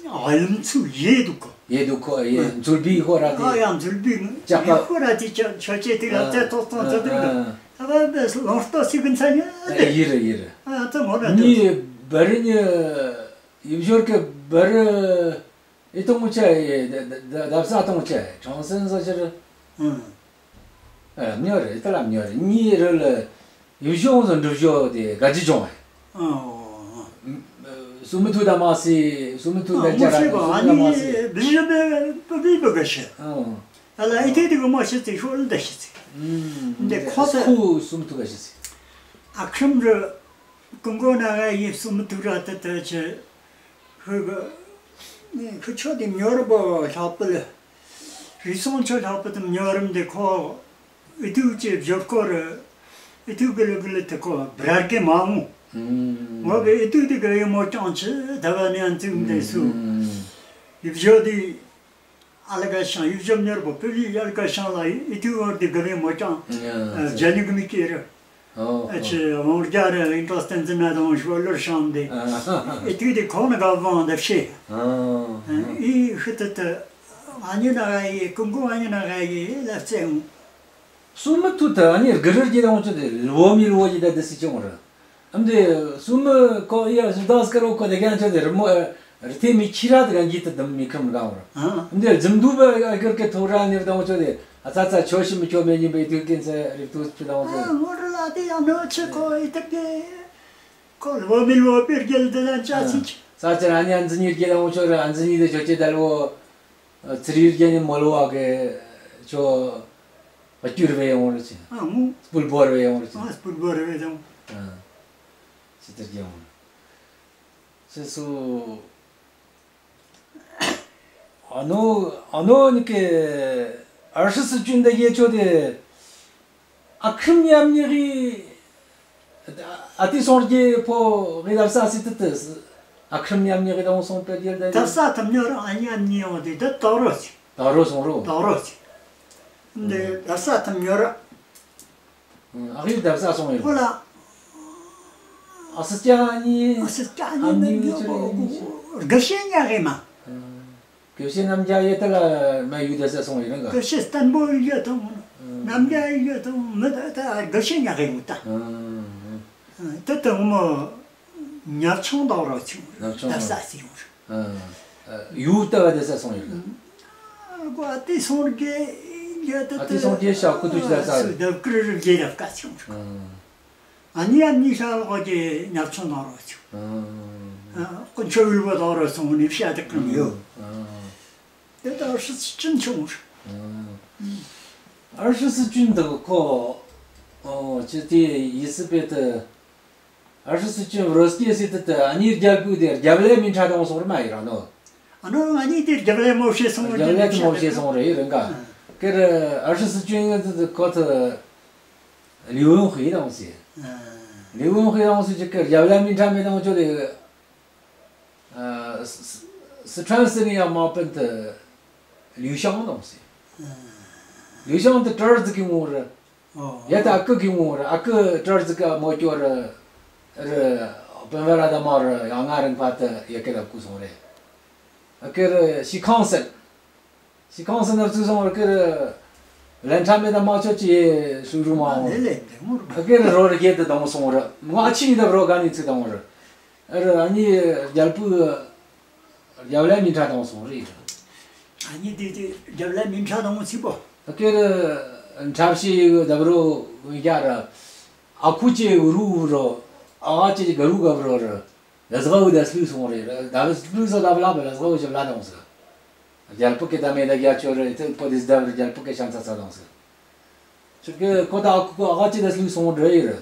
ཨ་ལམ་ཚུ་ཡེ་འདུག་གོ། ཡེ་འདུག་གོ་ཡེ་ཨ། མཚུར་བི་ཧོ་ར་ཏི། ཨ་ཡ་མཚུར་བི་ཅག་ག་ཧོ་ར་ཏི་ཅག་ཆོ་ཅེ་ཏི་ལ་ཙེ་ཏོ་ཏོ་ཙེ་ཏི་ལ། ཨ་བ་བེ་སི་ལོང་ཏོ་སི་གིན་ཚ་ཉ། ཡེ་རེ་ཡེ་རེ། ཨ་ཏོ་མོ་ར་ཏོ། ཉི་བར་ཉི་ཡིབ་ཞོར་གི་བར་ཨི་ཏོང་ཆ་ཡེ་ད་ད་ས་ཏོང་ཆ་ཁྲང་སེན་ས་ཆ་རེ། ཨ། ཨ་མྱོ་རེ་ད་ལ་མྱོ་རེ་ཉི་རེ་ལ་ཡིབ་ཞོང་ཟོ་འགྲུབ་ཞོ་དེ་ག་ཅི་ཅོང་ཨེ། ཨ། སུམ་ཐུ་ད་མ་སི་སུམ་ཐུ་ད་ཅ་ར་སུམ་ཐུ་ད་མ་སི། བི་ཞི་བི་བི་བི་ག་ཤེ། ཨ། ཨ་ལ་ཨི་ཐེ་དི་ག་མ་ཤེ་ཚེ་ཤོ་ལ་ད་ཤེ་ཚེ། འདི་ཁོ་ཚེ་ཁུ་སུམ་ཐུ་ག་ཤེ་ཚེ། ཨ་ཁྲིམ་རེ་ཀུན་གོ་ན་ག་ཡིབ་སུམ་ཐུ་ར་ད་ད་ཆེ། ཁོ་གི་ཁོ་ཆོ་དེ་མྱོར་བོ་ལྷག་པ་ལ། རི་སོང་ཆོ་ལྷག་པ་དེ་མྱོར་རམ་དེ་ཁོ་ཨི་ཐུག་ཅེ་བཞོར་ཀོ་ར་ཨི་ཐུག་གི་ལ་གི་ལ་དེ་ཁོ་བྲལ་གེ་མ་འོང་། ངོ་གི་ཨི་ཐུག་དེ་གི་ཡི་མོ་ཅང་ཆེ་ད་བ་ནི་ཨན་ཙུག་དེ་སུ་ཡིབ་བཞོ་དེ་ཨ་ལ་ག་ཤང་ཡིབ་བཞོ་མྱོར་བོ་པི་ལི་ཨ་ལ་ག་ཤང་ལ་ཨི་ཐུག་བར་དེ་གི་ཡི་མོ་ཅང་ཇ་ནི་གི་མི་ཀེ་ར། ཨ་ཅི་ཝང་རྒྱ་རེ་ཨིན་ཏོ་སྟན་ཙི་ན་དང་ཤོ་ལོར་ཤང་དེ། ཨེ་དུས་དེ་ཁོང་ན་ག་ཝང་དེ་ཤེ། ཨེ་ཧི་ཏི་ཏི་ཨ་ནི་ན་ག་ཡེ་ཀུན་གོ་ཨ་ནི་ན་ག་ཡེ་ལ་ཙེ་ངུ། སུམ་མི་ཐུ་ཏི་ཨ་ནི་གི་རི་རྒྱེ་དང་ཅི་དེ་ལོ་མི་ལོ་ཡི་ད་དེ་སི་ཅོང་ར། ཨམ་དེ་སུམ་མི་ཁོ་ཡ་སུ་དང་སྐར་བོ་ཁོ་དེ་ག་ཅི་དེ་རི་མོ། རི་ཐེ་མི་ཁྱི་ར་དེ་ག་འགྱིད་དེ་དམ་མི་ཁམ་གང་ར། ཨ། འདིར་རྫུན་དུ་བ་ཨ་གར་གེ་ཐོ་ར་ནེར་དང་ཆོ་དེ་ཨ་ཙ་ཙ་ཆོ་ཤི་མི་ཆོ་མེ་ཉིན་པའི་དུས་ཀིན་ཚེ་རིབ་ཏུ་ཆུ་དང་ཆོ། ཨ་ངོ་ར་ལ་དེ་ཡང་ནོ་ཆེ་ཁོ་ཨི་ཐབ་གེ་ཁོ་ལོ་མི་ལོ་པེར་གེལ་དེ་ལ་ཅ་ཨ་སི་ཆེ། ཙ་ཙ་ར་ཨ་ནི་ཨན་ཛི་ཉིར་གེ་དང་ཆོ་ར་ཨན་ཛི་ཉི་དེ་ཆོ་ཅེ་དལ་བོ་ཚི་རིར་གེ་ནི་མོ་ལོ་བ་གེ་ཆོ་བ་ཅུར་བེ་ཡོང་ར་ཆེ། ཨ་ངོ་སྤུལ་བོར་བེ་ཡོང་ར་ཆེ། ཨ་སྤུལ་བོར་བེ་དང་། ཨ་ཅི་ལྟར་གེ་ཡོང་ར། སོ་སོ། ཨ་ནོ་ཨ་ནོ་ནི་ཀེ་ཨར་ཤི་སི་ཅུན་དེ་ཡེ་ཆོ་དེ་ཨ་ཁྲིམ་ཉམ་ཉེ་གི་ཨ་ཏི་སོང་རྒྱེ་ཕོ་གི་ལབ་ས་སི་ཏི་ཏི་ཨ་ཁྲིམ་ཉམ་ཉེ་གི་དང་སོང་པེ་རྒྱལ་དེ་ད་ས་ཐམ་ཉོ་ར་ཨ་ཉམ་ཉེ་ཡོང་དེ་ད་དོ་རོ་ཅི་དོ་རོ་སོང་རོ་དོ་རོ་ཅི་འདི་ད་ས་ཐམ་ཉོ་ར། ཨ་ཁུ་དབ་ས་སོང་ཡོད། ཨོ་ལ། ཨ་སི་ཅ་ནི། ཨ་སི་ཅ་ནི་ཨ་ནི་ནི་ཆུ་རེ་ནི་ཆུ། དགེ་བཤེས་ཉག་གི་མ། དགེ་བཤེས་རྣམ་རྒྱལ་ཡེ་ཏ་ལ་མ་ཡུལ་དེ་ས་སོང་ཡོད་རང་ག། དགེ་བཤེས་བརྟན་པོ་ཡོད་དང་། རྣམ་རྒྱལ་ཡོད་དང་མི་ད་ད་དགེ་བཤེས་ཉག་གི་མི་ད། ད་ད་མོ་ཉག་ཆུང་དང་རོ་ཆུང་། ཉག་ཆུང་དབ་ས་སི་ཡོང་། ཡུལ་ལྟ་བ་དེ་ས་སོང་ཡོད། ཨ་དེ་སོང་རྒྱལ་རྒྱལ་དེ་ཨ་དེ་སོང་རྒྱལ་ཤ་ཁུ་ཐུ་ཅི་ད་ས་སུ་དབ་ཀི་རི་རི་རྒྱལ་རབ་ཀ་ཆུང་ཆུང་། ཨ་ནི་ཨ་ནི་ཤ་ལོག་རྒྱལ་ཉག་ཆུང་ནང་རོ་ཆུང་། ཨ་དཀོན་མཆོག་ཡུལ་བ་དང་རོ་སོང་ནི་ཤ་དེ་ཀུན་ཡོད། དེ་ད་ཨར་ཤི་སི་ཅུན་ཆུང་། ཨར་ཤི་སི་ཅུན་དེ་ཁོ་ཨོ་ཅི་དེ་ཡི་སི་པེ་དེ། ཨར་ཤི་སི་ཅུན་རོ་སྐྱེ་སི་ཏི་ཏི་ཨ་ནི་རྒྱལ་པོ་དེ་རྒྱབ་ལས་མི་ཁྲ་དང་སོང་ར་མ་ཡིན་ར་ནོ། ཨ་ནོ་ཨ་ནི་དེ་རྒྱབ་ལས་མོ་ཤེས་སོང་རྒྱབ་ལས་དེ་མོ་ཤེས་སོང་ར་ཡི་རང་ག། ཨ་ཀེར་ཨར་ཤི་སི་ཅུན་ཏི་ཏི་ཁོ་ཏི་ལིའུ་ཡོང་ཧི་དང་སི། ཨ་ལིའུ་ཡོང་ཧི་དང་སི་ཅི་ཀེར་རྒྱབ་ལས་མི་ཁྲ་མེད་དང་ཆོ་དེ་ཨ་སི་སི་སི་ཁྲོན་སི་ནི་ཡ་མ་པན་ཏི་ལིའུ་ཤང་དང་སི། ཨ་ལིའུ་ཤང་ཏི་ཏྲར་ཙི་གི་ངོ་ར། ཨོ། ཡ་ད་ཨ་ཁུ་གི་ངོ་ར་ཨ་ཁུ་ཏྲར་ཙི་ཀ་མོ་ཅོ་ར་ར་བན་བ་ར་ད་མ་ར་ཡ་ང་རང་ཕ་ཏི་ཡ་ཀེ་ད་ཀུ་སོང་རེ། ཨ་ཀེ་ར་ཤི་ཁང་སན། ཤི་ཁང་སན་ན་ཙུ་སོང་ར་ཀེ་ར་ལན་ཁྲ་མེ་ད་མ་ཅོ་ཅི་སུ་རུ་མ་འོང་། ཨ་ལེ་ལེ་དེ་ངོ་ར། ཨ་ཀེ་ར་རོ་ར་ཀེ་ད་དང་སོང་ར་ང་ཨ་ཆི་ནི་ད་རོ་ག་ནི་ཚི་དང་ར། ཨ་ར་ཨ་ནི་རྒྱལ་པོ། རྒྱབ་ལ་མི་ཁྲ་དང་སོང་རེད། ཨ་ནི་དེ་དེ་རྒྱབ་ལ་མི་ཁྲ་དང་ཚིག་པོ། ཨ་ཀེར་འཁྲབ་ཤི་ཡི་རྒྱབ་རོ་ཡ་ར། ཨ་ཁུ་ཅེ་རུ་རོ། ཨ་ཅེ་ག་རུ་ག་རོ་ར། ལ་ཟ་བ་དེ་སླུ་སོང་རེད། ད་སླུ་ཟ་ལ་བ་ལ་བ་ལ་ཟ་བ་ཞབས་ལ་དང་ཟ། རྒྱལ་པོ་གི་ད་མེད་ད་རྒྱ་ཆོར་ཨེ་ཏེ་པོ་དིས་ད་རྒྱལ་པོ་གི་ཤམ་ཚ་ཚ་དང་སི། ཆུ་གི་ཁོ་ད་ཁོ་ཨ་ཅི་དེ་སླུ་སོང་འདྲ་ཡིར།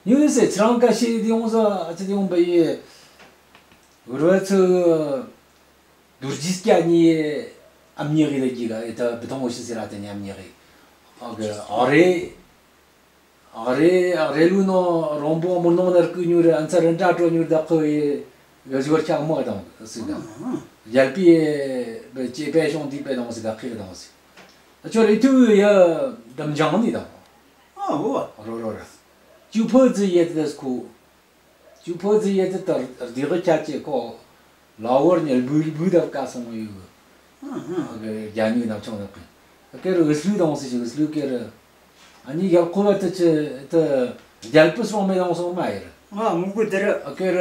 ཉུ་སེ་ཚི་རང་ཀ་ཤི་དེ་ཡོང་ས་ཨ་ཅི་དེ་ཡོང་བ་ཡི། འུར་བ་ཚུ་རྡོ་རྗེ་སྐྱ་ཉི་ཨམ་ཉི་གི་ལ་གི་ག་ཨེ་ད་བི་ཐོང་འོ་ཤི་སི་ར་ཏེ་ཉམ་ཉི་གི། ཨ་གི་ཨ་རེ། ཨ་རེ་ཨ་རེ་ལུ་ནོ་རོང་པོ་མུར་ནོང་ནར་ཀུ་ཉུར་ཨན་ཚ་རེན་ཏྲ་ཏྲོ་ཉུར་ད་ཁོ་ཡི་ག་ཟོར་ཁྱག་མོ་དང་སི་དང་། རྒྱལ་པི་བེ་ཅེ་པེ་ཤོང་དི་པེ་དང་སི་ད་ཁི་དང་སི། ཨ་ཆོ་རེ་ཐུ་ཡ་དམ་ཇང་ནི་དང་། ཨ་འོ། རོ་རོ་ར། ཅུ་ཕོ་ཛི་ཡེ་ཏེ་སྐུ། ཅུ་ཕོ་ཛི་ཡེ་ཏེ་ཏར་རྡི་གི་ཁྱ་ཅེ་ཁོ། ལ་ཝར་ཉལ་བུལ་བུལ་དབ་ཀ་སོང་ཡོད། ཨ་གི་རྒྱ་ཉུ་ནབ་ཆུང་ནབ་ཀི། ཨ་ཀེར་འུ་སླུ་དང་སི་ཅི་འུ་སླུ་ཀེར། ཨ་ནི་རྒྱལ་ཁོ་བ་ཏི་ཅི་ཏི་རྒྱལ་པོ་སོང་མེད་དང་སོང་མ་ཡེར། ང་མུ་གུ་དེར། ཨ་ཀེར་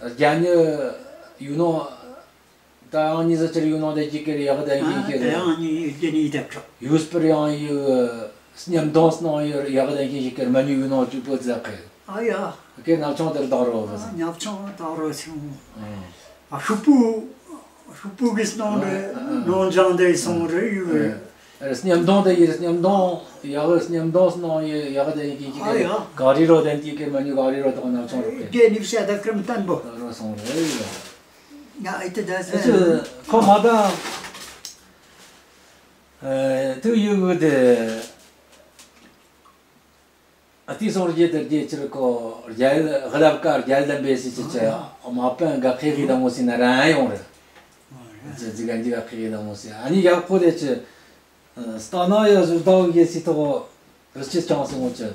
རྒྱ་ཉུ་ཡུ་ནོ། ད་ཨང་ཉི་ཟ་ཅིར་ཡུ་ནོ་དེ་ཅི་ཀེར་ཡག་དེ་ཨ་ཡིན་ཀེར། དེ་ཡང་ཉི་ཡུ་ཀེ་ནི་དེ་ཁྲོ། ཡུས་པར་ཡང་ཡུ་སྙམ་དོང་སྣང་ཡུ་ཡག་དེ་ཡིན་ཀེར་མ་ཉུ་ཡུ་ནོ་ཅུ་པོ་ཛ་ཀེར། ཨ་ཡ། ཀེར་ནབ་ཆུང་དེར་དང་རོ་བ་ཟ། ཨ་ནབ་ཆུང་དང་རོ་སོང་། ཨ་ཤུ་པུ། ཤུ་པུ་གི་སྣང་རེ་ཨ་ཨ་ཨ་ནོང་ལྗང་དེ་སོང་རེ་ཡུ། ཨ་སྙམ་དོང་དེ་ཡིར་སྙམ་དོང་ཡག་སྙམ་དོང་སྣང་ཡུ་ཡག་དེ་ཡིན་ཀེར། ཨ་ཡ། ག་རི་རོ་དེ་ཡིན་ཀེར་མ་ཉུ་ག་རི་རོ་དང་ནབ་ཆུང་རོ་ཀེར། ཀེ་ནི་བཤད་ད་ཀྲམ་ཏན་པོ། དང་རོ་སོང་རེ་ཡུ། ང་ཨེ་ཏི་ད་ཨེ་ཅི་ཟེར། ཁོ་མ་ད་ཨེ་ཏུ་ཡུ་གུ་དེ་ཨ་ཏི་སོང་རྒྱལ་དེ་རྒྱལ་ཕྱིར་ཁོ་རྒྱལ་ཧ་ལབ་ཀ་རྒྱལ་དམ་པའི་སི་ཅི་ཅི་མ་པན་ག་ཁེ་གི་དང་མོ་སི་ན་ར་ཡོང་རེ། ཅི་ཟི་ག་འདི་ག་ཁེ་གི་དང་མོ་སི་ཨ་ནི་ཡག་ཁོ་དེ་ཅི་སྟ་ན་ཡ་ཟུར་ད་གི་སི་ཐོག་རི་ཅི་ཅང་སི་མོ་ཅི།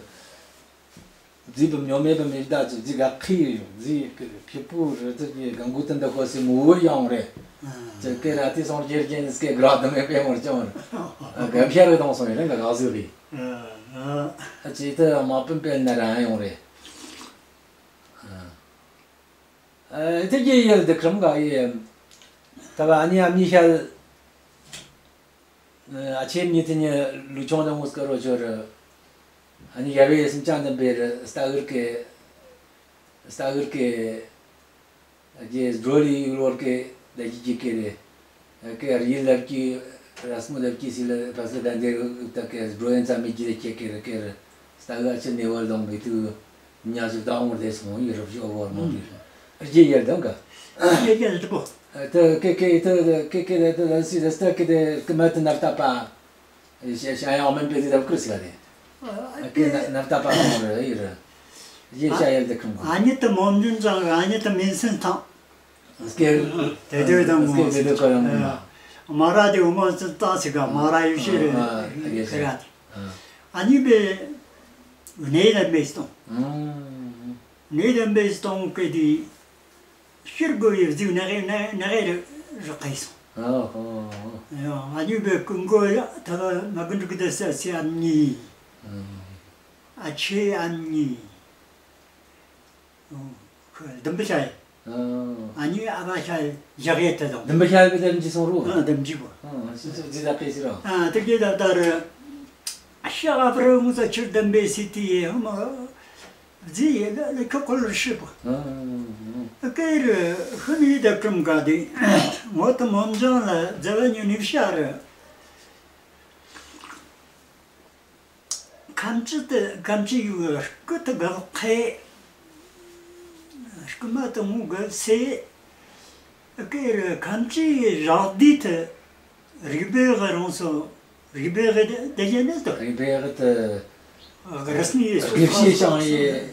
ཛི་བུམ་ཉོ་མེད་བུམ་མེད་ད་ཅི་ཛི་ག་ཁི་ཛི་ཁི་ཕི་པུ་རི་ཙི་གི་གང་གུ་ཏན་ད་ཁོ་སི་མུ་བོ་ཡང་རེ། ཙི་ཀེ་ར་ཏི་སོང་རྒྱལ་རྒྱན་སི་ཀེ་གྲ་དུ་མེད་པའི་མོར་ཅང་རེ། གམ་ཤ་རེ་དང་སོང་ཡི་རེ་ག་ག་ཟི་རི། ཨ་ཅི་ཏི་མ་པིན་པེལ་ན་ར་ཡང་རེ། ཨ་ཏི་གི་ཡལ་དི་ཁྲམ་ག་ཡེ། ད་བ་ཨ་ནི་ཨ་མི་ཤལ། ཨ་ཆེམ་ཉི་ཐི་ཉི་ལུ་ཆུང་དང་མུ་སྐར་རོ་ཆོར། ཨ་ནི་ཡ་བེ་སིམ་ཅང་དང་བེར་སྟ་གིར་ཀེ། སྟ་གིར་ཀེ། ཨ་ཇེ་སྒྲོལ་ཡུལ་བོར་ཀེ་ད་ཅི་ཅི་ཀེ་རེ། ཨ་ཀེ་རི་ལབ་ཀི་ར་སྨོ་ལབ་ཀི་སི་ལ་ཕ་སི་ད་འདེ་ད་ཀེ་སྒྲོལ་ཡན་ཙམ་མི་ཇི་ལ་ཀེ་ཀེ་རེ་ཀེ་རེ། སྟ་གིར་ཨ་ཆེ་ནེ་བར་ལོང་བི་ཏུ། ཉ་ཟུ་ད་འོང་རེ་སོང་ཡི་རབ་ཞོ་བོར་མོ་རེ། ཨ་ཇེ་ཡར་དང་ག། ཡེ་ཡེ་ལ་དུ་པོ། ད་ཀེ་ཀེ་ད་ཀེ་ཀེ་ད་ད་སི་ད་སྟ་ཀེ་ད་ཀེ་མ་ད་ནར་ད་པ། ཤ་ཤ་ཡང་མེན་པེ་དེ་དབ་ཀྲིས་ལ་དེ། ཨ་ཀེ་ན་ནབ་ཏ་པ་ཁོང་རེ་ཡི་རེ། ཡེ་ཤ་ཡལ་དེ་ཁུང་གོ། ཨ་ནི་ཏི་མོམ་ཇུན་ཙང་ཨ་ནི་ཏི་མིན་སིན་ཐང་། སྐེ་དེ་དེ་དང་སྐེ་མོ་དེ་དེ་ཁོ་ཡང་མ། མ་ར་དེ་འུ་མ་ཙི་ཏང་སི་ག་མ་ར་ཡུ་ཤེ་རེ་ཨ་ཨ་ཡེ་ཁེ་ར་དེ། ཨ་ནི་བེ་ནེ་ལ་མེ་སྟོང་། ཨ་ནེ་ལ་མེ་སྟོང་ཀེ་དེ། ཕྱིར་དགོས་ཡོད་ཟིག་ནག་ནག་ནག་རུ་རུ་ཁ་ཡི་སོང་། ཨ་ཧོ། ཡང་ཨ་ནི་བེ་ཀུན་གོ་ཡ་ད་མ་ཀུན་འགྲིག་དེ་ས་སི་ཨ་ནི། ཨ་ཆེ་ཨ་ནི། ཁོ་ལྡུམ་བུ་ཤ་ཡི། ཨ་ནི་ཨ་བ་ཤ་ཡི་ཞག་ཡེ་ད་དང་། ལྡུམ་བུ་ཤ་ཡི་བེ་ལྡུམ་ཅི་སོང་རུ། ཨ་ལྡུམ་ཅི་བོ། ཨ་སི་སི་ཟི་ད་ཀེ་སི་ར། ཨ་དེ་ཀེ་ད་ད་རུ། ཤ་ཨ་བ་རུ་མུ་ཚ་ཆུར་ལྡུམ་བེ་སི་ཏི་ཡེ་ཧ་མ། ཟི་ཡེ་ལ་ལ་ཁོ་ཁོ་ལ་ཧྲིལ་པོ། ཨ་ཀེ་རུ་ཧུ་ནི་ད་ཀྲུམ་ག་དེ། ངོ་ཏི་མོམ་ཇང་ལ་ཛ་བ་ཉུ་ནི་ཤ་རུ། ཁམ་ཅི་ཏི་ཁམ་ཅི་ཡུ་སྐུ་ཏི་ག་ཁེ། སྐུ་མ་ཏི་མུ་ག་སེ། ཨ་ཀེ་རུ་ཁམ་ཅི་རག་དི་ཏི། རིག་པའི་གི་རང་སོ། རིག་པའི་གི་དེ་ཡེ་ནི་དོ། རིག་པའི་གི་དེ། རིག་པའི་ཤིང་ཡེ།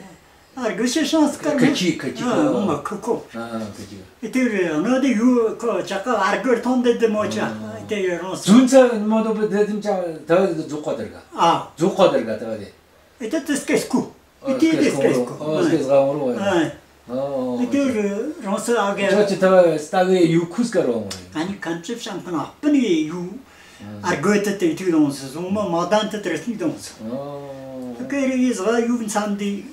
ཨ་རིག་པའི་ཤིང་སྐར་ཁ་ཁི་ཁ་ཁི་ཨ་ཁ་ཨ་མ་ཁ་ཁོ། ཨ་ཁ་ཁི། ཨེ་དེ་རེ་ཨ་ན་དེ་ཡུ་ཁོ་ཅག་ག་ཨར་གོར་ཐོན་དེ་དེ་མོ་ཅག་ཨེ་དེ་ཡེ་རང་སོ། ཛུན་ཚ་མ་དོ་པེ་དེ་དེམ་ཅག་ད་ཛུ་ཁོ་དེར་ག། ཨ་ཛུ་ཁོ་དེར་ག་ད་དེ། ཨེ་ཏི་ཏི་སྐེ་སྐུ། ཨེ་ཏི་ཏི་སྐེ་སྐུ། ཨ་སྐེ་སྐུ་རོ། ཨ་སྐེ་སྐུ་རོ། ཨེ་ཏི་རོང་སོ་ཨ་གེ། ཅོ་ཅི་ཏ་སྟ་གི་ཡུ་ཁུ་སྐ་རོ། ཨ་ནི་ཁམ་ཅི་བཤམས་ཁང་ཨ་པིན་ཡེ་ཡུ། ཨ་རྒོད་དེ་ཏི་ཏི་རོང་སོ་སོང་མ་མ་དན་ཏི་ཏི་རེ་སི་ནི་རོང་སོ། ཨ་ཀེ་རེ་ཡི་ཟ་ཡུ་མཚམས་དི།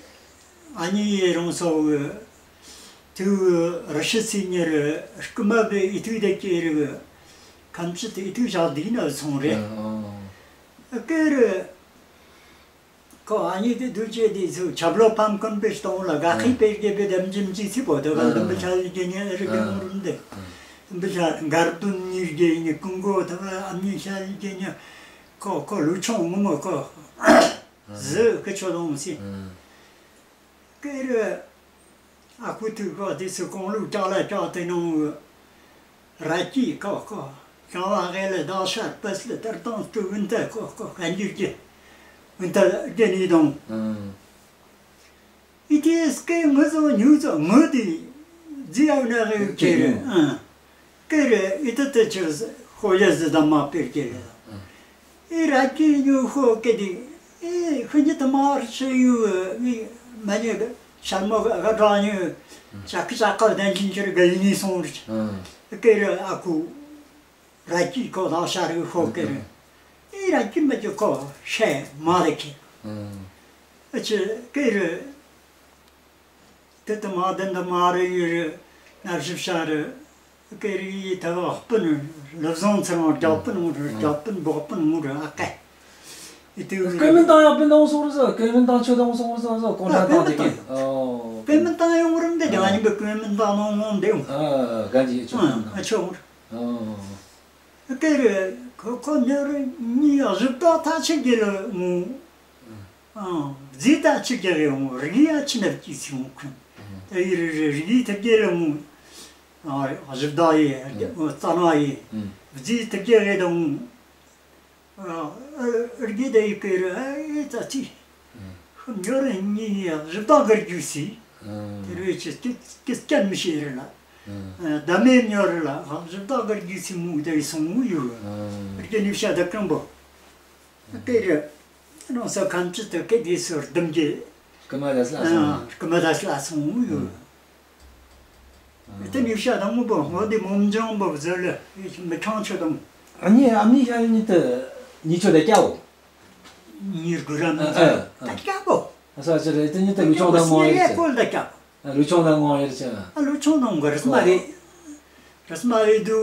ཨ་ནི་ཡེ་རོང་སོ་གི། ཏུ་རི་ཤི་སི་ཉེ་རི་སྐུ་མ་བེ་ཨི་ཏུ་དེ་ཀེ་རི་གི། ཁམ་ཅི་ཏི་ཨི་ཏུ་ཞག་དི་ན་སོང་རེ། ཨ་ཀེ་རེ། ཁོ་ཨ་ནི་དེ་དུ་ཅེ་དེ་ཚུ་ཆབ་ལོ་ཕམ་ཀུན་པེ་སྟོང་ལ་ག་ཁི་པེ་གེ་པེ་དམ་ཇིམ་ཅི་ཚི་པོ་དེ་བ་དམ་པེ་ཆ་ལི་གེ་ཉེ་རི་གེ་མུ་རུམ་དེ། འདི་ཤ་མགར་སྟོན་གཉིས་རྒྱལ་ནི་ཀུན་གོ་ཐ་མ་ཨ་མྱེས་ཤ་ཡི་རྒྱལ་ནི་ཁོ་ཁོ་ལུ་ཆུང་ངུ་མོ་ཁོ་ཟི་ཁི་ཆོ་དོང་སི། ཀེ་རུ་ཨ་ཁུ་ཐུག་ཁོ་དེ་སུ་ཀོང་ལུ་ཅག་ལ་ཅག་དེ་ནང་ར་ཅི་ཁོ་ཁོ་ཤང་བ་ཧེ་ལེ་དག་ཤར་པས་ལེ་དར་དང་སྟུ་བུན་ཏེ་ཁོ་ཁོ་ཁ་འཇུ་ཅི་བུན་ཏེ་རྒྱལ་ནི་དོང་། ཨི་ཏི་ཨེས་ཀེ་ངུ་ཟོ་ཉུ་ཟོ་ངུ་དི་ཛི་ཨ་ན་རེ་ཀེ་རེ་ཨ་ཀེ་རེ་ཨི་ཏི་ཏི་ཆི་ཧོ་ཡ་ཟི་ད་མ་པེར་ཀེ་རེ་ཨི་ར་ཀི་ཉུ་ཧོ་ཀེ་དི་ཨི་ཁུ་ཉི་ཏི་མ་ར་ཆི་ཡུ་མི་མ་ཉེ་གི་ཤར་མོ་ག་གྲ་ཉུ་ཅག་གི་ཅག་ག་དན་ཅིན་ཆི་རེ་ག་ཡི་ནི་སོང་རེ་ཀེ་རེ་ཨ་ཁུ། ར་ཅི་ཁོ་དང་ཤར་ཧོ་ཀེ་རེ། ཨི་ར་ཅི་མ་ཅི་ཁོ་ཤེ་མ་རེ་ཁེ། ཨ་ཅི་ཀེ་རེ། ཏེ་ཏེ་མ་དན་ད་མ་རེ་ཡུ་རེ་ནར་ཞིབ་ཤ་རེ། ཀེ་རེ་ཡི་ཐ་བ་སྤུན་ལོ་ཟོང་ཚར་མ་རྒྱ་སྤུན་ངུ་རེ་རྒྱ་སྤུན་བོག་སྤུན་ངུ་རེ་ཨ་ཀེ། ཨི་ཏེ་ཡུ་རེ། ཀེ་མིན་དང་ཡ་སྤུན་དང་སོང་རེ་ཟ་ཀེ་མིན་དང་ཆོ་དང་སོང་རེ་ཟ་ཟ་ཀོང་ད་དང་ཏེ་ཀེ། ཀེ་མིན་དང་ཡོང་རེ་འདི་ང་ནི་ཀེ་མིན་དང་ནོ་ངོ་འདི་ཡོང་། ཨ་ག་ཇི་ཆོ་དང་། ཨ་ཆོ་ངུ་རེ། ཨ། ཀེ་རེ་ཁོ་ཁོ་ཉོ་རེ་ཉི་ཡ་གཞི་བདག་ཐ་ཆི་གེ་ལ་ངུ། ཨ་རྫི་ཐ་ཆི་གེ་རེ་ངུ་རི་ཡ་ཆི་ནབ་ཀྱི་སི་ངུ་ཁུན། ད་ཡི་རེ་རེ་རི་ཐ་གེ་ལ་ངུ། ཨ་གཞི་བདག་ཡི་རྩ་ན་ཡི་རྫི་ཐ་གེ་རེ་ད་ངུ། ཨ་རི་ད་ཡི་ཀེ་རེ་ཨེ་ཙ་ཙི། ཉོ་རེ་ཉི་ཡ་གཞི་བདག་གར་རྒྱུ་སི། དེ་རེ་ཆི་ཀེ་ཀེ་སྐྱན་མི་ཤེས་རེ་ལ། ཨ་ད་མེ་ཉོ་རེ་ལ་ཨ་གཞི་བདག་གར་རྒྱུ་སི་མུ་ད་ཡི་སོང་ངུ་ཡུ། རི་ཀེ་ནི་ཤ་ད་ཀྲང་བོ། ཏེ་རེ་རང་ས་ཁམས་ཅི་ཏེ་ཀེ་དེ་སོར་དམ་གྱི་ཀི་མ་དེ་སླ་སོང་། ཀི་མ་དེ་སླ་སོང་ཡོད། ཏེ་ཉི་ཤ་དང་མོ་བོ་ངོ་དེ་མོམ་ལྗང་བོ་ཟེར་ལེ་མི་ཁྲང་ཆོ་དང་། ཨ་ནི་ཨ་མི་ཤ་ནི་ཏེ་ཉི་ཆོ་དེ་ཀྱའོ། ཉི་གུ་ར་མི་ཨ་ཨ་ད་ཀྱ་བོ། ཨ་ས་ཅི་རེ་ཏེ་ཉི་ཏེ་ལུ་ཆོང་དང་མོ་ཡེ་ཅི། ཀོལ་ད་ཀྱ་བོ། ལུ་ཆོང་དང་ངོ་ཡེར་ཅི། ཨ་ལུ་ཆོང་དང་ག་རེ་སྨ་རེ། རེ་སྨ་རེ་དུ་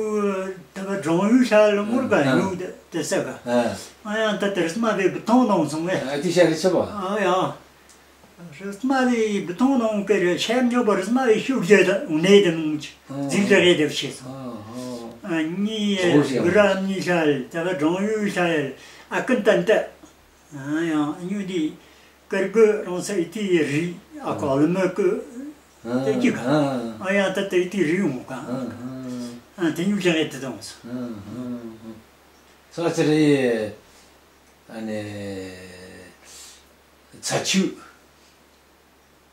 ད་བ་འབྲོང་ཡུལ་ཤ་ལ་མུར་ག་ཡུ་དེ་ས་ག་ཨ་ཡང་ད་དེ་རེ་སྨ་རེ་བུ་ཐོང་དང་སོང་ངེ། ཨ་དེ་ཤ་རེ་ཆི་བ། ཨ་ཡང་རེ་སྨ་རེ་བུ་ཐོང་དང་ག་རེ་ཤ་ཉོ་བ་རེ་སྨ་རེ་ཤུགས་རྒྱས་ད་ནེ་དེ་མུང་ཅི་འཛིན་རེ་རེ་དེ་ཤེས་སོང་། ཨ་ཉི་བུ་ར་ཉི་ཤ་ལ་ད་བ་འབྲོང་ཡུལ་ཤ་ལ་ཨ་ཀུན་ཏན་ཏེ། ཨ་ཡང་ཉུ་དི་ཀར་གུ་རང་ས་ཨི་ཏི་ཡི་རི་ཨ་ཀོ་ལ་མ་ཀུ་ཏེ་ཅི་ག་ཨ་ཡང་ཏ་ཏེ་ཨི་ཏི་རི་ཡོང་ག་ཨ་ཏེ་ཉུ་ཅང་ཨེ་ཏེ་དང་སོ། ས་ཅི་རེ་ཨ་ནེ་ཚ་ཆུ།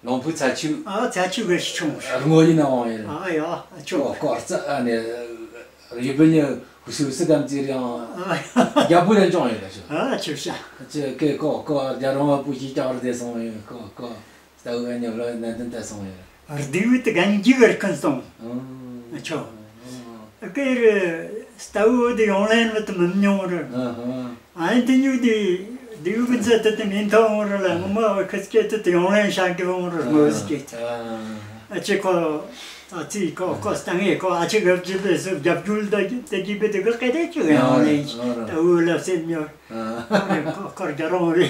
ལོང་ཕུ་ཚ་ཆུ། ཨ་ཚ་ཆུ་གི་ཆུང་། རྔོ་ཡིན་ནའང་ཡིན། ཨ་ཡ་ཆུང་། ཀོ་ཀོ་རྩ་ཨ་ནི་རི་པིན་ནི་ཧུ་སུ་སི་གམ་ཙི་རེང་། ཨ་ཡ་རྒྱ་བུ་ལན་ཅོང་ཡིན་ལ་ཆུ། ཨ་ཆུ་ཤ། ཅི་ཀེ་ཀོ་ཀོ་རྒྱ་རོང་བ་པུ་ཞི་ཀྱང་རེ་སོང་ཡིན་ཀོ་ཀོ། ད་འུ་ཨ་ནི་ལོ་ནན་ཏན་ད་སོང་ཡིན། རྡེའུ་དེ་གན་ཇི་གར་ཁན་སོང་། ཨ་ཆོ། ཨ་ཀེ་རེ་ལྟ་བུ་དེ་ཡོང་ལེན་བུ་དེ་མི་མྱོང་རེ། ཨ་ཨ་དེ་ཉུ་དེ་རྡེའུ་གི་ཚད་དེ་དེ་མིན་ཐོག་འོང་རེ་ལ་ངོ་མ་བ་ཁི་སྐད་དེ་དེ་ཡོང་ལེན་བྱ་གི་འོང་རེ་ངོ་སྐད་དེ། ཨ་ཅེ་ཁོ་ཨ་ཙི་ཁོ་ཁོ་སྟང་ངེ་ཁོ་ཨ་ཅེ་གབ་ཅི་བེ་སུ་རྒྱབ་ཇུལ་ད་དེ་ཅི་བེ་དེ་གི་སྐད་དེ་ཅི་ཡོང་ལེན་ད་འུ་ལ་སེམས་མྱོང་། ཨ་རེ་ཁོ་ཁོ་རྒྱ་རོང་རེ།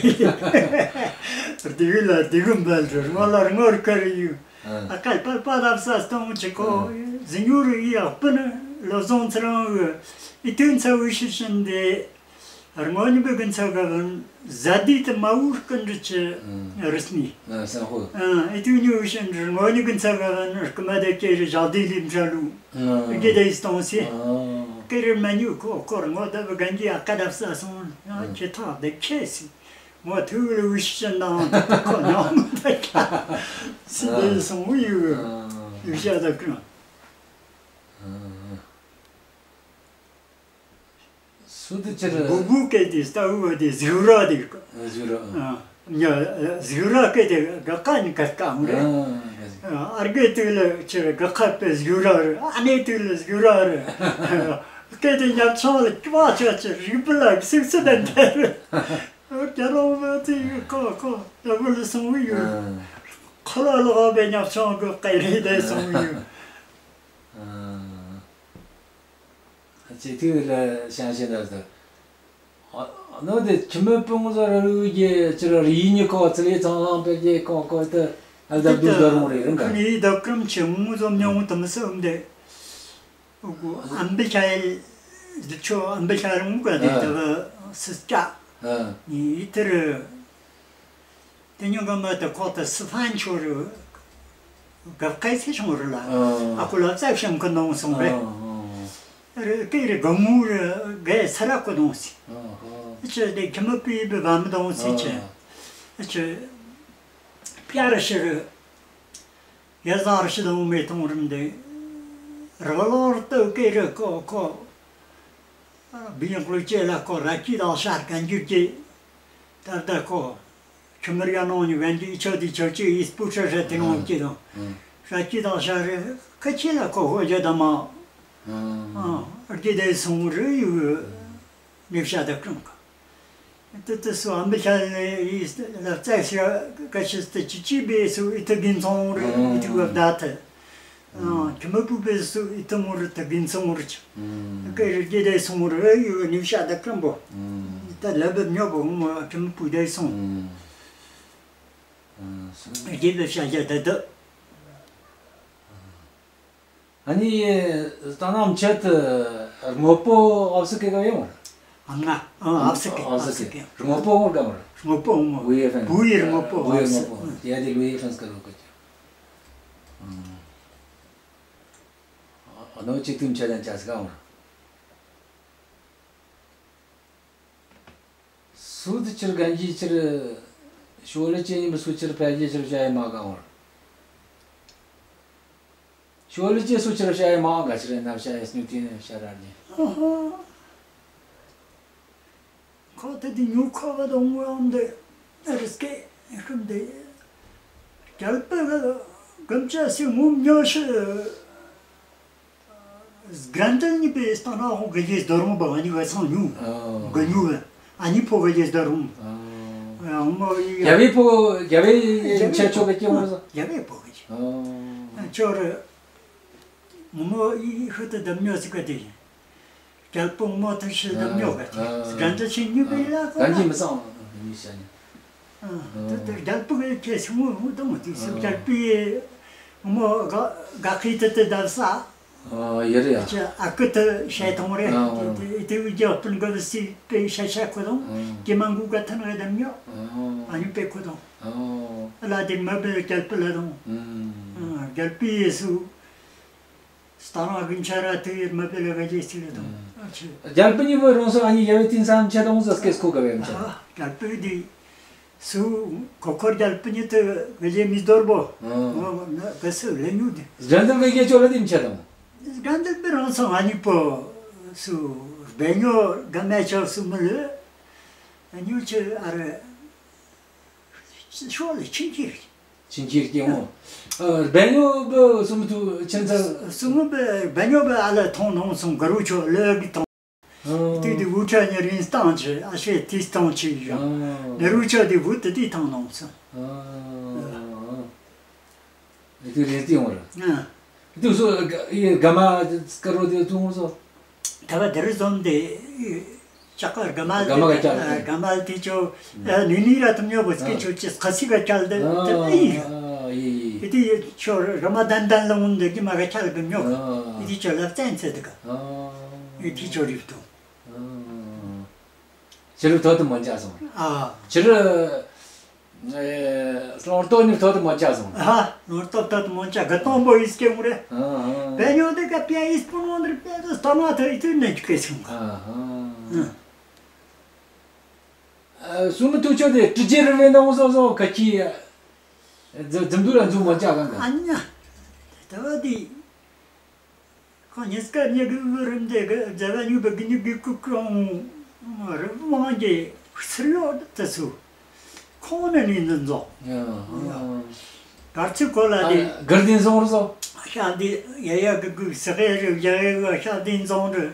རྡེའུ་ལ་རྡེའུ་འབལ་རེ་ངོ་ལ་རེ་ངོ་རེ་ཁ་རེ་ཡུ། ཨ་ཀལ་པར་པ་རབ་ས་སྟོང་ཅི་ཁོ་ཟི་ཉུ་རུ་ཡི་ཨ་སྤུན་ལོ་ཟོང་ཚེ་རང་གི་ཨི་ཐུན་ཚ་བུ་ཤི་ཤིན་དེ་རྔོ་ཉི་བུ་གི་ཚ་ག་བན་ཟ་དི་དེ་མ་བུ་ཀུན་རི་ཅི་རི་སྨི། ཨི་ཐུན་ཉུ་བུ་ཤིན་རྔོ་ཉི་གི་ཚ་ག་བན་རྐུ་མ་དེ་ཀེ་རི་ཞག་དི་ལིམ་ཁྲ་ལུ་གི་དེ་ཡི་སྟོང་སི་ཀེ་རི་མ་ཉུ་ཁོ་ཁོ་རྔོ་ད་བུ་གན་གི་ཨ་ཀ་རབ་ས་སོང་ཁྱེ་ཐག་དེ་ཁེ་སི། ངོ་ཐུག་ལ་བུ་ཤི་ཅན་དང་ཁོ་ཉང་མི་ད་ཁ་སི་ལེ་སོང་བུ་ཡུ་ཡུ་ཤ་ད་ཀུན། སུ་དེ་ཅི་རེད། བུ་བུ་ཀེ་དེ་ལྟ་བུ་དེ་ཟིག་ར་དེ་ཀ་ཟིག་ར། ཉ་ཟིག་ར་ཀེ་དེ་ག་ཀ་ནི་ཀ་ཀ་མུ་རེད། ཨར་གེ་དུག་ལ་ཅི་རེད་ག་ཁ་པེ་ཟིག་ར་རེད། ཨ་ནེ་དུག་ལ་ཟིག་ར་རེད། ཀེ་དེ་ཉབ་ཆང་ལ་ཀི་བ་ཆ་ཅི་རིག་པི་ལ་སིག་སི་དན་དེ་རེད། རྒྱ་རོང་བ་དེ་ཡི་ཀོ་ཀོ་ད་བུ་ལ་སོང་བུ་ཡོད། ཁོ་ལ་ལོག་པའི་ཉབ་ཆང་གི་སྐད་རེད་དེ་སོང་བུ་ཡོད། ཨ་ཅེ་དུས་ལ་ཤང་ཤེ་ན་ཟེར། ནོ་དེ་ཁྱི་མི་སྤུན་ཟོ་ར་རུ་གི་ཅི་ར་རི་ཉི་ཀོ་ཚི་ལི་ཚང་ལང་པེ་གི་ཀོ་ཀོ་དེ་ཨ་ལྡབ་དུ་ཟོ་རུང་རེ་རང་ག་ནི་ཡི་ལྡབ་ཀམ་ཆེ་མོ་ཟོ་མྱོང་དམ་སོ་འདེ། ཨམ་བི་ཤ་ཡལ་འདི་ཆོ་ཨམ་བི་ཤ་ཡལ་ངུ་ག་དེ་ཨ། ད་སི་ཀྱ་ཨ། ནི་ཡི་དེ་རུ། དེ་ཉོ་ག་མ་ད་ཁོ་ད་སི་ཧྥན་ཆོ་རུ་གབ་ཁའི་ཚེ་ཆུང་རུ་ལ། ཨ། ཨ་ཁོ་ལ་ཙག་ཤམ་གི་ནོང་སོང་རེད། ཨ། རི་ཀེ་རི་ག་མུ་རི་གའི་ས་ར་ཀོ་ནོང་སི། ཨ། ཨ། ཨ་ཆི་དེ་ཁྱི་མི་པི་བི་བ་མི་དོང་སི་ཆི། ཨ། ཨ་ཆི་པྱ་རི་ཤི་རི། ཡ་ཟ་རི་ཤི་དང་མེ་ཐོང་རིམ་དེ། རི་ལོར་ཏུ་ཀེ་རི་ཀོ་ཀོ། བི་ཡང་ཀླུ་ཅེ་ལ་ཀོ་ར་ཅི་དང་ཤར་གན་ཇུ་ཅེ། ད་ད་ཀོ། ཁྱི་མི་ར་ཡ་ནོང་ཉི་གན་ཇུ་ཨི་ཆོ་དི་ཆོ་ཅེ་ཨི་སྤུ་ཆོ་ཧྲ་དེ་ནོང་ཅེ་དང་། ར་ཅི་དང་ཤར་རི་ཁ་ཆེ་ལ་ཀོ་ཧོ་ཇ་ད་མ། ཨ་རྒྱུ་དེ་སོང་རི་ཡུ། ནི་བྱ་ད་ཀྲུང་ཀ་ཏི་ཏི་སུ་ཨམ་བི་ཤ་ལེ་ཡིས་ལ་ཙེ་ཤ་ཀ་ཤི་སྟེ་ཅི་ཅི་བེ་སུ་ཨི་ཐི་གིན་ཚོང་རི་ཨི་ཐི་བབ་ད་ཐི། ཨ་ཁྱི་མི་པུ་བེ་སུ་ཨི་ཐི་མུ་རི་ཐི་གིན་ཚོང་རི་ཅི། ཀེ་རི་རྒྱེ་དེ་སོང་རི་ཡུ་ནི་བྱ་ད་ཀྲུང་པོ། ད་ལ་བབ་ཉོ་བོ་མོ་ཁྱི་མི་པུ་དེ་སོང་། རྒྱེ་བེ་བྱ་རྒྱ་ད་ད། ཨ་ནི་ད་ནམ་ཆད་དངོས་པོ་ཨབ་སི་ཀེ་ག་ཡོང་། ཨ་ང་ཨ་ཨབ་སི་ཀེ་ཨབ་སི་ཀེ་དངོས་པོ་ངོ་ག་མ་ར། དངོས་པོ་ངོ་བུ་ཡེ་ཧྥན་བུ་ཡེ་དངོས་པོ་བུ་ཡེ་ཨབ་སི་དངོས་པོ་ཡ་དེ་བུ་ཡེ་ཧྥན་སྐར་རོ་ཀ་ཅི། ཨ་ནོ་ཅིག་ཏུ་ཆད་ལན་ཆ་སི་ག་མ་ར། སུ་དུ་ཕྱིར་གན་ཇི་ཕྱིར་ཤོ་ལེ་ཅེ་ཉི་མ་སུ་ཕྱིར་ཕལ་ཇེ་ཕྱིར་བྱ་ཡེ་མ་གང་བར། ཤོ་ལེ་ཅེ་སུ་ཕྱིར་བྱ་ཡེ་མ་ག་ཕྱིར་ན་བྱ་ཡེ་སུ་ཏི་ན་བྱ་ར་ནི། ཁོ་ཏེ་དི་ཉུ་ཁོ་བ་དང་ངུ་ཨམ་དེ་རིས་ཀེ་ཁམ་དེ་རྒྱལ་པོ་གི་གམ་ཅ་སི་ངུ་ཉོ་ཤི། སྒྲ་འདི་གཉིས་པའི་སྟེང་ན་ཧོ་ག་ལེ་སྡོ་རུང་བ་ཨ་ནི་བ་ཚང་ཉུ། ག་ཉུ་བ་ཨ་ནི་ཕོ་ག་ལེ་སྡོ་རུང་། ཨ་མོ་ཡ། རྒྱ་བའི་ཕོ་རྒྱ་བའི་ཆེ་ཆོ་ག་ཅི་མོ་ཟ། རྒྱ་བའི་ཕོ་ག་ཅི། ཨ་ཅོ་ར་མོ་ཡི་ཧུ་ཏི་དམ་ཉོ་སི་ག་དེ། རྒྱལ་པོ་མོ་ཐུ་ཤི་དམ་ཉོ་ག་དེ། སྒྲ་འདི་ཆེ་ཉུ་བའི་ལ་ག་ན་ཅི་མི་ཚང་ཉི་ཤ་ནི། ཨ་དེ་དེ་རྒྱལ་པོ་གི་ཁྱེད་སྲིང་མོ་ཧུ་དང་མོ་དེ་སུ་རྒྱལ་པོའི་མོ་ག་ག་ཁི་དེ་དེ་བདག་ས། ཨ་ཡེ་རེད་ཡ། ཁྱེད་ཨ་ཁུ་དེ་ཤེས་ཐོང་རེད། ཨ་དེ་དེ་དེ་བི་རྒྱལ་པོ་གི་སི་པེ་ཤ་ཤ་ཁོ་དང་ཨ་ཀྱེ་མ་གུ་ག་ཐན་རེད་དམ་ཉོ། ཨ་ཨ་ནི་པེ་ཁོ་དང་ཨ་ལ་དེ་མ་བེ་རྒྱལ་པོ་ལ་དང་། ཨ་རྒྱལ་པོའི་སུ། སྟ་ར་གིན་ཆ་ར་ཏི་ཡེར་མ་པེ་ལ་ག་ཇེ་སི་ལ་དང་། ཨ་ཆེ། རྒྱལ་པོ་ཉི་མོ་རོང་སོ་ཨ་ནི་ཡ་བེ་ཏིན་སམ་ཆ་དང་ཟ་སྐད་སྐོ་ག་བེ་མ་ཆ། ཨ་རྒྱལ་པོ་དེ་སུ་ཁོ་ཁོར་རྒྱལ་པོ་ཉི་ཏི་ག་ཇེ་མི་དོར་བོ། ཨ་ག་སུ་ལེ་ཉུ་དེ། རྒྱལ་པོ་ག་ཇེ་ཆོ་ལ་ཏིན་ཆ་དང་། རྒྱལ་པོ་རོང་སོ་ཨ་ནི་པོ་སུ་བེ་ཉོ་ག་མེ་ཆོ་སུ་མི་ལེ། ཨ་ཉུ་ཆེ་ཨ་རེ། ཤོ་ལེ་ཆིན་ཅིར། ཆིན་ཅིར་ཀྱི་འོ། ཨ་བེ་ཉོ་བེ་སུམ་དུ་ཆེན་ཚ། སུམ་བེ་བེ་ཉོ་བེ་ཨ་ལ་ཐོང་ནོང་སུམ་ག་རུ་ཆོ་ལེ་གི་ཐོང་། ཨ་དེ་དེ་འུ་ཆ་ཉེ་རིན་སྟངས་ཆེ་ཨ་ཤེ་དེ་སྟངས་ཆེ་ཡོད། ཨ་ནེ་རུ་ཆོ་དེ་བུ་དེ་དེ་ཐོང་ནོང་སུམ། ཨ་དེ་རེད་དེ་འོ་ར། ཨ། དུ་སུ་ཡི་ག་མ་སྐར་རོ་དེ་ཐུང་སོ། ད་བ་དེ་རུ་ཟོམ་དེ་ཅག་ག་ག་མ་ག་མ་ག་ཅག་ག་མ་དེ་ཆོ་ནི་ནི་ར་ཐུམ་ཉོ་བོ་སྐད་ཆོ་ཅི་ཁ་སི་ག་ཅལ་དེ་དེ་ཨི་ཨི་དེ་ཆོ་ར་མ་དན་དན་ལ་འོང་དེ་གི་མ་ག་ཅལ་གི་ཉོ་ག་དེ་ཆོ་ལ་བཙན་ཚེ་དེ་ག་དེ་ཆོ་རིབ་ཏུ། ཅི་རུ་ཐོ་དུ་མ་ཅག་སོང་། ཅི་རུ། ལོར་ཏོ་ནི་ཐོ་དུ་མོ་ཅག་སོང་། ཧ། ལོར་ཏོ་ཐོ་དུ་མོ་ཅག་ག་ཏོང་པོ་ཨིས་ཀེ་མུ་རེ། ཨ་ཨ། བེ་ཉོ་དེ་ག་པི་ཨིས་པོ་ནོ་འདྲ་པེ་དུ་སྟོ་མ་ཐོ་ཨི་ཐུ་ནེ་ཅུ་ཀེ་སོང་། ཨ་ཨ། ཨ་སུ་མི་ཐུ་ཆོ་དེ་ཏི་ཇེ་རུ་བེ་ནོ་སོ་སོ་ཀ་ཅི། ཛ་ཛམ་དུ་ར་ཛུ་མོ་ཅག་གང་ག་ཨ་ཉ། ད་བ་དི། ཁོ་ཉིས་ཀ་ཉི་གི་བུ་རིམ་དེ་གི་རྫ་བ་ཉུ་བ་གི་ཉི་གི་ཀུ་ཀྲོང་རི་བོ་མང་གི་སིར་ཡོད་དེ་སུ་ཁོང་ནི་ནི་འཛིན་ཚོགས། གར་ཚི་ཁོ་ལ་དེ་གར་དིན་སོང་རུ་སོ། ཤ་དེ་ཡ་ཡ་གི་གུ་ས་གེ་རི་ཡ་ཡ་གི་ཤ་དིན་སོང་རུ་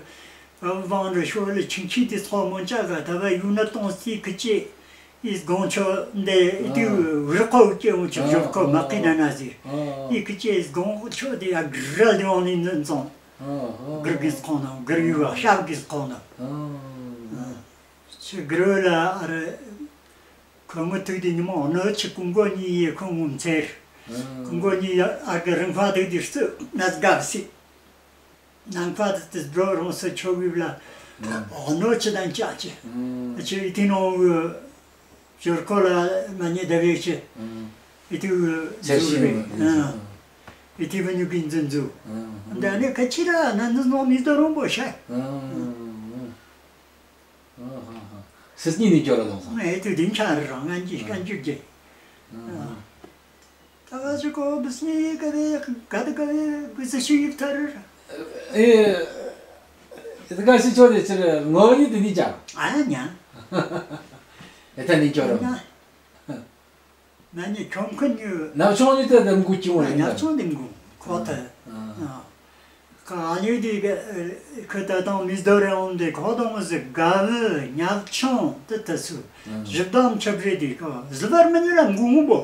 བང་རུ་ཤོ་ལི་ཆིང་ཆིང་དེ་ཚོགས་མོན་ཅག་ག་ད་བ་ཡུ་ན་གཏོང་སི་ཁི་ཅི། ཨིས་དགོང་ཆོ་འདི་ཨི་ཏི་རི་ཁོ་ཀེ་འོང་ཆོ་ཞོར་ཁོ་མ་ཀི་ན་ན་ཟེར། ཨི་ཀི་ཅེ་ཨིས་དགོང་ཆོ་འདི་ཨ་གྲལ་འདི་འོང་ནི་འཛོང་། གྲུ་གིས་ཁོང་ན་གྲུ་ཡུ་ཤབ་གིས་ཁོང་ན། ཆི་གྲུ་ལ་ཨ་རེ་ཁོ་ངོ་ཐུག་དེ་ཉི་མ་ཨོ་ནོ་ཆི་ཀུང་གོ་ཉི་ཡེ་ཁོ་ངོ་མཚེར། ཀུང་གོ་ཉི་ཡ་ཨ་གི་རིང་ཧྥ་དུག་དེ་རྩི་ནས་དགའ་སི། ནང་པ་དེ་དེ་འགྲོ་རང་སོ་ཆོ་གི་བླ་ཨ་ནོ་ཆི་དང་ཅག་ཅི་ཨ་ཆི་ཨི་ཐི་ནོ་ཇོར་ཀོ་ལ་མ་ཉེ་ད་བེ་ཆི་ཨི་ཐི་ཟེར་ཟུ་ཤེས་རེ་ཨི་ཐི་བ་ཉུ་གིན་ཛིན་ཛུ་འདི་ནི་ཁ་ཆི་ར་ན་ནི་ནོ་མི་དོ་རོང་པོ་ཤ། སི་སྙིང་ནི་སྐྱོ་ར་དང་སང་། ཨེ་དུ་དིན་ཆ་ར་རང་ང་ཅི་ཀན་ཅུ་ཅེ། ད་བ་ཅི་ཀོ་བི་སི་ནི་ཀ་བེ་ག་ད་ཀ་བེ་བི་སི་ཤི་ཡིབ་ཐར། ཨེ་ད་ག་སི་ཆོ་དེ་ཆི་ར་ངོ་ཡི་དེ་ནི་ཅང་། ཨ་ཡ་ཉ། ཨེ་ད་ནི་སྐྱོ་ར། ཉ། ན་ནི་ཁྱོམ་ཁུན་ཡོད། ནག་ཆུང་ཡོད་དེ་དེམ་གུ་ཅི་ངོ་ཡིན་ན། ནག་ཆུང་དེམ་གུ་ཁོ་ཐ། ཨ། ཁ་ཨ་ལུ་དེ་ཁུ་ད་དང་མི་སྡོ་རེ་འོང་དེ་ཁོ་དང་ཟི་དགའ་བུ་ཉག་ཆུང་དེ་དེ་སུ་ཞིབ་དམ་ཆབ་རེ་དེ་ཁོ་ཟི་བར་མི་ཉུལ་ལ་མགུ་མུ་བོ།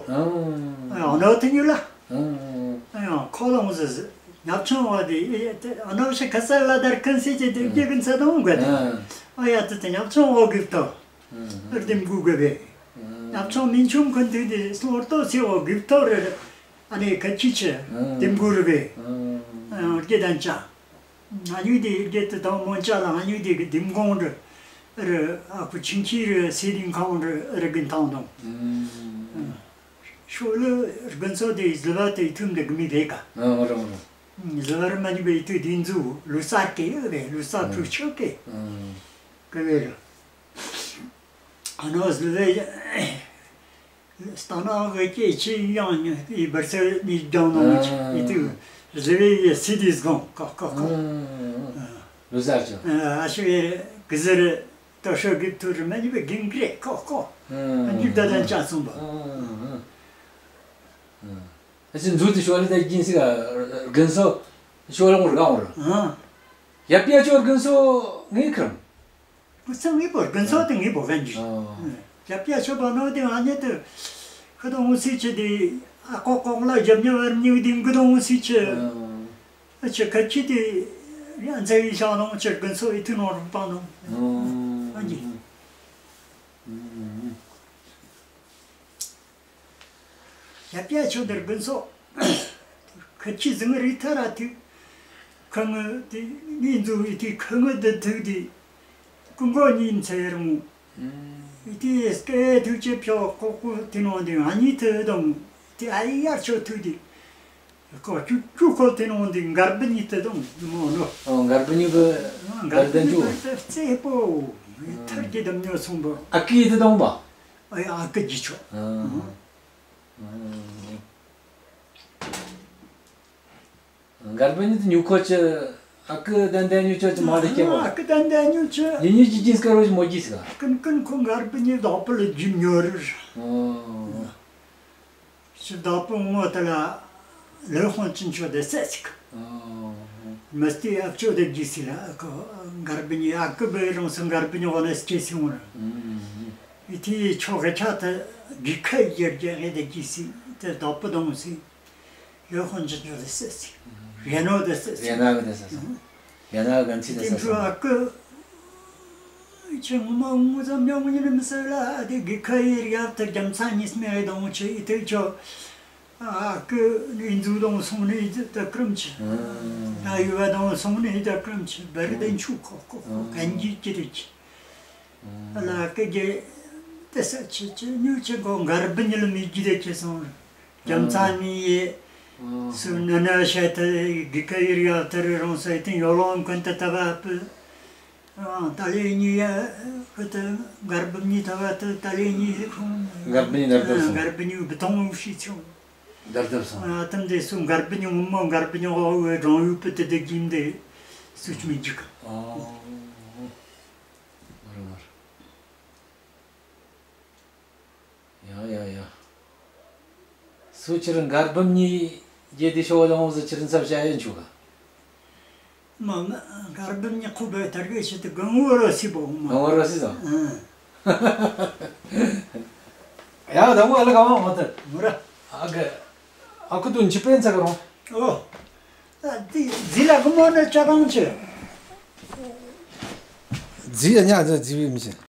ཨ་ནོ་དེ་ཉུལ་ལ། ཁོ་དང་ཟི་ཉག་ཆུང་བ་དེ་ཨ་ནོ་ཞིག་ཁ་ས་ལ་དར་ཁན་སི་ཅི་དེ་དགེ་གིན་ས་དང་འོང་ག་དེ། ཨ་ཡ་དེ་དེ་ཉག་ཆུང་བ་གིབ་ཏོ། རྡིམ་གུ་གི་བེ། ཉག་ཆུང་མིན་ཆུང་ཁོན་དུས་དེ་སོར་ཏོ་སི་འོ་གིབ་ཐོ་རེ། ཨ་ནེ་ཁ་ཆི་ཆེ་རྡིམ་གུ་རེ་བེ། རྒྱེ་དན་ཅ། ཨ་ཉུ་དེ་རྒྱེ་དེ་དང་མོན་ཅ་ལ་ཨ་ཉུ་དེ་གི་རྡིམ་གོང་རེ། རེ་ཨ་ཁུ་ཆིང་ཆི་རེ་སི་རྡིམ་ཁང་རེ་རེ་གིན་ཐང་དང་། ཤོ་ལེ་རྒན་ཚོ་དེ་ཟི་བ་དེ་ཐུམ་དེ་གི་མི་བེ་ཀ། ཟི་བ་རེ་མ་ཉི་བེ་དུ་དེ་ཛུ་ལུ་སར་ཀེ་ཡོ་བེ་ལུ་སར་ཕུ་ཆོ་ཀེ། ཀ་བེ་རེ། ཨ་ནོ་ཟི་ལེ་སྟ་ན་གི་ཀེ་ཆི་ཡང་ནི་ཨི་བར་སེ་ནི་ལྗང་ནོ་མི་ཆི་ཨི་ཏུ་ཟི་ལེ་ཡེ་སི་དིས་གོང་ཀོ་ཀོ་ཀོ། ལུ་ཟར་ཆོ། ཨ་ཤི་བེ་གི་ཟི་རེ་ཏོ་ཤོ་གི་ཐུ་རི་མ་ནི་བེ་གིང་གི་རེ་ཀོ་ཀོ། ཨ་ཇུ་ད་དན་ཅ་སུམ་བ། ཨ་ཅི་འཛུལ་ཏེ་ཤོ་ལེ་ད་གིན་སི་ག་རྒན་སོ་ཤོ་ལེ་ངོ་ར་ག་ངོ་ར། ཡབ་ཡ་ཆོ་རྒན་སོ་ངེ་ཁྲམ། ཁུ་ཚང་ངེ་པོ་རྒན་སོ་དེ་ངེ་པོ་གན་ཇི། ཡབ་ཡ་ཆོ་པ་ནོ་དེ་ཨ་ཉེ་དེ་ཁུ་དོ་ངོ་སི་ཆེ་དེ་ཨ་ཀོ་ཀོ་ལ་ཡབ་ཉ་བར་ཉེ་དེ་ཁུ་དོ་ངོ་སི་ཆེ། ཨ་ཆེ་ཁ་ཆི་དེ་ཡ་ཛ་ཡི་ཤ་ནོ་ཆེ་རྒན་སོ་ཨི་ཐུ་ནོ་རུ་པ་ནོ། ཨ་ཇི། ཡབ་ཡ་ཆོ་དེ་རྒན་སོ། ཁ་ཆི་ཟིང་རི་ཐ་ར་ཐུག་ཁ་ངུ་དེ་ནི་འཛུ་བི་དེ་ཁ་ངུ་དེ་ཐུག་དེ་ཀུན་གོ་ཉིན་ཚེ་ར་མུ། ཨི་དེ་སྐད་ཐུག་ཅེ་ཕྱོགས་ཀོ་ཀོ་དེ་ནོ་དེ་ཨ་ཉི་ཐུ་དང་དེ་ཨ་ཡར་ཆོ་ཐུག་དེ། ཀོ་ཅུ་ཅུ་ཁོ་དེ་ནོ་དེ་མགར་བུ་ཉི་དེ་དང་མོ་ནོ། ཨོ་མགར་བུ་ཉི་བུ་མགར་བུ་ཉི་བུ་དེ་རྩེ་པོ། ཐར་གྱི་དམ་ཉོ་སོང་བོ། ཨ་ཀི་དེ་དང་བ། ཨ་ཡ་ཨ་ཀི་ཇི་ཆོ། མགར་བུ་ཉི་དེ་ཉུ་ཁོ་ཆེ། ཨ་ཀི་དན་དན་ཉུ་ཆོ་ཆེ་མ་རེ་ཁྱེ་བ། ཨ་ཀི་དན་དན་ཉུ་ཆོ། ཉི་ཉི་ཅི་ཅིན་སྐར་བོ་ཅི་མོ་ཅི་སྐ། ཀུན་ཀུན་ཁོ་མགར་བུ་ཉི་བདག་པོ་ལ་ཇི་ཉོ་རུ། ཞི་བདག་པོ་ངོ་དེ་ལ་ལོ་ཧོན་ཅིན་ཆོ་དེ་སེ་ཅིག། མི་སྟེ་ཨ་ཅོ་དེ་ཇི་སི་ལ་ཨ་ཀི་མགར་བུ་ཉི་ཨ་ཀི་བེ་རང་སོ་མགར་བུ་ཉི་འོ་ན་སྐྱེ་སི་ངོ་རུ། ཨི་ཐི་ཆོ་ག་ཆ་དེ་གི་ཁ་ཡེར་རྒྱ་གི་དེ་ཇི་སི་དེ་བདག་པོ་དང་སི། ཡོ་ཧོན་ཅི་ཅོ་དེ་སེ་སི། རེ་ནོ་དེ་སེ་སི། རེ་ནོ་དེ་སེ་སི། རེ་ནོ་གན་ཚི་དེ་སེ་སི། ཨ་ཀི་ཆེ་ངོ་མ་ངོ་ཙམ་ཡང་ངོ་ཉི་ནི་མི་སེ་ལ་ཨ་དེ་གི་ཁ་ཡེར་ཡབ་དེ་རྒྱ་མཚན་ཉིས་མེ་རེ་དང་ཆེ་ཨི་ཐི་ཆོ། ཨ་ཀི་ནི་འཛུ་དང་སོང་ནི་ད་ཀྲམ་ཆེ། ད་ཡུ་བ་དང་སོང་ནི་ད་ཀྲམ་ཆེ། བར་དེ་ཆུ་ཁོ་ཁོ་ཁོ་གན་ཇི་ཅི་རེ་ཆེ། ལ་ཀེ་ཀེ་ཏེ་ས་ཆེ་ཆེ་ཉུ་ཆེ་གོ་མགར་བུ་ཉི་ལ་མི་ཇི་དེ་ཆེ་སོང་། རྒྱ་མཚན་མི་ཡེ་སུ་ན་ན་ཤ་ཐ་གི་ཀ་ཡིར་ཡ་ཐ་རི་རོང་ས་ཏིང་ཡོ་ལོང་ཀུན་ཏ་ཏ་བ་པུ། ཏ་ལེ་ཉི་ཡ་ཁུ་ཏ་མགར་བུ་ཉི་ཐ་བ་ཏ་ཏ་ལེ་ཉི་ཁུང་། མགར་བུ་ཉི་མགར་བུ་ཉི་བུ་ཐོང་ཤི་ཆུང་། མགར་བུ་སོང་། ཨ་ཏམ་དེ་སུ་མགར་བུ་ཉི་ངོ་མ་མགར་བུ་ཉི་འོ་བའི་རོང་ཡུ་པུ་ཏི་དེ་གིན་དེ་སུ་ཆུ་མི་འཇིག། མར་མར། ཡ་ཡ་ཡ། སུ་ཕྱིར་མགར་བུ་ཉི་རྗེ་དེ་ཤོ་ལོང་ཟི་ཕྱིར་ཚབ་བྱ་ཡན་ཆུ་ག། མ་མ་མགར་བུ་ཉི་ཁུ་བེ་ཐར་གེ་ཤི་ཏི་གང་བོ་རོ་སི་བོ་མ། གང་བོ་རོ་སི་ཟ། ཡ་ད་བོ་ཨ་ལ་ག་མ་མ་ཐར། མུ་ར། ཨ་ག་ཨ་ཁུ་དུན་ཅི་པེན་ཚ་ག་རོང་། ཨོ། ཨ་དེ་ཛི་ལ་ག་མོ་ན་ཅ་གང་ཆེ། ཛི་ཡ་ཉ་ཛི་ཛི་བི་མི་ཆེ།